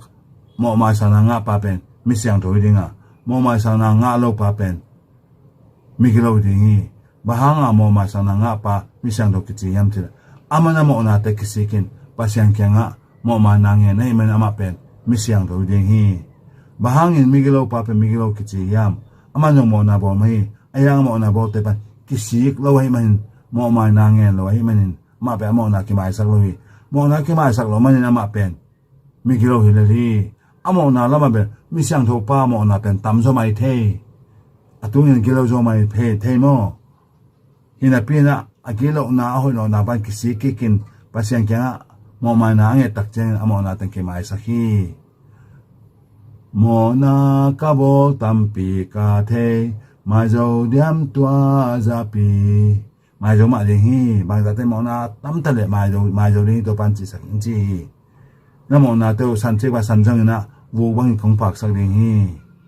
mawhmaisakna ngahpa pen mi siangtho hi ding a, mawhmaisakna ngah lopa pen migilo hi ding hi. Bang hang a mawhmaisakna ngahpa mi siangtho kici hiam cih leh, aman a mawhnate kisik in Pasian kiangah mawhmaina ngen ahih manin amah pen mi siangtho hi ding hi. Bang hangin migilopa pen migilo kici hiam? Aman zong mawhna bawl mah hi. Ahih hang a mawhna bawlte pen kisik lo ahih manin, mawhmaina ngen lo ahih manin, amah pen a mawhna kimaisak lo hi. Mawhna kimaisak lo manin amah pen migilo hi lel hi. A mawhna lamah bel mi siangthopa mawhna pen tam zaw mai thei. A tungin gilo zaw mai thei, thei maw? Hi napi in ah, a gilo na, a hoih lo na pan kisik kik in Pasian kiangah mawhmaina a nget tak ciangin a mawhna teng kimaisak hi. Mawhna ka bawl tampi ka thei, maizo diam tua zapi. Maizo mah ding hi. Bangzahte mawhna tam ta leh maizo, maizo ding hi, tua pan cihsak in ci hi. Na mawhnate uh san cik bang san zangin ah vuk bangin kong paksak ding hi,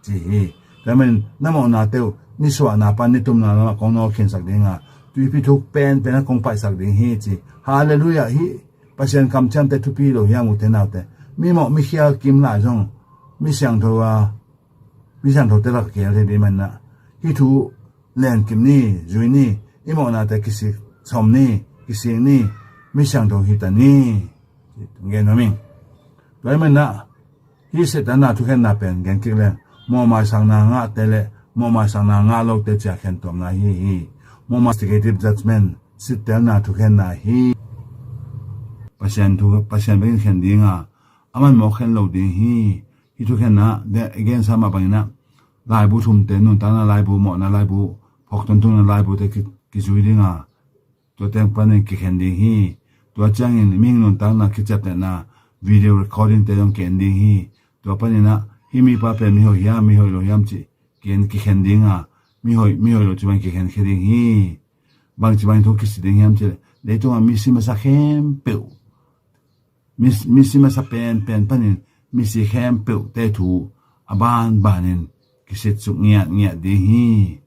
ci hi. Tua ahih manin na mawhnate uh nisuahna pan nitumna lamah kong nawlkhinsak ding a, tuipi thuk penpen ah kong paihsak ding hi, ci. Halleluiah. Hih Pasian kamciamte thupi lo hiam, ute naute? Mi mawh mi khial kim lai zong mi siangtho a, mi siangthote lak a kihel thei ding manin ah, hih thu lenkip ni, zui ni. I mawhnate kisik sawm ni, kisik ni. Mi siangtho hi ta ni. Gen nuam ing. Tua ahih manin ah, hih Satan a thukhenna pen gen kik leng, mawhmaisakna ngahte le mawhmaisakna ngah lote ci-a khen tuamna hi hi. Mawhmaisakna, investigative judgment, sittelna thukhenna hi. Pasian thu, Pasian bekin khen ding a, aman mawk khen lo ding hi. Hih thukhenna, de, i gensa mah bangin ah, laibu thumte, nuntakna laibu, mawhna laibu, phawk tuantunna laibute ki, kizui ding a, tua teng panin kikhen ding hi. Tua ciangin mihing nuntakna kiciaptehna video recordingte zong ki-en ding hi. Tua panin ah, hih mipa pen mihoih hiam, mihoih lo hiam cih ki-en, kikhen ding a, mihoih, mihoih lo ci bang kikhen khia ding hi. Bangci bangin thu kici ding hiam cih leh, leitungah misi masa khempeuh, mi, misi masa penpen panin misi khempeuhte thu a banbanin kisitsuk ngiatngiat ding hi.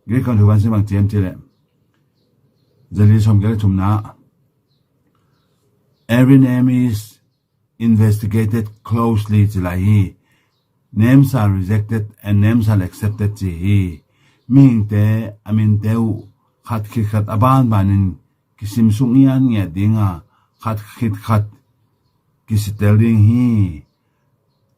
Greek kamciam thu pan sim bang ci hiam cih leh, zali sawmgiat le thumna, every name is investigated closely ci lai hi. Names are rejected and names are accepted ci hi. Mihingte a minte uh khat khit khat a banbanin kisim suk ngiatngiat dinga khat khit khat kisitel ding hi.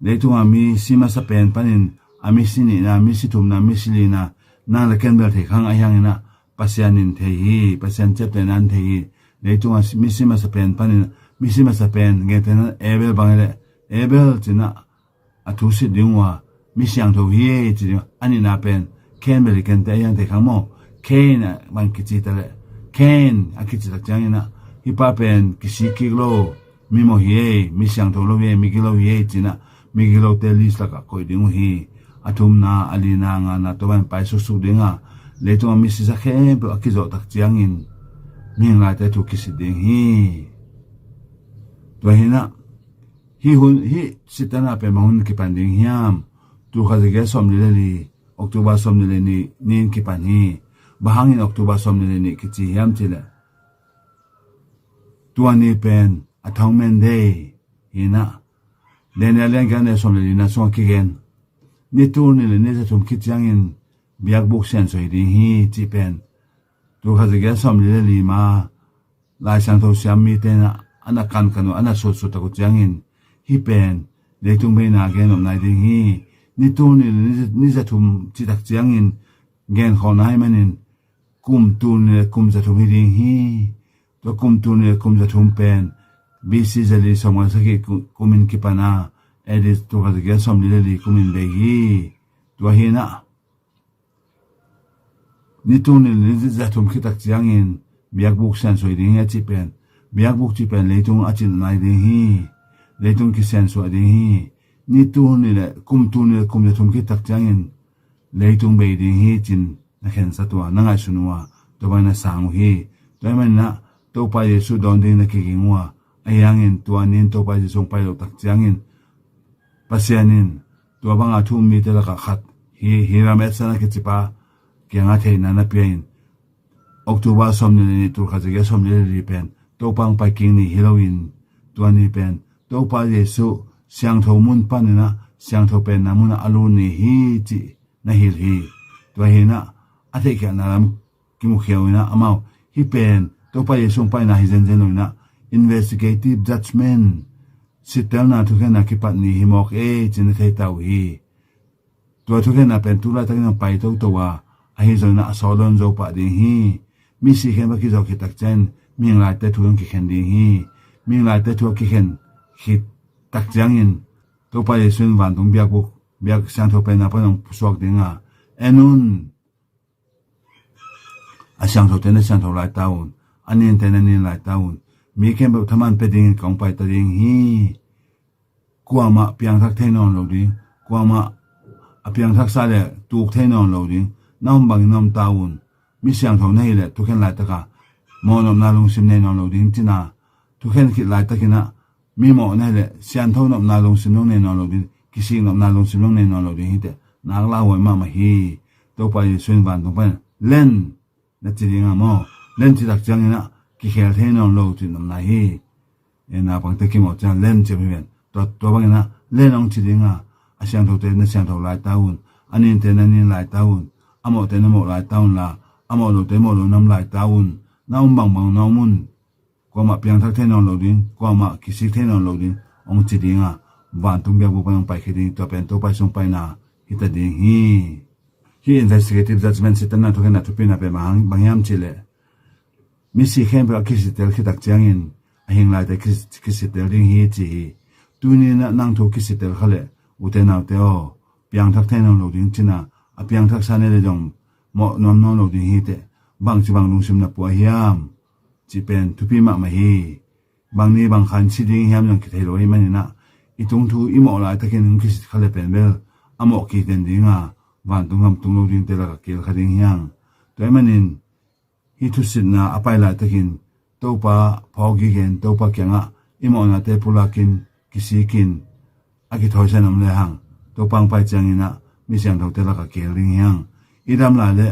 Leitunga misi masa pen panin a misi nihna, misi thumna, misi lina nang le ken bel thei khang a hianginah Pasian in thei hi, Pasian ciaptehna in thei hi. Leitunga misi masa pen panin misi masa pen gentehna Abel bang hileh Abel cinah a thusit ding uh a mi siangtho hi ei ci ding a nihna pen Cain bel hi kente a hiang thei khang maw? Cain a man kici taleh Cain a kici tak cianginah hih pa pen kisik kik lo, mi mawh hi ei, mi siangtho lo hi ei, mi gilo hi ei cinah mi gilote list lakah koih ding uh hi. A thumna, a lina, a ngana tua ban pai suksuk dinga leitunga misi sa khempeuh a kizawh tak ciangin mihing laite thu kisit ding hi. Tua hinah hih hun hih sitana pen bang hun kipan ding hiam? Tulkhat zagiat sawmli le li, October sawmli le nih nin kipan hi. Bang hangin October sawmli le nih kici hiam cileh tua ni pen Atonement Day hinah Daniel lian giat neu sawmli le lina sungah kigen. Ni tul nih le ni zathum khit ciangin biakbuk siansuah hi ding hi cih pen tulkhat zagiat sawmli le li ma Lai Siangtho siam mite na ana kankan uh ana sutsut tak uh ciangin hih pen leitung beina gen nop nai ding hi. Ni tul nih le ni zathum cih tak ciangin genkholhna hi manin kum tul nih le kum zathum hi ding hi. Tua kum tul nih le kum zathum pen B C zali sawmnga sagih kumin kipana A D tulkhat zagiat sawmli le li kumin bei hi. Tua hinah ni tul nih le ni zathum khit tak ciangin biakbuk siansuah hi ding hi a cih pen biakbuk cih pen leitung a cin nai ding hi. Leitung kisiansuah ding hi. Ni tul nih le kum tul nih le kum zathum khit tak ciangin leitung bei ding hi cin na khensat uh a na ngaihsun uh a tua bang na sang uh hi. Tua hi maninah Topa Jesu dawn ding na kiging uh a ahi hangin tua nin Topa Jesu hong pai loh tak ciangin Pasian in tua banga thu um mite lakah khat hi, Hiram Edson a kicipa kiangah theihna na pia in October sawmli le nih tulkhat zagiat sawmli le li pen Topa hong pai kik ni hi loin tua ni pen Topa Jesu siangtho mun paninah siangtho penna munah a lut ni hi cih na hilh hi. Tua hinah a theihkhialhna lam kimukhia uh inah amau hih pen Topa Jesu hong paina hi zenzen lo inah investigative judgment, sittelna thukhenna kipat ni hi mawk ei cin a theita uh hi. Tua thukhenna pen tu laitakin a pai toto a ahi zongin a sawt lo in zo pah ding hi. Misi khen va kizawh khit tak ciangin mihing laite thu in kikhen ding hi. Mihing laite thu a kikhen khit tak ciangin Topa Jesu in vantung biakbuk biak siangtho penna pan hong pusuak dinga en un. A siangthote na siangtho lai ta un. A ninte na nin lai ta un. Mi khempeuh thaman pia dingin ka hong paita ding hi. Kuamah piangthak thei nawn lo ding, kuamah a piangthaksa le tuk thei nawn lo ding. Na om bangin na om ta un. Mi siangtho na hileh thukhen laitaka mawhnopna lungsim nei nawn lo ding cina thukhen khit laitakinah mi mawh na hileh siantho nopna lungsim long nei nawn lo ding, kisik nopna lungsim long nei nawn lo ding hiteh nak lauhuai mahmah hi. Topa Jesu in vantung pan len na ci dinga maw? Len ci tak cianginah kikhel thei nawn lo cih nopna hi. E, naupangte kimawh ciang len ci hi ven. Tua, tua banginah len hong ci dinga a siangthote na siangtho lai ta un. A ninte na nin lai ta un. A mawhte na mawh lai ta un la a mawh lote mawh lo nam lai ta un. Na om bangbang na om un. Kuamah piangthak thei nawn lo ding, kuamah kisik thei nawn lo ding hong ci dinga vantung biakbuk pan hong paikhia ding, tua pen Topa Jesu hong paina hita ding hi. Hih investigative judgment sittelna thukhenna thupina pen bang hiam cihleh misi khempeuh a kisitel khit tak ciangin a hing laite kisitel ding hi ci hi. Tuninah nang thu kisitel kha leh ute naute aw, piangthak thei nawn lo ding cina a piangthaksa nei le dong mawh nuam nawn lo ding hiteh bangci bang lungsim na pua hiam? Cih pen thupi mahmah hi. Bang ni bang khan si ding hiam zong kithei lo ahih maninah i tung thu i mawh laitakin hong kisit kha le pen bel a mawh kiten dinga vantung gam tung lo dingte lakah keel kha ding hiang. Tua ahih manin hih thusitna a pai laitakin Topa phawk gige in Topa kiangah i mawhnate pulakin kisikin a kithawisan om le hang Topa hong pai cianginah mi siangthote lakah keel ding hiang. I dam lai le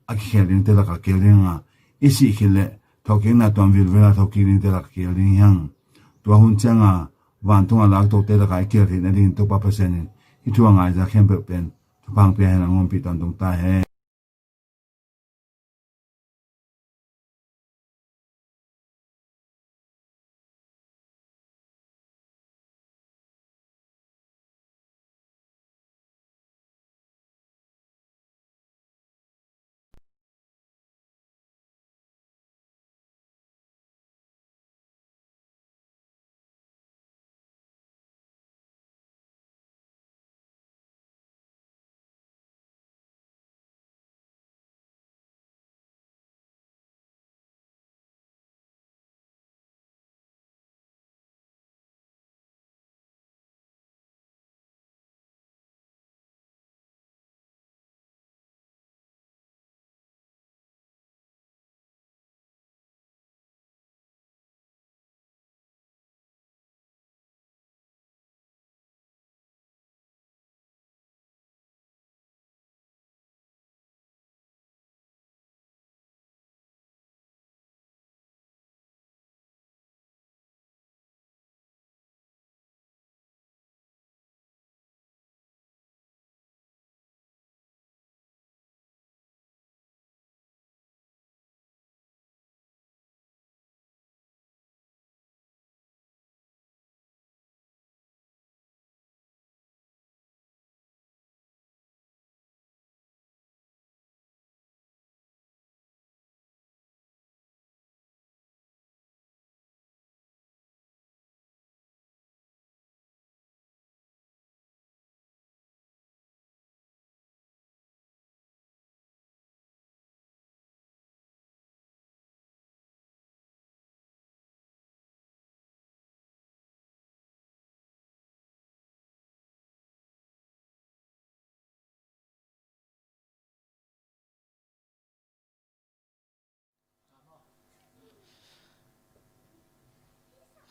a kikhel dingte lakah keel ding a, i sih khit leh thawhkikna tuam vilvela thawhkik dingte lakah keel ding hiang. Tua hun cianga vantung a laktote lakah i kihel theih nadingin Topa Pasian in hih thu a ngaiza khempeuh pen thupha hong pia hen. Hong ompih tawntung ta hen.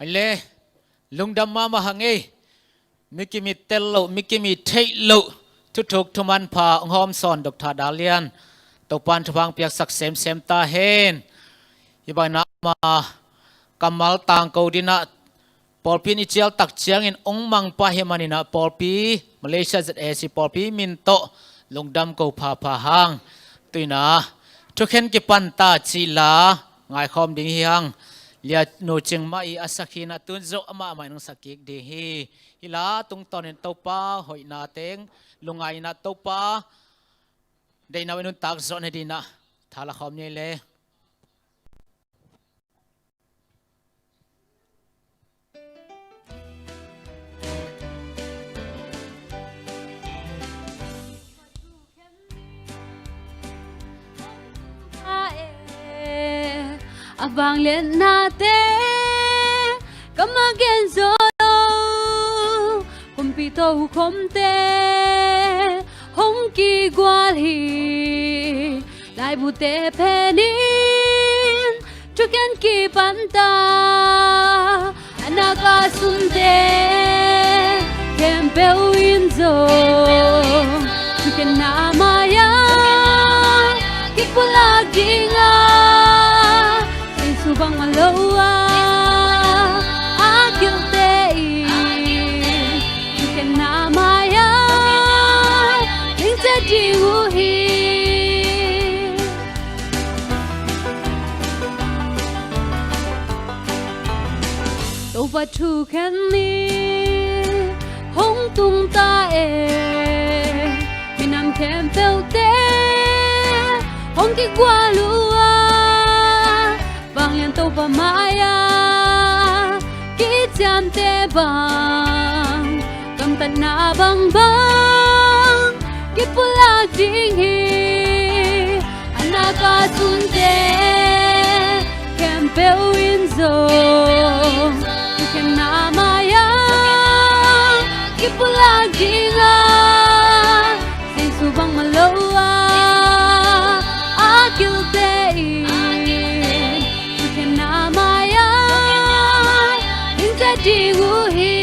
Ai le, lungdam mahmah hang ei. Mi kim it tel loh, mi kim it theih loh thuthuk thumanpha hong hawmsawn Doctor Dal Lian, Topa'n thupha hong piaksak semsem ta hen. Hih bangin ah ama kammal tangko dingin ah pawlpi in i cial tak ciangin hong mang pah ahih manin ah pawlpi, Malaysia Z A C pawlpi min tawh lungdam ko phapha hang. Tu-in ah thukhen kipan ta cih la ngaikhawm ding hi hang. Lianu Cing Mah i a sak hi-in ah tu-in zong amah mah in hong sak kik ding hi. Hih la tungtawnin Topa hoihna teng lungngaihna, Topa deihna in nuntak zawh nadingin ah tha la khawm ni ei le. A vangliatnate ka mah gen zo lo, kumpi tokhomte hong kigual hi. Laibute phenin thukhen kipan ta, a nak a sunte khempeuh in zong thukhenna mai-ah kipulak ding a, Jesu bangmah lo a, a kilte in thukhenna mai-ah ding ciat ding uh hi. Topa thukhen ni hong tung ta e, minam khempeuhte hong kigual uh a, vanglian Topa mai-ah kiciamteh bang, gamtatna bangbang kipulak ding hi. A nak a sunte khempeuh in zong thukhenna mai-ah kipulak ding a, Jesu bangmah lo a, a kilte in thukhenna mai-ah ding ciat ding uh hi.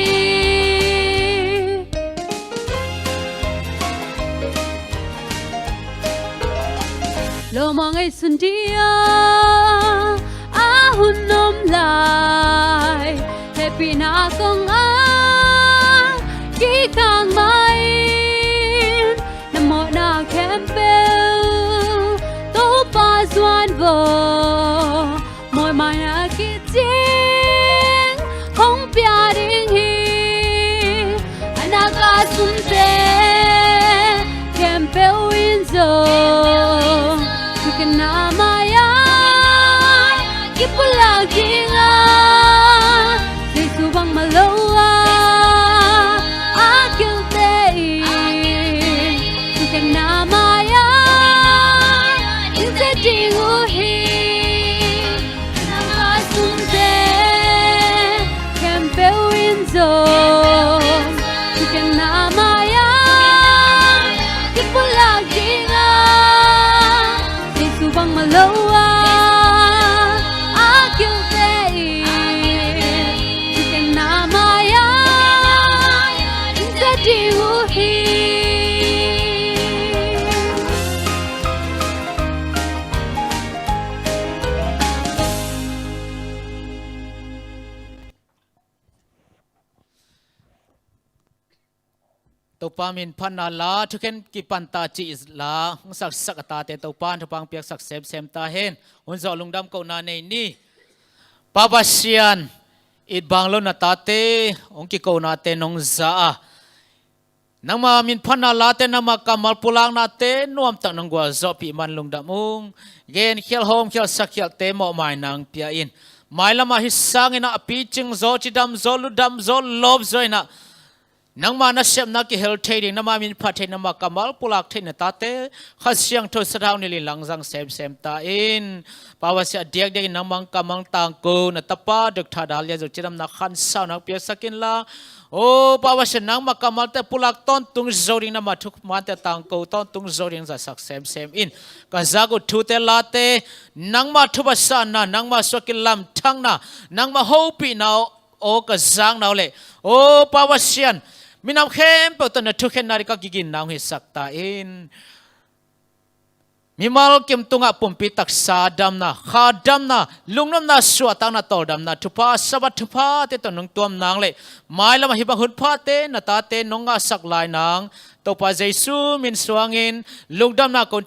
Lawmang ei sun ding a, a hun om lai. Pina kong a kikang main na mawhna khempeuh Topa zuan vo. Mawhmaina kicing hong pia ding hi. A nak a sumte khempeuh in zong thukhenna mai-ah kipulak ding a, Jesu bangmah lo a a kilte in thukhenna mai-ah ding zia ding uh hi. Nang a sumte khempeuh in zong thukhenna mai-ah kipulak ding a, Jesu bangmah lo a a kilte in thukhenna mai-ah ding zia ding uh hi. Topa min phatna la thukhen kipan ta cih la hong saksak a tate Topa in thupha piaksak semsem ta hen. Hun zawh lungdam kohna nei ni. Pa Pasian, it bang lo na tate hong kikonate nong za a, nangma min phatna late, nangma kammal pulaknate nuamtak nong gualzawhpih man lungdam ung. Genkhial hawmkhial sakkhialte mawhmaina hong pia in, mailamah hi sangin ah a picing zaw, cidam zaw, lutdam zaw, lawp zaw in ah nangma nasepna kihel thei ding, nangma min phat thei, nangma kammal pulak thei na tate Kha Siangtho sathau nilhin langzang semsem ta in. Pa Pasian, a diakdiakin nangma kammal tangko na tapa Doctor Dal Lian Zo cidamna khansauna hong piaksak inla, o Pa Pasian, nangma kammalte pulak tawntung zo ding, nangma thumante tangko tawntung zo ding zasak semsem in. Ka zak uh thute late nangma thupha sanna, nangma suak kilamthakna, nangma hopihna aw ka zakna uh leh, o Pa Pasian, minam khempeuh tawh na thukhenna ding ka kiginna hong hisak ta in. Mimal kim tungah pumpi taksa damna, kha damna, lungnopna, suahtakna, tawldamna thupha, Sabbath thuphate tawh nong tuam nang leh mailamah hih bang hun phate na tate nong ngahsak lai nang Topa Jesu min suangin lungdamna kong thu